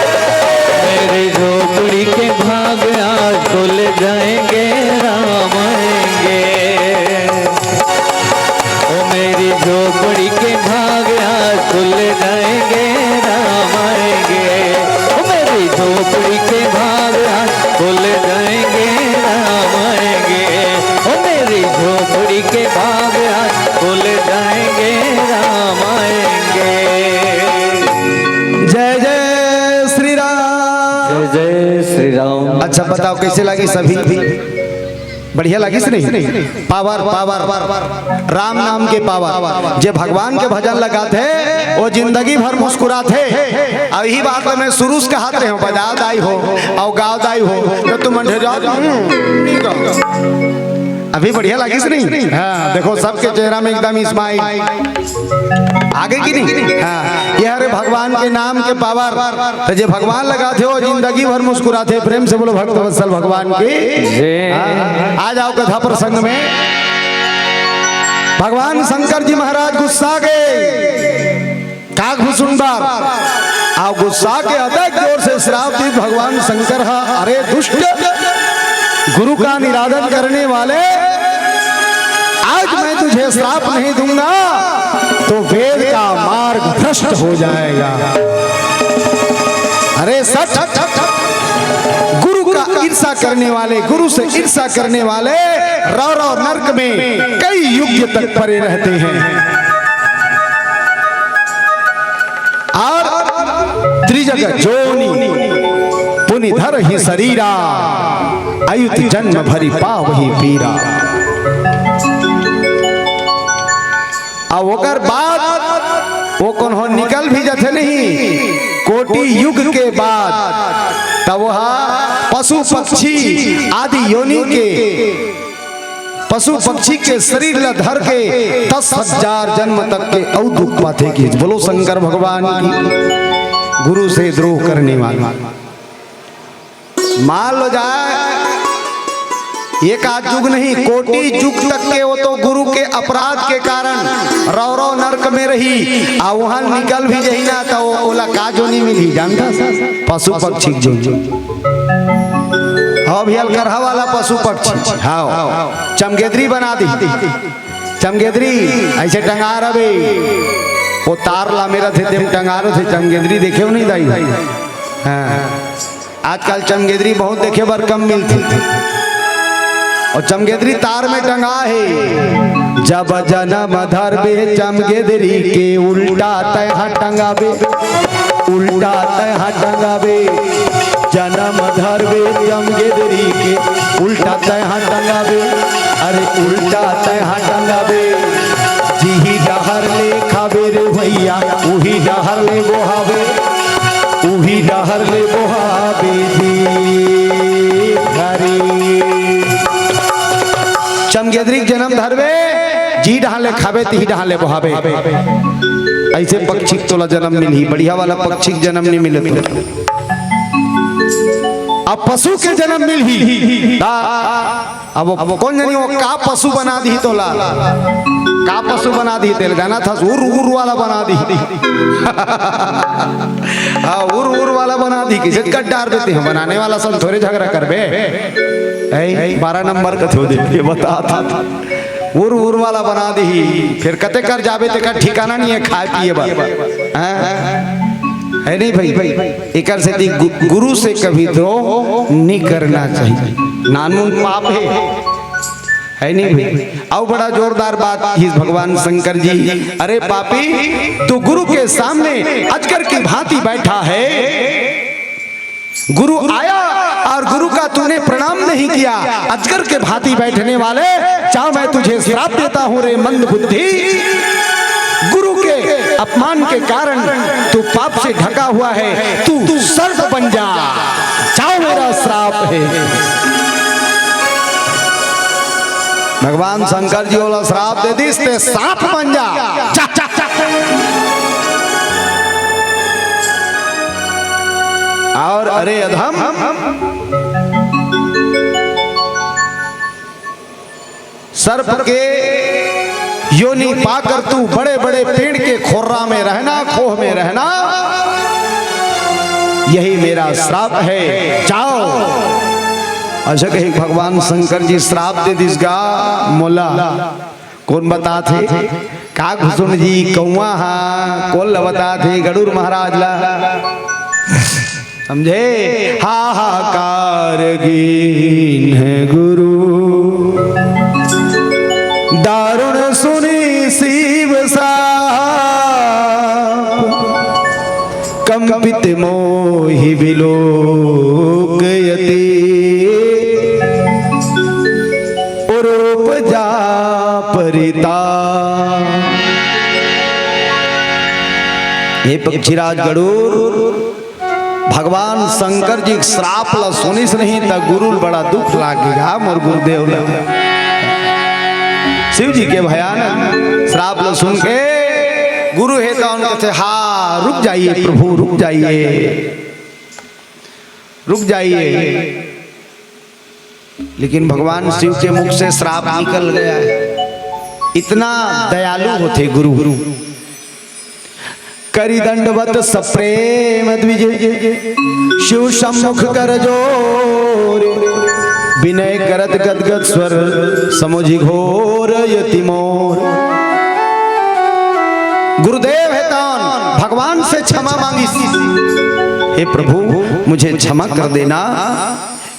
मेरे झोपड़ी के भाग आज खुल जाएंगे, राम आएंगे। ओ मेरी झोपड़ी के भाग आज खुल जाएंगे, राम आएंगे। ओ मेरी झोपड़ी के भाग आज खुल जाएंगे, राम आएंगे। ओ मेरी झोपड़ी के भाग आज खुल जाएंगे, राम आएंगे। जय जय श्री राम। जय जय श्री राम। अच्छा बताओ, कैसे लगी सभी? बढ़िया लगिस नहीं? पावर, पावर, राम नाम के पावर। जे भगवान के भजन लगाथे, वो जिंदगी भर मुस्कुराथे। अब यही बात मैं शुरू से कहत रहे हूँ, बजाव दाई हो, अउ गाव दाई हो, तो तुम अंधे जाओ। अभी बढ़िया लगिस नहीं? हाँ, देखो सबके चेहरा में एकदम स्माइल। आगे की नहीं? हाँ, ये हरे भगवान के नाम के पावर। तो जे भगवान लगाथे हो, जिंदगी भर मुस्कुराथे। प्रेम से बोलो भक्त वत्सल भगवान की। जय। हाँ, आ जाओ कथा प्रसंग में। भगवान शंकर जी महाराज गुस्सा गए, काकभूषुंड बार, अउ गुस्सा के अतक जोर से श्राप दी भगवान शंकर हा, "अरे दुष्ट, गुरु का निरादर करने वाले, आज मैं तुझे श्राप नहीं दूंगा तो वेद का मार्ग भ्रष्ट हो जाएगा।" अरे सच, गुरु का ईर्षा करने वाले, गुरु से ईर्षा करने वाले रौ रौ नरक में कई युग तक पड़े रहते हैं। अउ त्रिजग जोनि पुनि धरहि सरीरा, अयुत जन्म भरि पावहि पीरा। अउ ओकर बाद वो कोनो निकल भी जाथे नहीं, कोटि युग के बाद, तब वह पशु पक्षी आदि योनि के पशु पक्षी के शरीर ला धर के दस हजार जन्म तक के अउ दुख पाथे की। बोलो शंकर भगवान की। गुरु से द्रोह करने वाला, मान लो जाए, एक आध युग नहीं, कोटि युग तक के वो तो गुरु के अपराध के कारण रौ रौ नरक में रही, अउ वहां निकल भी जही ना, तो वो ओला का जोनी मिलही जानता? पशु पक्षी के जोनी। हाँ भैया, करहा वाला पशु पक्षी। हाँ, चमगेदरी बना दी। चमगेदरी ऐसे टंगा रहे, वो तार ला मेरा थे, तेम टंगा रहे थे। चमगेदरी देखे हो नहीं दाई? हाँ, आजकल चमगेदरी बहुत देखे बर कम मिलथे। अउ चमगेदरी तार में टंगा हे। जब जनम धरबे चमगेदरी के, उल्टा तैहा टंगाबे, उल्टा तैहा टंगाबे। जनम धरबे चमगेदरी के, उल्टा तैहा टंगाबे। अरे उल्टा तैहा टंगाबे, जिही डहर ले खाबे रे भैया, उही डहर ले बोहाबे। उही डहर ले बोहाबे जी। हरे चमगेदरी के जनम धरबे, जी डहर ले खाबे, तिही डहर ले बोहाबे। ऐसे पक्षी के तोला जनम मिलही, बढ़िया वाला पक्षी के जनम नहीं मिले तो। अब पशु के जनम मिलही, ता अब वो कोन जनी वो का पशु बना दी तोला, का पशु बना दी तेला, जाना था उर उर वाला बना दी। हाँ, उर उर वाला बना दी, किसे कट डार देते हैं, बनाने वाला सन थोड़े झगड़ा करबे। ऐ, बारह नंबर का थो दे, ये बता था। उर उर वाला बना दी, फिर कते कर जाबे, तेकर ठिकाना नहीं है खाए पिए बर। हाँ? है नहीं भाई? एकर सेती गु-, गुरु से कभी द्रोह नहीं करना चाहिए, नानमुन पाप है, है नहीं भाई? अउ बड़ा जोरदार बात की भगवान शंकर जी, "अरे पापी, तू गुरु के सामने अजगर की भांति बैठा है, गुरु आया और गुरु का तूने प्रणाम नहीं किया, अजगर के भांति बैठने वाले, जा, मैं तुझे श्राप देता हूं रे मंद बुद्धि। गुरु के अपमान के कारण तू पाप से ढका हुआ है, तू सर्प बन जा, जाओ, मेरा श्राप है। भगवान शंकर जी ओला श्राप दे दिस, ते सांप बन जा, जा, जा, जा। और अरे अधम, सर्प के योनि पाकर तू बड़े बड़े पेड़ के खोर्रा में रहना, खोह में रहना, यही मेरा श्राप है, जाओ। अइसे कहि भगवान शंकर जी श्राप दे दिस गा मोला। कोन बताथे? काकभुसुंड जी, कौआ हा, कोन ल बताथे? गरुड़ महाराज ला। समझे? हाहाकार कीन्ह गुरु, दारुण सुनि शिव श्राप। कंपित मोहि विलोक यति, उरूप जा परिता। हे पक्षीराज गरुड़, भगवान शंकर जी के श्राप ला सुनिस नहीं त गुरु ल बड़ा दुख लागे गा, मोर गुरुदेव ला। शिव जी के भयानक श्राप ला सुन के गुरु हे त उनके थे, "हाँ, रुक जाइए प्रभु, रुक जाइए, रुक जाइए।" लेकिन भगवान शिव के मुख से श्राप निकल गया है। इतना दयालु होथे गुरु। करि दंडवत सप्रेम द्विज, शिव सम्मुख कर जोर। विनय करत गदगद स्वर, समुझि घोर यति मोर। गुरुदेव हे त उन भगवान से क्षमा मांगिस, "हे प्रभु, मुझे क्षमा कर देना,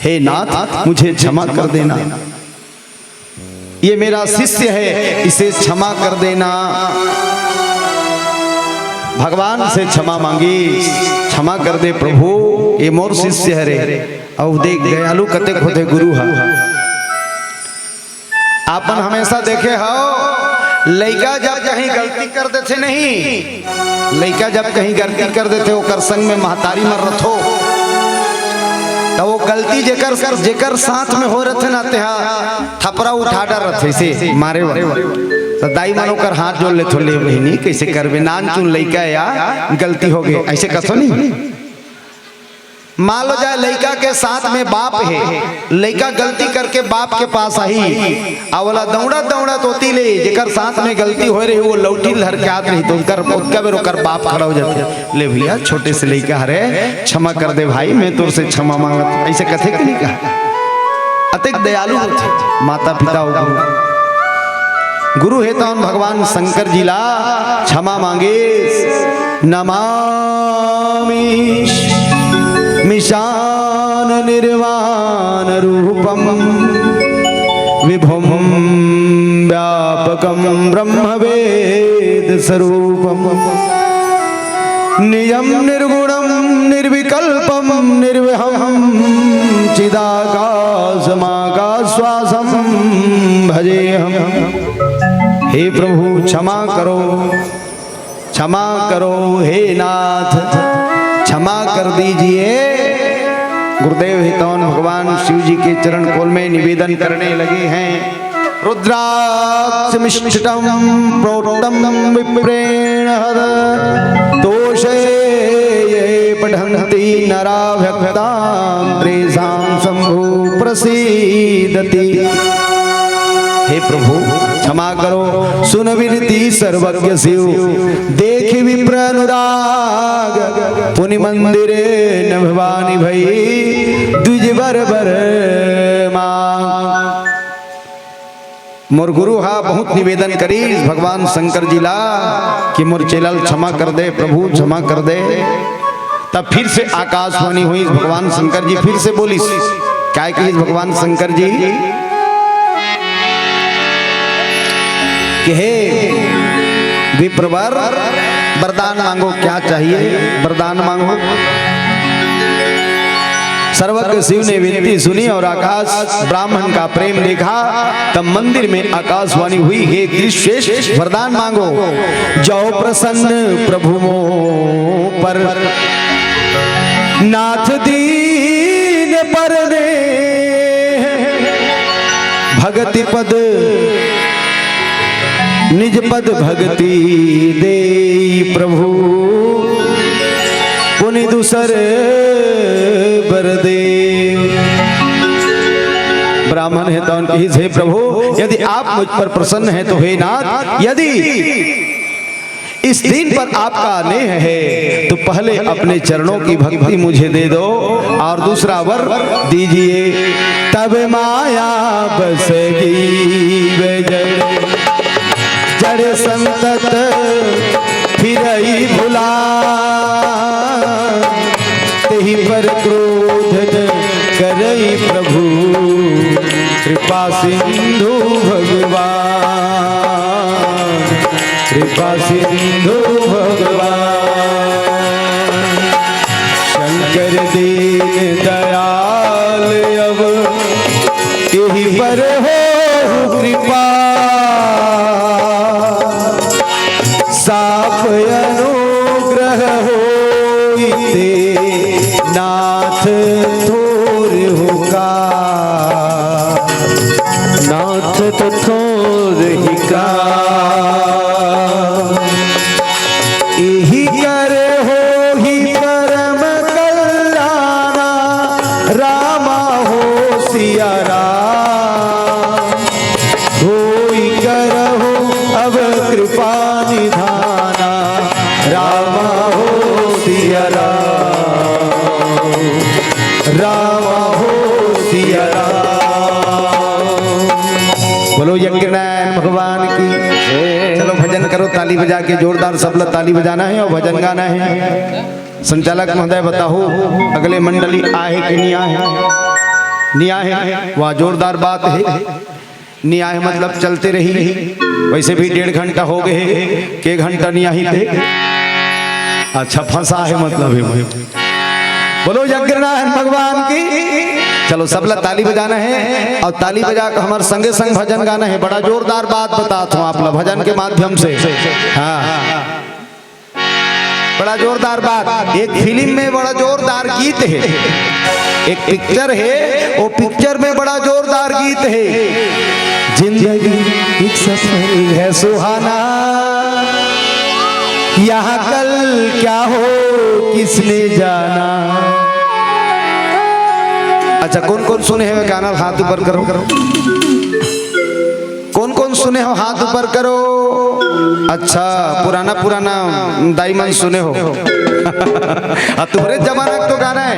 हे नाथ, मुझे क्षमा कर देना।" ये मेरा शिष्य है, इसे क्षमा कर देना। भगवान से क्षमा मांगी, "क्षमा कर दे प्रभु, ये मोर शिष्य हरे।" अउ देख, दयालु कतेक होथे गुरु ह। आपन हमेशा देखे हव, लइका जब कहीं गलती कर देथे नहीं, लइका जब कहीं गलती कर देथे, ओकर संग में महतारी मन रथो, त वो गलती जेकर, जेकर साथ में हो रथे ना, तेहा थपरा उठा डर रथे, से मारे वाला। त दाई मन ओकर हाथ जोड़ लेथो, "ले बहिनी, कइसे करबे, नानचुन लइका या, गलती हो गे," अइसे कथो नहीं। मान लो जाए लइका के साथ में बाप हे, लइका गलती करके बाप के पास आही, अउ ओला दौड़त दौड़त ओती ले, जेकर साथ में गलती होय रही, वो लौठी ल धर के आत रही, त ओकर, ओतका बेर ओकर बाप खड़ा हो जाथे, "ले भैया, छोटे से लइका हरे, क्षमा कर दे भाई, मैं तोर से क्षमा मांगत," अइसे कथे कि नहीं कहा? अतेक दयालु होथे माता पिता अउ गुरु। गुरु हे त उन भगवान शंकर जी ला क्षमा मांगे, "नमामि मीशान निर्वाण रूपम विभुम व्यापकम ब्रह्म वेद स्वरूपम निजं निर्गुणं निर्विकल्पं निर्विहं चिदाकाशमाकाश्वासं भजेऽहम्।" हे प्रभु, क्षमा करो, क्षमा करो, हे नाथ, क्षमा कर दीजिए। गुरुदेव हे त उन भगवान शिव जी के चरण कमल में निवेदन करने लगे हैं। रुद्राक्षमिष्ठितं प्रोक्तं विप्रेण हर तोषे ये पठन्ति नरा भक्तां तेषां शंभो प्रसीदति। हे प्रभु, क्षमा करो, सुन विनती सर्वज्ञ शिव, देखि विप्र अनुराग, पुनि मंदिरे न भवानी भई द्विज बर बर मांग। मोर गुरु हा बहुत निवेदन करिस भगवान शंकर जी ला कि मोर चेला ल क्षमा कर दे प्रभु, क्षमा कर दे। तब फिर से आकाशवाणी होइस, भगवान शंकर जी फिर से बोलिस। काय कहिस भगवान शंकर जी कि हे विप्रवर, वरदान मांगो, क्या चाहिए वरदान मांगो। सर्वज्ञ शिव ने विनती सुनी और आकाश ब्राह्मण का प्रेम देखा। तब मंदिर में आकाशवाणी हुई, "हे त्रिश्रेष्ठ, वरदान मांगो।" "जौ प्रसन्न प्रभु मोह पर, नाथ दीन पर ने भगति पद, निज पद भगति देई प्रभु, पुनि दूसर बर दे।" ब्राह्मण है तो उनके ही, "हे प्रभु, यदि आप मुझ पर प्रसन्न हैं तो हे नाथ, यदि इस दीन पर आपका नेह है तो पहले अपने चरणों की भक्ति मुझे दे दो और दूसरा वर दीजिए।" "तब माया बस गई वे जड़, जड़ संतत फिरई भुला, तेहि पर क्रोध न करई प्रभु, कृपा सिंधु भगवान, कृपा सिंधु भगवान।" शंकर दीन दयाल अब एहि पर होहु कृपा, साप अनुग्रह होई ते नाथ थोर हो का, नाथ तो थोर ही का। एहि कर होही परम कल्याणा, रामा हो सिया राम। होई करहु अब कृपा निधाना, रामा हो सिया राम, रामा हो सिया राम। बोलो यज्ञ नारायण भगवान की। चलो भजन करो, ताली बजा के जोरदार सबला ताली बजाना है और भजन गाना है। संचालक महोदय बताओ, अगले मंडली आहे कि नहीं आहे? नहीं आहे, वाह जोरदार बात है। नहीं आहे मतलब चलते रही, वैसे भी डेढ़ घंटा हो गए, के घंटा नहीं आई थे। अच्छा फंसा है मतलब है। बोलो यज्ञ नारायण भगवान की। चलो सबला ताली बजाना है और ताली बजा के हमारे संगे संग भजन गाना है। बड़ा जोरदार बात बताता हूँ आप ला भजन के माध्यम से। हाँ, बड़ा जोरदार बात। एक फिल्म में बड़ा जोरदार गीत है, एक पिक्चर है, वो पिक्चर में बड़ा जोरदार गीत है। जिंदगी एक सफर है सुहाना, यहाँ कल क्या हो किसने जाना। अच्छा, कौन कौन सुने हैं वे गाना, हाथ ऊपर करो। कौन कौन सुने हो, हाथ ऊपर करो। अच्छा, पुराना पुराना दाई मन सुने हो। अब तुम्हारे जमाना का तो गाना है,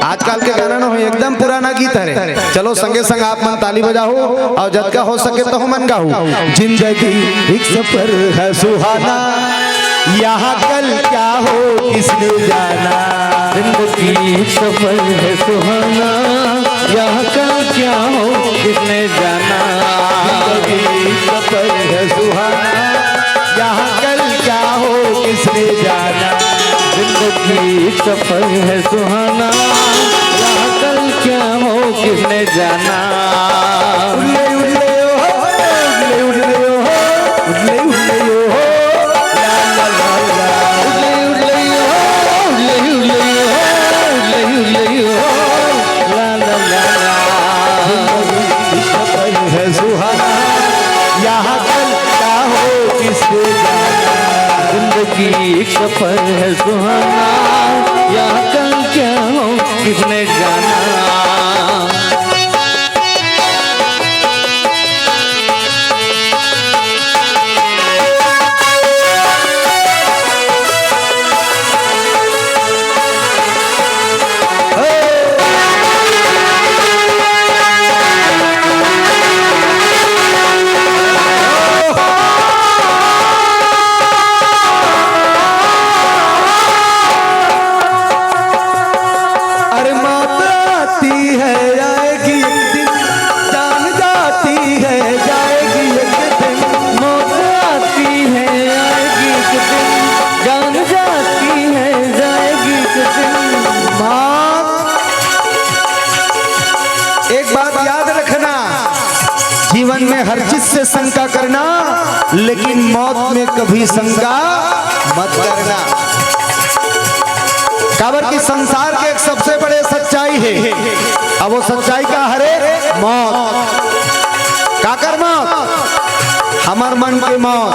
आजकल के गाना ना हो, एकदम पुराना गीत है। चलो संगे संग आप मन ताली बजाओ और जतका हो सके तो मन गाओ। जिंदगी एक सफर है सुहाना, यहाँ कल क्या हो किसने जाना। जिंदगी एक सफर है सुहाना, यहाँ कल क्या हो किसने जाना। जिंदगी एक सफर है सुहाना, यहाँ कल क्या हो किसने जाना। जिंदगी एक सफर है सुहाना, यहाँ कल क्या हो किसने जाना। उल्ले उल्ले ओ, उल्ले उल्ले ओ, उल्ले उल्ले ओ, ला ला ला ला। उल्ले उल्ले ओ, उल्ले उल्ले ओ, उल्ले उल्ले ओ, ला ला ला ला। जिंदगी एक सफर है सुहाना, यहाँ कल क्या हो किसने जाना। जिंदगी एक सफर है सुहाना, यहाँ कल क्या हो किसने जाना। शंका करना, लेकिन मौत में कभी शंका मत करना। काबर कि संसार के एक सबसे बड़े सच्चाई हे। अब वो सच्चाई का हरे? मौत। काकर मौत? हमर मन के मौत।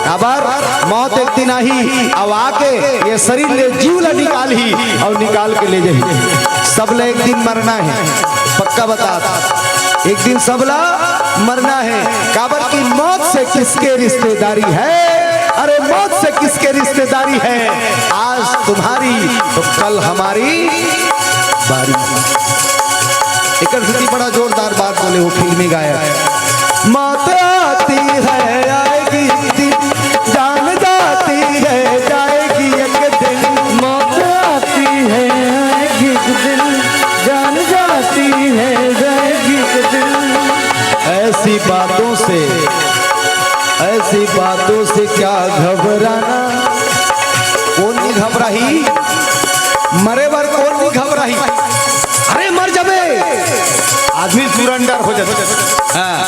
काबर? मौत एक दिन आही, अउ आके ये शरीर ले जीव ला निकालही अउ निकाल के ले जाही। सब ला एक दिन मरना हे, पक्का बता। एक दिन सबला मरना हे। काबर कि मौत से किसके रिश्तेदारी है? अरे, मौत से किसके रिश्तेदारी है? आज तुम्हारी तो कल हमारी बारी। एकर सेती बड़ा जोरदार बात बोले हो फिल्मी गायक। मौत आती है, आएगी एक दिन, जान जाती है, जाएगी एक दिन। मौत आती है, आएगी एक दिन, जान जाती है, जाएगी एक दिन। ऐसी बातों से, ऐसी बातों से क्या घबराना। कोन नहीं घबराही? मरे बर कोन नहीं घबराही? अरे, मर जबे, आदमी surrender हो जाता। हाँ।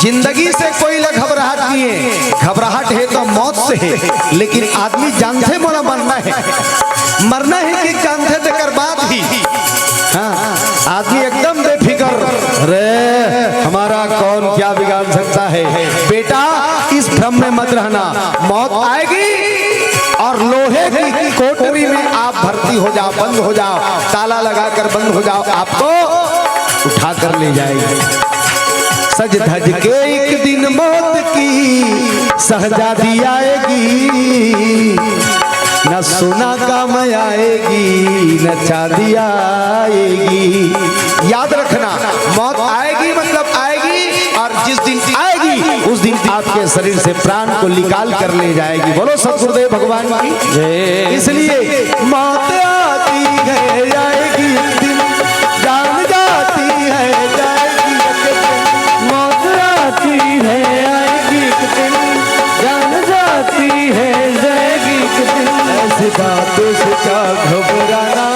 जिंदगी से कोई ला घबराहट नहीं है, घबराहट है तो मौत से है। लेकिन आदमी जानथे मोला मरना है, मरना है कि जानथे तेकर बाद ही। हाँ, आदमी एकदम बेफिकर, अरे, हमारा कौन क्या बिगाड़ सकता है। बेटा, इस भ्रम में मत रहना, मौत आएगी और लोहे की कोठरी में आप भर्ती हो जाओ, बंद हो जाओ, ताला लगाकर बंद हो जाओ, आपको उठा कर ले जाएगी। सज धज के एक दिन मौत की शहजादी आएगी, न सोना काम आएगी, न चांदी आएगी। याद रखना, मौत आएगी मतलब आएगी, और जिस दिन आएगी उस दिन आपके शरीर से प्राण को निकाल कर ले जाएगी। बोलो सतगुरुदेव भगवान की। जय। इसलिए मौत आती है, आएगी एक दिन, जान जाती है, जाएगी एक दिन। मौत आती है, आएगी एक दिन, जान जाती है, जाएगी एक दिन। ऐसी बातों से क्या घबराना,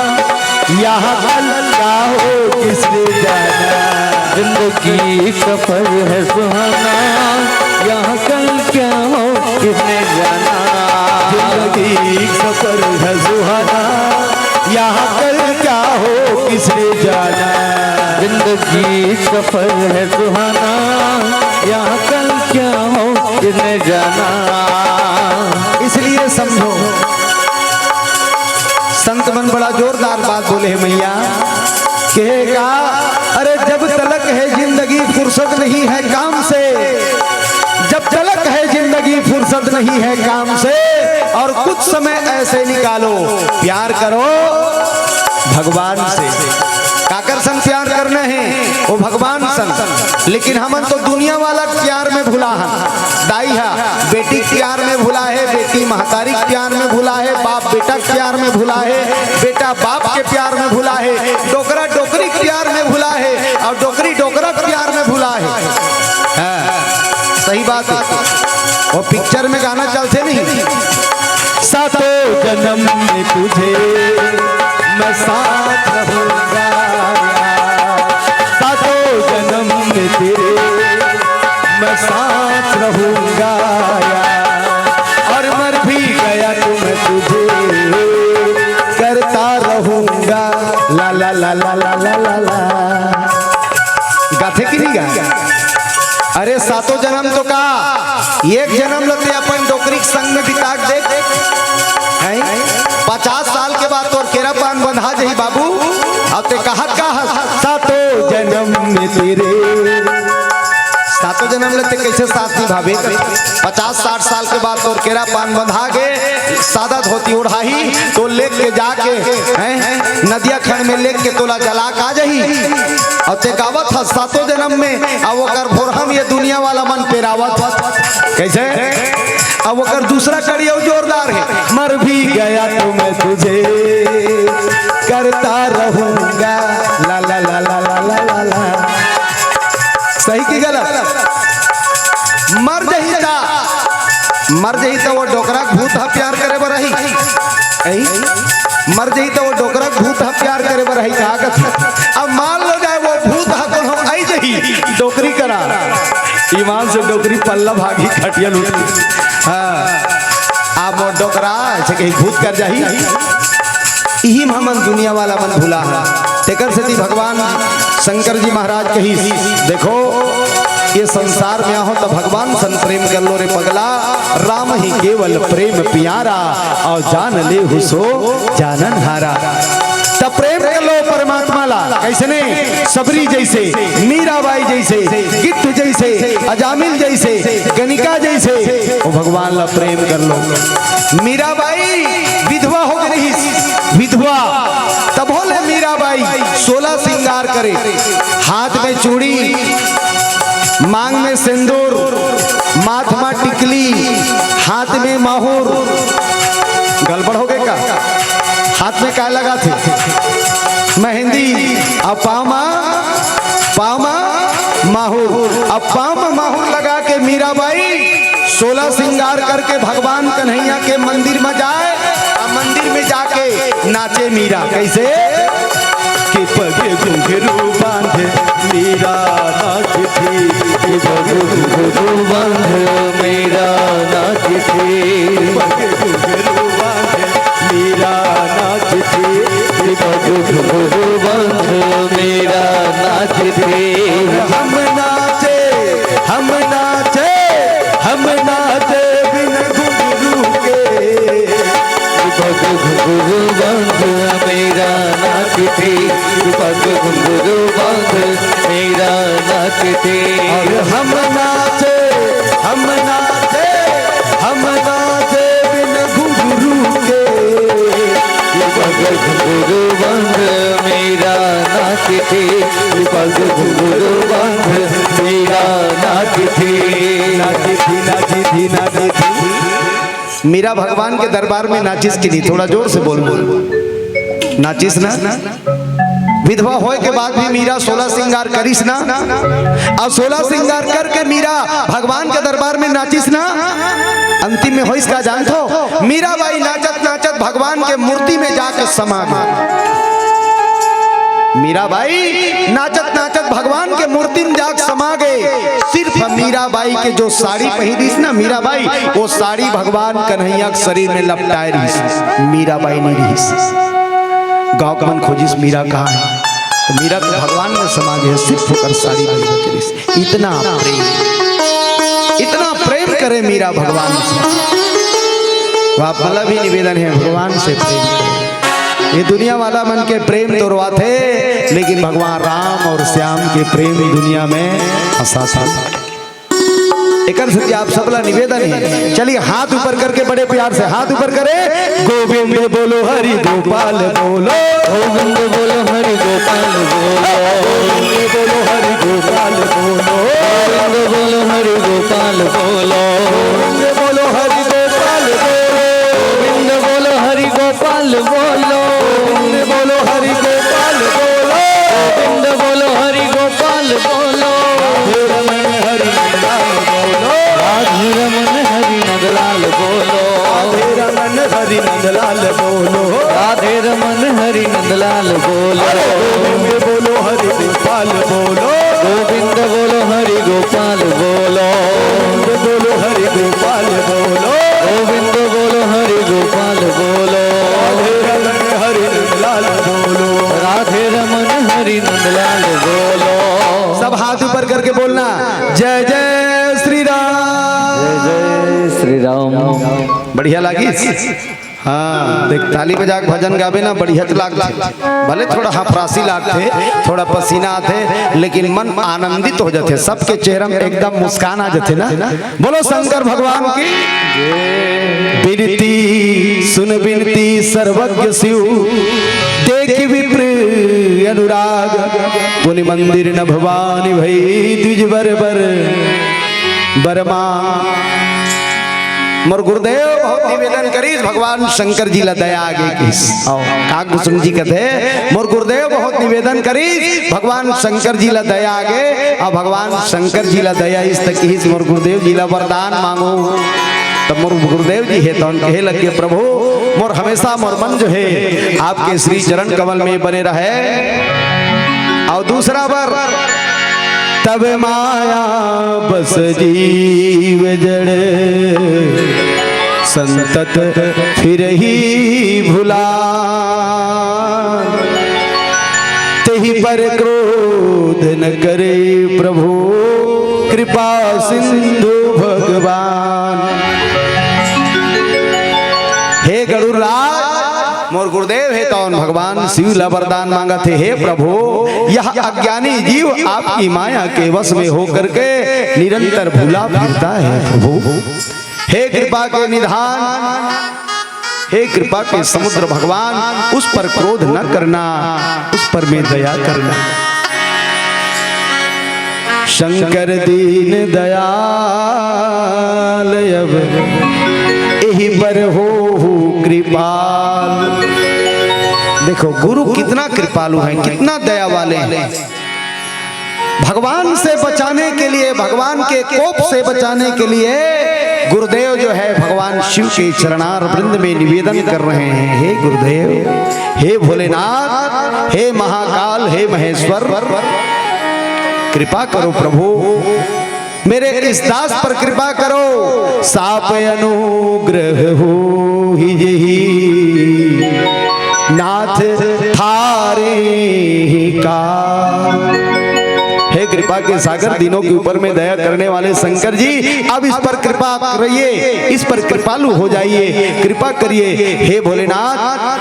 यहाँ कल क्या हो किसने जाना। जिंदगी सफर है सुहाना, यहाँ कल क्या हो किसने जाना। जिंदगी सफर है सुहाना, यहाँ कल क्या हो किसने जाना। जिंदगी सफर है सुहाना, यहाँ कल क्या हो किसने जाना। इसलिए समझो, संत मन बड़ा जोरदार बात बोले हे मैया, कहे का, अरे, जब तलक है जिंदगी फुर्सत नहीं है काम से, जब तलक है जिंदगी फुर्सत नहीं है काम से, और कुछ समय ऐसे निकालो, प्यार करो भगवान से। काकर संग प्यार करना है? वो भगवान संग। लेकिन हमन तो दुनिया वाला प्यार में भुला हन। दाई हा बेटी के प्यार में भुला हे, बेटी महतारी के प्यार में भुला हे, बाप बेटा के प्यार में भुला हे, बेटा बाप के प्यार में भुला हे, डोकरा डोकरी के प्यार में भुला हे, अउ डोकरी डोकरा के प्यार में भुला हे। हाँ, सही बात हे। वो पिक्चर में गाना चलथे नहीं, सातों जन्म में तुझे मैं साथ रहूंगा, सातों जन्म में तेरे मैं साथ रहूंगा यार, और मर भी गया तो मैं तुझे करता रहूंगा। ला ला ला ला ला ला ला ला। गाथे कि नहीं गा? अरे, सातों जन्म तो का, एक जन्म ल ते अपन डोकरी के संग में बिता के देख। हैं? पचास साल के बाद तोर केरा पान बंधा जही बाबू। अब ते कहत का हस, सातों जन्म में तेरे, सातों जन्म ल ते कैसे साथ निभाबे? पचास साठ साल के बाद तोर केरा पान बंधा गे, सादा धोती ओढ़ाही, तो लेग के जाके, हैं, नदिया खंड में लेग के तोला जला का जही। अउ ते गावत हस सातों जन्म में, अउ ओकर भोरहम ये दुनिया वाला मन पेरावत। कैसे? अब ओकर दूसरा कड़ी अउ जोरदार हे, मर भी गया तो मैं तुझे करता रहूंगा। ला ला ला ला ला ला ला ला। सही कि गलत? मर जही ता, मर जही ता वो डोकरा के भूत ह प्यार करे बर आही। ऐ? मर जही ता वो डोकरा के भूत ह प्यार करे बर आही, कहा कथे? अब मान लो जाए वो भूत ह कोनो आई जही डोकरी करा, मान से डोकरी पल्ला भागी खटिया लूट। हाँ, आप मोर डोकरा ऐसे कहीं भूत कर जाही। इही म हमन दुनिया वाला मन भुला है। तेकर सेती भगवान शंकर जी महाराज कहिस, देखो, ये संसार में आहो त भगवान सन प्रेम कर लो रे पगला, राम ही केवल प्रेम प्यारा, और जान लेहु सो जानन हारा। त प्रेम कर लो परमात्मा ला, कैसने? सबरी जैसे, मीराबाई जैसे, गिद्ध जैसे, अजामिल जैसे, गणिका जैसे, वो भगवान ला प्रेम कर लो। मीराबाई विधवा हो गई रहिस, विधवा। तभो ले मीराबाई सोलह श्रृंगार करे, हाथ में चूड़ी, मांग में सिंदूर, माथ में टिकली, हाथ में माहुर। गड़बड़ हो गए का? हाथ में काय लगा थे? मेहंदी। अब पाँव मा, पाँव मा माहुर। अब पाँव मा माहुर लगा के मीराबाई सोलह श्रृंगार करके भगवान कन्हैया के मंदिर में जाए, और मंदिर में जाके नाचे मीरा। कैसे? कि पग घुंघरू बांध मीरा नाचती, कि पग घुंघरू बांध मीरा नाचती, पग घुंघरू बांध मीरा नाचती, कि पग घुंघरू बांध मीरा नाचती। हम नाचे, हम नाचे, हम नाचे बिन घुंघरू के। पग घुंघरू बांध मीरा नाचती, पग घुंघरू बांध मीरा नाचती। और हम नाचे, हम नाचे, हम नाचे बिन घुंघरू के। पग घुंघरू बांध मीरा नाचती, पग घुंघरू बांध मीरा नाचती। नाचती, नाचती, नाचती। मीरा भगवान के दरबार में नाचिस कि नहीं? थोड़ा जोर से बोल। नाचिस ना? विधवा होए के बाद भी मीरा सोलह श्रृंगार करिस ना? और सोलह श्रृंगार करके मीरा भगवान के दरबार में नाचिस ना? अंतिम में होइस का जानथो? मीराबाई नाचत नाचत भगवान के मूर्ति में जाके समा गई। मीराबाई नाचत नाचत भगवान के मूर्ति में जाके समा गए। सिर्फ मीराबाई के जो साड़ी पहिरिस ना मीराबाई, वो साड़ी भगवान कन्हैया के शरीर में लपटाए रहिस, मीराबाई नहीं रहिस। गांव के मन खोजिस मीरा कहाँ है, तो मीरा तो भगवान में समा गए, सिर्फ ओकर साड़ी पहिर के रहिस। इतना प्रेम, इतना प्रेम करे मीरा भगवान से। आप मला भी निवेदन है, भगवान से प्रेम करो। ये दुनिया वाला मन के प्रेम तोरवाथे, लेकिन भगवान राम और श्याम के प्रेम दुनिया में असाध्य। एकर सेती आप सबला निवेदन है, चलिए हाथ ऊपर करके बड़े प्यार से हाथ ऊपर करे। गोविंद बोलो, हरि गोपाल बोलो। गोविंद बोलो, हरि गोपाल बोलो। गोविंद बोलो, हरि गोपाल बोलो। गोविंद बोलो, हरि गोपाल बोलो। गोविंद बोलो, हरि गोपाल बोलो। गोविंद बोलो, हरि गोपाल बोलो। गोविंद बोलो, हरि गोपाल बोलो। गोविंद बोलो, हरि गोपाल बोलो। राधे रमन हरि नंदलाल बोलो। राधे रमन हरि नंदलाल बोलो। राधे रमन हरि नंदलाल बोलो। राधे रमन हरि नंदलाल बोलो। अरे गोविंद बोलो, हरि गोपाल बोलो। गोविंद बोलो, हरि गोपाल बोलो। गोविंद बोलो, हरि गोपाल बोलो। गोविंद बोलो, हरि गोपाल बोलो। राधे रमन हरि नंदलाल बोलो। राधे रमन हरि नंदलाल बोलो। सब हाथ ऊपर करके बोलना, जय जय श्री राम। जय जय श्री राम। बढ़िया लागिस? हाँ, देख, ताली बजा के भजन गाबे ना, बढ़िया तो लागथे। भले थोड़ा हफरासी लागथे, थोड़ा पसीना आथे, लेकिन मन आनंदित हो जाथे। सबके चेहरा में एकदम मुस्कान आ जाथे ना। बोलो शंकर भगवान की। बिनती सुन बिनती सर्वज्ञ शिव, देख विप्र अनुराग। पुनि मंदिर न भवानी भई द्विज बर बर बरमा। मोर गुरुदेव बहुत निवेदन करिस, भगवान शंकर जी ला दया आ गे कहिस। अउ काकभूषण जी कथे, मोर गुरुदेव बहुत निवेदन करिस, भगवान शंकर जी ला दया आ गे, अउ भगवान शंकर जी ला दया आइस त कहिस, मोर गुरुदेव जी ला वरदान मांगो। तब मोर गुरुदेव जी हे तौन कहे लग गे, प्रभु, मोर हमेशा मोर मन जो है आपके श्री चरण कमल में बने रहे। अउ दूसरा बर तब माया बस जीव जड़, संतत फिरहि भुलान। तेहि पर क्रोध न करे प्रभु, कृपा सिंधु भगवान। हे गरुड़राज, मोर गुरुदेव हे तौन भगवान शिव ला वरदान मांगत हे, "हे प्रभु, यह अज्ञानी जीव आपकी माया के वश में होकर के निरंतर भुला फिरता है प्रभु। हे कृपा के निधान, हे कृपा के समुद्र भगवान, उस पर क्रोध न करना, उस पर में दया करना।" शंकर दीन दयाल अब एहि पर होहु कृपाल। देखो, गुरु कितना कृपालु हैं, कितना दया वाले हैं। भगवान से बचाने के लिए, भगवान के कोप से बचाने के लिए गुरुदेव जो है, भगवान शिव के चरणार वृंद में निवेदन कर रहे हैं, "हे गुरुदेव, हे भोलेनाथ, हे महाकाल, हे महेश्वर, कृपा करो प्रभु, मेरे इस दास पर कृपा करो।" साप अनुग्रह होहि जेहि, नाथ थारे ही का। हे कृपा के सागर, दीनों के ऊपर में दया करने वाले शंकर जी, अब इस पर कृपा करिए, इस पर कृपालु हो जाइए, कृपा करिए। हे भोलेनाथ,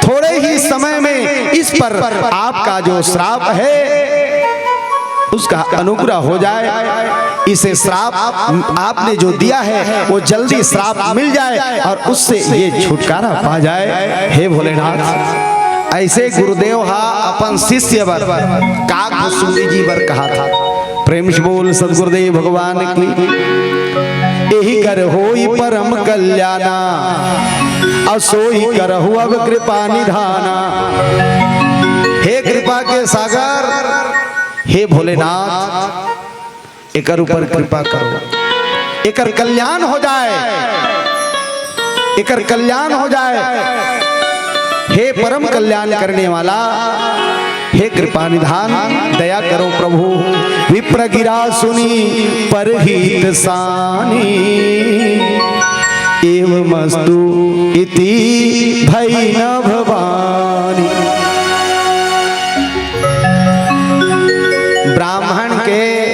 थोड़े ही समय में इस पर आपका जो श्राप है, उसका अनुग्रह हो जाए, इसे श्राप आपने जो दिया है, वो जल्दी श्राप मिल जाए और उससे ये छुटकारा पा जाए। हे भोलेनाथ, ऐसे गुरुदेव हा अपन शिष्य बर काग भुसुंडी जी बर कहा था। प्रेम से बोल सतगुरुदेव भगवान की। "एहि कर होई परम कल्याणा, असोई करहु अब कृपा निधाना।" हे कृपा के सागर, हे भोलेनाथ, एकर ऊपर कृपा करो, एकर कल्याण हो जाए, एकर कल्याण हो जाए। हे परम कल्याण करने वाला, हे कृपा निधान, दया करो प्रभु। विप्र गिरा सुनी परहित सानी, एवमस्तु इति भई न भवानी। ब्राह्मण के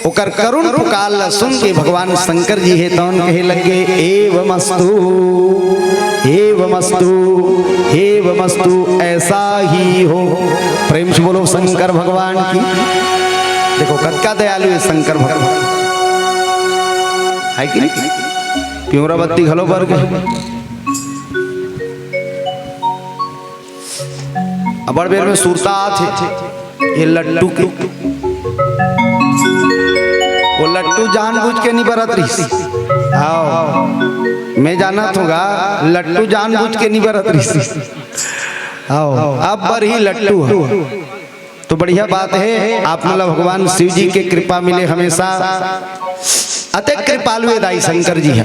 ओकर करुण पुकार ला सुन के भगवान शंकर जी हे तौन कहे लगे, "एवमस्तु, एवमस्तु, एवमस्तु, ऐसा ही हो।" प्रेम से बोलो शंकर भगवान की। देखो कतका दयालु हे शंकर भगवान, है कि नहीं? पिंवरा बत्ती घलो बर गे। अबड़ बेर में सुरता आथे ये लट्टू के। वो लट्टू जानबूझ के नहीं बरत रहिस। आओ, मैं जानत हूँ गा, लट्टू जानबूझ के नहीं बरत रहिस। आओ, अब बरही लट्टू ह। तो बढ़िया बात हे, आप मन ला भगवान शिव जी के कृपा मिले हमेशा। अतेक कृपालु हे दाई शंकर जी हे।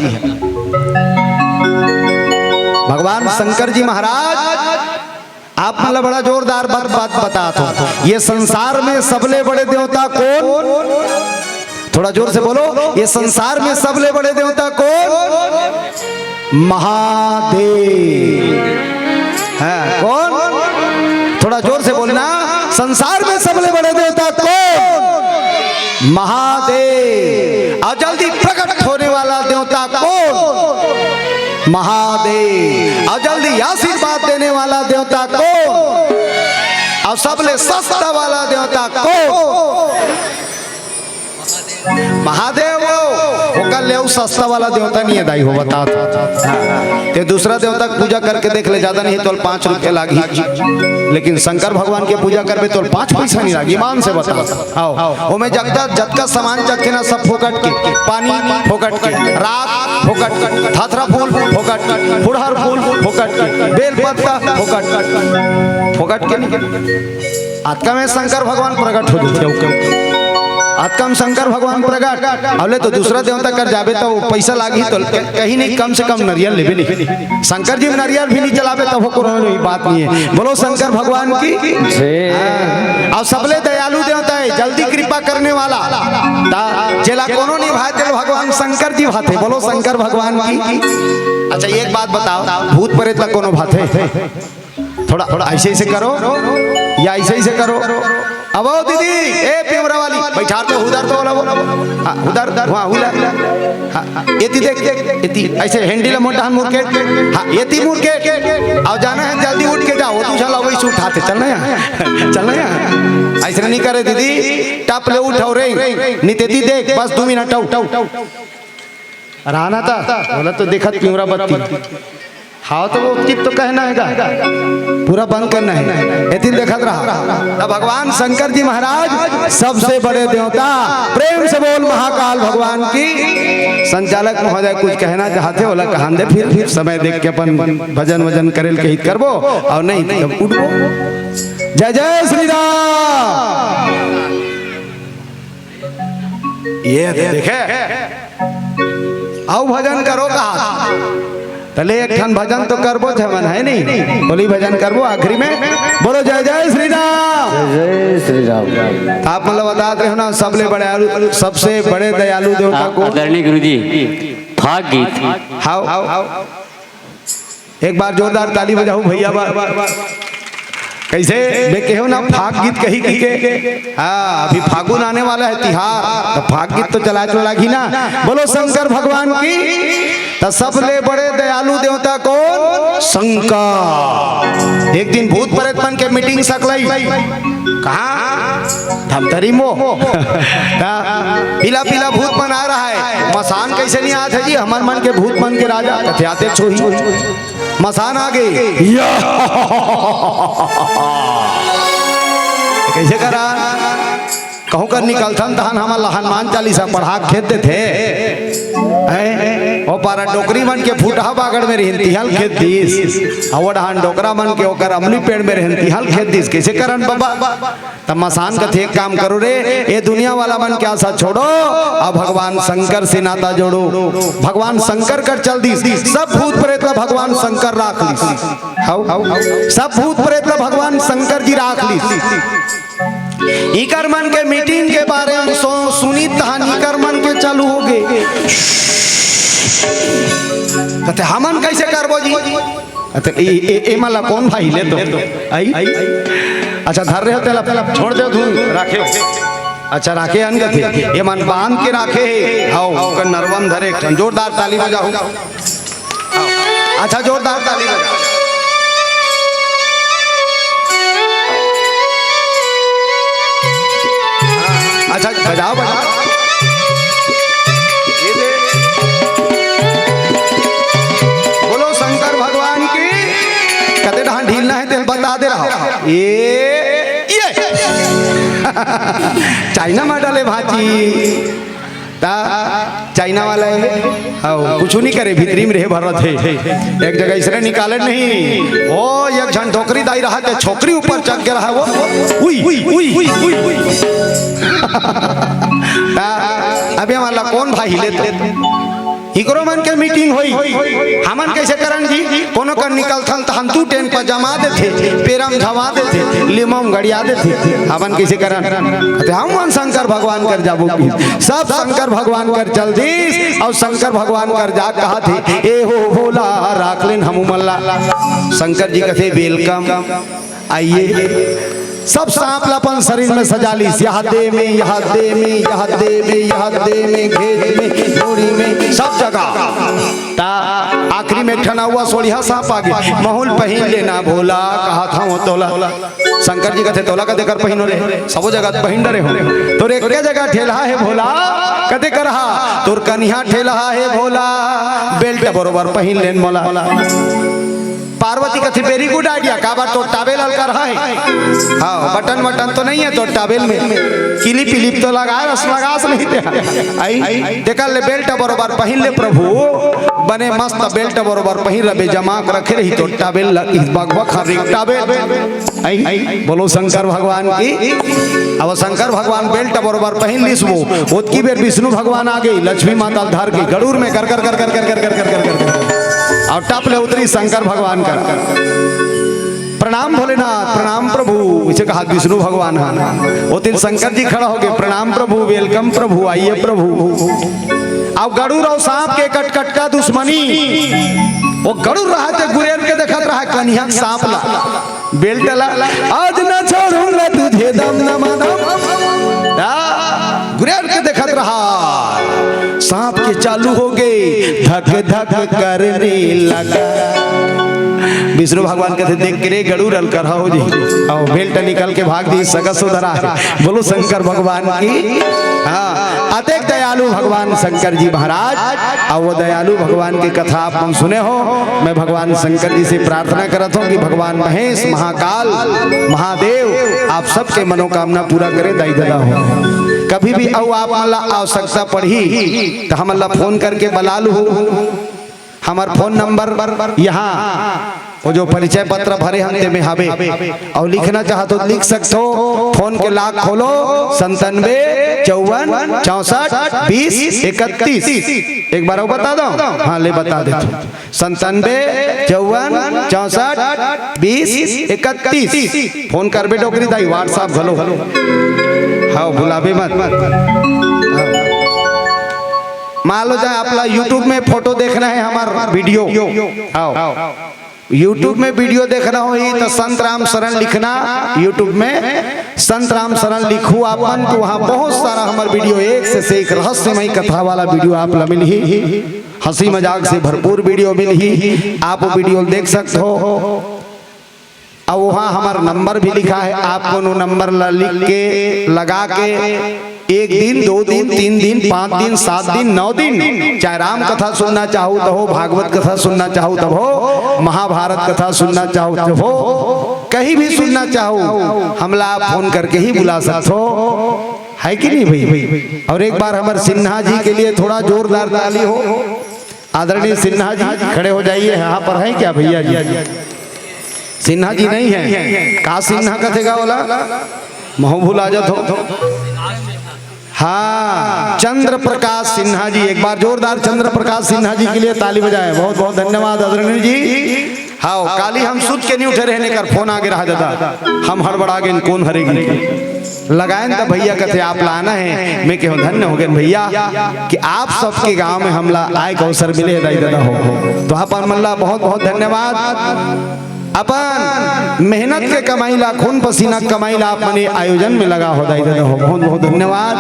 भगवान शंकर जी महाराज आप मन ला बड़ा जोरदार बात, बात बतात हों। ये संसार में सबले बड़े देवता कोन? थोड़ा जोर से बोलो, ये संसार में सबले बड़े देवता कोन? महादेव। हाँ, कोन? थोड़ा जोर से बोलना, संसार में सबले बड़े देवता कोन? महादेव। और जल्दी प्रकट होने वाला देवता कोन? महादेव। और जल्दी आशीर्वाद देने वाला देवता कोन? और सबले सस्ता वाला देवता कोन? महादेव। ओकर ले अउ सस्ता वाला देवता नहीं हे दाई हो, बतात हों। हाँ। ते दूसरा देवता के पूजा करके देख ले, ज्यादा नहीं तो पाँच रुपया लागही, लेकिन शंकर भगवान के पूजा करबे तो पाँच पैसा नहीं लागही, ईमान से बतात हों। आओ, ओमे जतका, जतका सामान चघथे ना, सब फोकट के, पानी फोकट के, राख फोकट के, धतरा फूल फोकट के, फुड़हर फूल फोकट के, बेल पत्ता फोकट के, फोकट के नहीं। अतका में शंकर भगवान प्रकट हो जाथे। अतका म शंकर भगवान प्रगट, अउ ले तो दूसरा देवता कर जाबे त वो पइसा लागही, तो क-, कहीं नहीं, कम से कम नरियल लेबे नहीं। शंकर जी म नरियल भी नहीं चलाबे तभो कोनो बात नहीं हे। बोलो शंकर भगवान की। जय। हाँ। अउ सबले दयालु देवता हे, जल्दी कृपा करने वाला। ता जेला कोनो नहीं भाय तेला भगवान शंकर जी भाथे। बोलो शंकर भगवान की। अच्छा, एक बात बताओ, भूत प्रेत ला कोनो भाथे? थोड़ा, थोड़ा ऐसे, ऐसे करो या ऐसे, ऐसे करो। अब आओ दीदी, ए पिंवरा वाली, बैठार तो उधर तो वाला वो। हाँ, उधर, उधर, वहाँ उधर। हाँ, हाँ, एती देख, एती, ऐसे handle मोटा हम मुड़ के। हाँ, एती मुड़ के। अउ जाना हे, जल्दी उठ के जाओ, दूसरा ला वही से उठाते, चलना यहाँ, चलना यहाँ। ऐसे नहीं करे दीदी, टप ले उठाओ रे, नहीं तेती देख, बस दो मिनट आओ। रहना था, बोला तो देखत पिंवरा बत्ती। हाँ, तो वो कित तो कहना हे गा, पूरा बंद करना हे, एतिन देखत रहा। तब भगवान शंकर जी महाराज सबसे बड़े देवता, प्रेम से बोल महाकाल भगवान की। संचालक महोदय कुछ कहना चाहते हो, ला कहन दे, फिर, फिर समय देख के अपन भजन वजन करेल कहित करबो, अउ नहीं तो तब उठबो। जय जय श्री राम। ये देखे, अउ भजन करो कहा। तले एक ठन भजन तो करबो, झमन हे नहीं? बोली भजन करबो आखिरी में। बोलो जय जय श्री राम। जय जय श्री राम। तो आप मतलब बतात रहे हो ना, सबले बड़े आलू, सबसे बड़े दयालु देवता को। आदरणीय गुरुजी, फाग गीत। हाव। एक बार जोरदार ताली बजाओ भैया बा। कैसे बे कहो ना, फाग गीत कही, कही के। हाँ, अभी फागुन आने वाला हे, तिहार, तो फाग गीत तो चलाय तो लागही ना। बोलो शंकर भगवान की। तो सबले बड़े दयालु देवता कोन? शंकर। एक दिन भूत प्रेत मन के meeting सकलई। कहाँ? धमतरी मो। हाँ, पीला पीला भूत मन आ रहा हे। मसान कैसे नहीं आत हे जी? हमर मन के भूत मन के राजा कथे आते छोही। मसान आ गे। या। कैसे करा? कहूँ कर निकलथन तहन हमन ला हनुमान चालीसा पढ़ा के खेद देथे। हैं? ओ पारा डोकरी मन के फुटहा बागड़ में रहिन, तिहल खेद दिस। अउ ओ डहान डोकरा मन के ओकर अमली पेड़ में रहिन, तिहल खेद दिस। कैसे करन बाबा? तब मसान कथे, "एक काम करो रे, ए दुनिया वाला मन के आशा छोड़ो, अउ भगवान शंकर से नाता जोड़ो।" भगवान शंकर कर चल दिस, सब भूत प्रेत ला भगवान शंकर राख लिस। हव, सब भूत प्रेत ला भगवान शंकर जी राख लिस। इकर मन के meeting के बारे में सो-, सुनी तहान इकर मन के चालू हो गे। कथे, "हमन कैसे करबो जी?" अच्छा, ए, ए, ए मला कौन भाई ले तो? आई? अच्छा, धर रहे हो तेला, छोड़ दे धुन, राखे हो। अच्छा, राखे अन गथे। ये मन बांध के राखे हे। हाव, ओकर नरवा म धरे एक ठन। जोरदार ताली बजाओ। हाव। अच्छा, जोरदार ताली बजाओ। हाँ, अच्छा, बजाओ, बजाओ। ये दे। बोलो शंकर भगवान की। कते डहान ढीलना हे, तेल बता दे रहा हूँ। ये, ये। चाइना मॉडल हे भाजी। ता चाइना वाला हे। हाव, कुछु नहीं करे, भीतरी में रहे भरत हे। एक जगह इसने निकाले नहीं। ओ, एक झन डोकरी दाई रहा के छोकरी ऊपर चढ़ के रहा वो। उई, उई, उई, उई, उई। ता, अबे वाला कौन भाई ले तो? इकरो मन के meeting होई, हमन कैसे करन जी? कोनो कर निकलथन त हम दू टेन पर जमा देथे, पेरम झमा देथे, लिमम गड़िया देथे, हमन कैसे करन? ते हमन शंकर भगवान कर जाबो की, सब शंकर भगवान कर चल दिस, अउ शंकर भगवान कर जा कहा थे, "ए हो भोला, राख लेन हमू मन ला।" शंकर जी कथे, "Welcome।" आइए, सब सांप ला अपन शरीर में सजा लीस, यह देह में, यह देह में, यह देह में, यह देह में, घेंच में, डोरी में, सब जगह। ता आखिरी में एक ठन अउ सोड़िया सांप आ गे, "महूं ल पहिन लेना भोला, कहा था वो तोला।" शंकर जी कथे, "तोला का देकर पहिनो रे, सबो जगह पहिन डरे हो, तोर एक जगह ठेलहा हे भोला, कते करहा, तोर कनिहा ठेलहा हे भोला, belt बरोबर पहिन लेन मोला।" पार्वती कथे, "Very good idea, काबर तोर towel अलकर हे?" हाँ, बटन वटन तो नहीं है तोर towel में, clip विलिप तो लगा रस, लगास नहीं दे। आई, तेकर ले belt बरोबर पहिन ले प्रभु, बने मस्त belt बरोबर पहिन रबे, जमा के रखे रही तोर towel ल, इस बकबक हर एक towel। आई, बोलो शंकर भगवान की। अब शंकर भगवान belt बरोबर पहिन लिस वो, ओतकी बेर विष्णु भगवान आ गई, लक्ष्मी माता ल धर के गड़ूर में कर कर कर कर कर कर कर कर कर कर कर, और टप ले उतरी शंकर भगवान कर। "प्रणाम भोलेनाथ, प्रणाम प्रभु," इसे कहा विष्णु भगवान। हाँ, ओतिल शंकर जी खड़ा हो गए, "प्रणाम प्रभु, welcome प्रभु, आइए प्रभु।" अब गड़ूर अउ सांप के कटकट्टा दुश्मनी, वो गड़ूर रहा ते गुरेर के देखत रहा कन्हैया के सांप ला। Belt ला, "आज ना छोड़ूंगा तुझे दम दमा दम।" आ, गुरेर के देखत रहा, सांप के चालू हो गए, धक धक करने लगा। विष्णु भगवान कथे, "देख के रे गड़ूर अलकर हो जी।" अउ belt निकल के भाग दी, सगस उधरा है। बोलो शंकर भगवान की। हाँ, अतेक दयालु भगवान शंकर जी महाराज। अउ वो दयालु भगवान के कथा आप मन सुने हो। मैं भगवान शंकर जी से प्रार्थना करत हूँ कि भगवान महेश, महाकाल, महादेव आप सबके मनोकामना पूरा करे, दाई ददा हो। कभी भी अउ आप मन ला आवश्यकता पड़ही तो हमन ला phone करके बला लू। हमर phone number यहाँ वो जो परिचय पत्र भरे हन तेमे हवे, अउ लिखना चाहत हो लिख सकत हो। Phone के lock खोलो, संतानबे चौवन चौसठ बीस इकतीस। एक बार अउ बता दो, हाँ ले बता देथों, संतानबे चौवन चौसठ बीस इकतीस। Phone करबे डोकरी दाई, WhatsApp घलो। हाँ, भुलाबे मत। मान लो जाए आप ला YouTube में photo देखना है हमर video, हाँ, YouTube में video देखना होही तो संत राम शरण लिखना, YouTube में संत राम शरण लिखू आप मन, तो वहाँ बहुत सारा हमर video, एक से, से एक रहस्यमय कथा वाला video आप ला मिलही, हंसी मजाक से भरपूर video मिलही, आप वो video देख सकत हो। अब वहाँ हमर number भी लिखा है, आप कोनो number ला लिख के, लगा के, एक दिन, दो दिन, तीन दिन, पाँच दिन, सात दिन, नौ दिन, चाहे राम कथा सुनना चाहू तब हो, भागवत कथा सुनना चाहू तब हो, महाभारत कथा सुनना चाहू तब हो, कहीं भी सुनना चाहू, हमला आप phone करके ही बुला सकत हो, है कि नहीं भाई? अउ एक बार हमर सिन्हा जी के लिए थोड़ा जोरदार ताली हो। आदरणीय सिन्हा जी खड़े हो जाइए। यहाँ पर हैं क्या भैया जी? सिन्हा जी नहीं है, का सिन्हा कथेगा बोला, महू भुला जात हो। हाँ, चंद्र प्रकाश सिन्हा जी, एक बार जोरदार चंद्र प्रकाश सिन्हा जी के लिए ताली बजाएं। बहुत बहुत धन्यवाद आदरणीय जी। हाँ, काली हम सुत के नहीं उठे रहेन, एकर phone आगे रहा दादा, हम हड़बड़ा गेन, कौन हरे गिन के लगाएन त भैया कथे आप ला आना है। मैं कहूँ धन्य हो गेन भैया कि आप सबके गांव में हमला आए के अवसर मिले है दाई ददा हो। तो आप मन ला बहुत बहुत धन्यवाद। अपन मेहनत के कमाई ला, खून पसीना के कमाई ला आप मन ये आयोजन में लगा हो दाई ददा हो, बहुत बहुत धन्यवाद।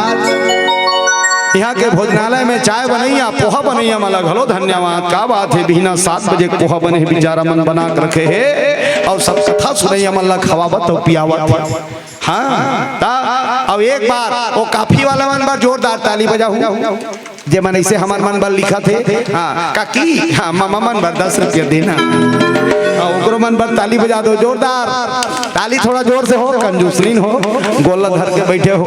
यहाँ के भोजनालय में चाय बनैया, पोहा बनैया मन ला घलो धन्यवाद। का बात है, बिहना सात बजे पोहा बने हे, बेचारा मन बना के रखे हे, अउ सब कथा सुनैया मन ला खवावत अउ पियावत हे। हाँ, ता अब एक बार वो काफी वाला मन बर जोरदार ताली बजाहू, जे मन ऐसे हमर मन बर लिखत हे। हाँ, काकी, हाँ, ममा मन बर दस रुपया देना। हाँ, ओकरो मन बर ताली बजा दो जोरदार। ताली थोड़ा जोर से हो, कंजूस नहीं हो, गोला धर के बैठे हो।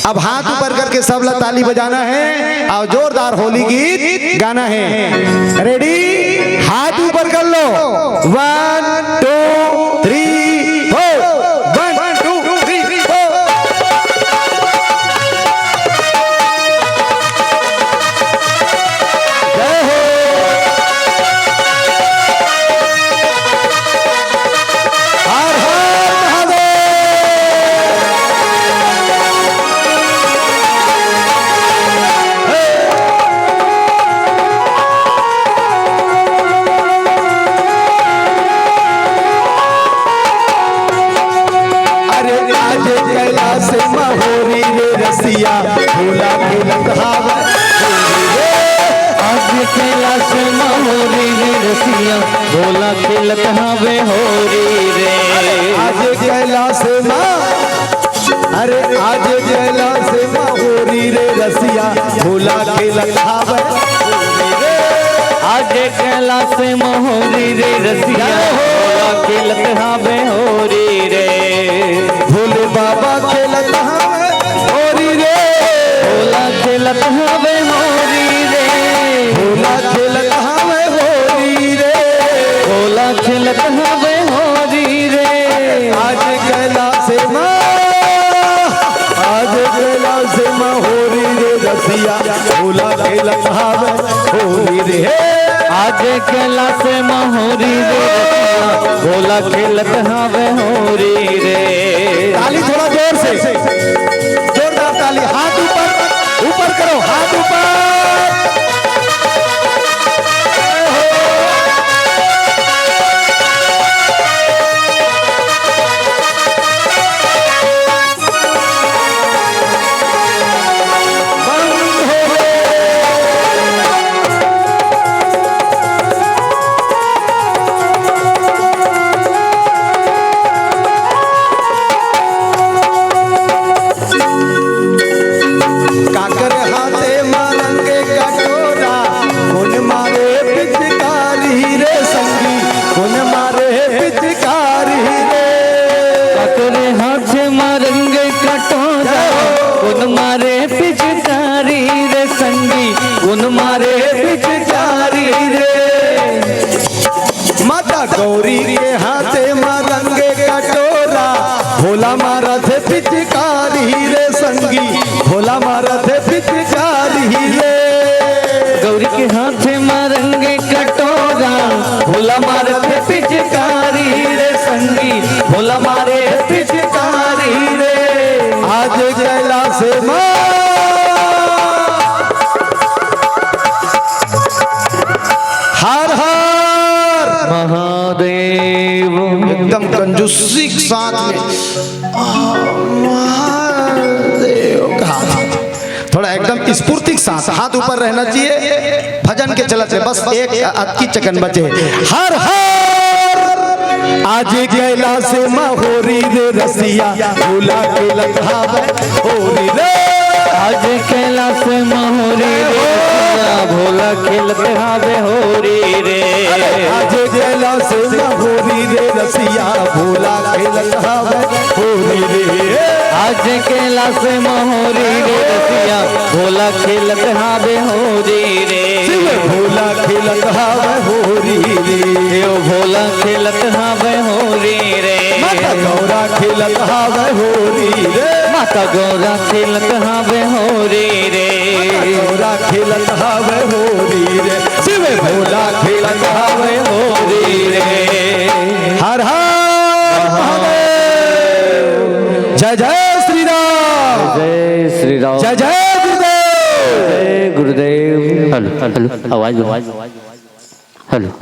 अब हाथ ऊपर करके सब ला ताली बजाना है और जोरदार होली गीत गाना है। Ready? हाथ ऊपर कर लो। One, two, three, four। One, two, three, four। जय हो। हर हर महादेव। अरे आज कैलाश में होरी रे रसिया, भोला खेलत हावै होरी रे। आज कैलाश में होरी रे रसिया, भोला खेलत हावै होरी रे। आज कैलाश में, अरे आज कैलाश में होरी रे रसिया, भोला खेलत हावै होरी रे। आज कैलाश म होरी रे रसिया, भोला खेलत हावे होरी रे। भोले बाबा खेलत हावे होरी रे। भोला खेलत हावे होरी रे। भोला खेलत हावे होरी रे। भोला खेलत हावे होरी रे। आज कैलाश म, आज कैलाश म होरी रे रसिया, भोला खेलत हावे होरी रे। आज कैलाश म होरी रे रसिया, भोला खेलत हावे होरी रे। ताली थोड़ा जोर से, जोरदार ताली, हाथ ऊपर, ऊपर करो, हाथ ऊपर। काकर हाथे म रंग कटोरा, कोन मारे पिचकारी रे संगी, कोन मारे पिचकारी रे। काकर हाथे म रंग कटोरा, कोन मारे पिचकारी रे संगी, कोन मारे पिचकारी रे। माता गौरी के हाथे म रंग कटोरा, भोला मारत हे पिचकारी रे संगी, भोला मारत हे पिचकारी रे। गौरी के हाथे म रंग कटोरा, भोला मारत हे पिचकारी रे संगी, भोला मारे पिचकारी रे। आज कैलाश म हर हर महादेव। एकदम कंजूसी के साथ में महादेव का। थोड़ा एकदम स्फूर्ति के साथ हाथ ऊपर रहना चाहिए। भजन के चलत हे, बस एक अतकी चकन बचे। हर हर। आज कैलाश म होरी रे रसिया, भोला खेलत हावे होरी रे। आज कैलाश म होरी रे रसिया, भोला खेलत हावे होरी रे। आज कैलाश म होरी रे रसिया, भोला खेलत हावे होरी रे। आज कैलाश म होरी रे रसिया, भोला खेलत हावे होरी रे। शिव भोला खेलत हावे होरी रे। शिव भोला खेलत हावे होरी रे। माता गौरा खेलत हावे होरी रे। माता गौरा खेलत हावे होरी रे। माता गौरा खेलत हावे होरी रे। शिव भोला खेलत हावे होरी रे। हर हर महादेव। जय जय श्री राम। जय श्री राम। जय जय गुरुदेव। जय गुरुदेव। हेलो, हेलो, आवाज दो। हेलो।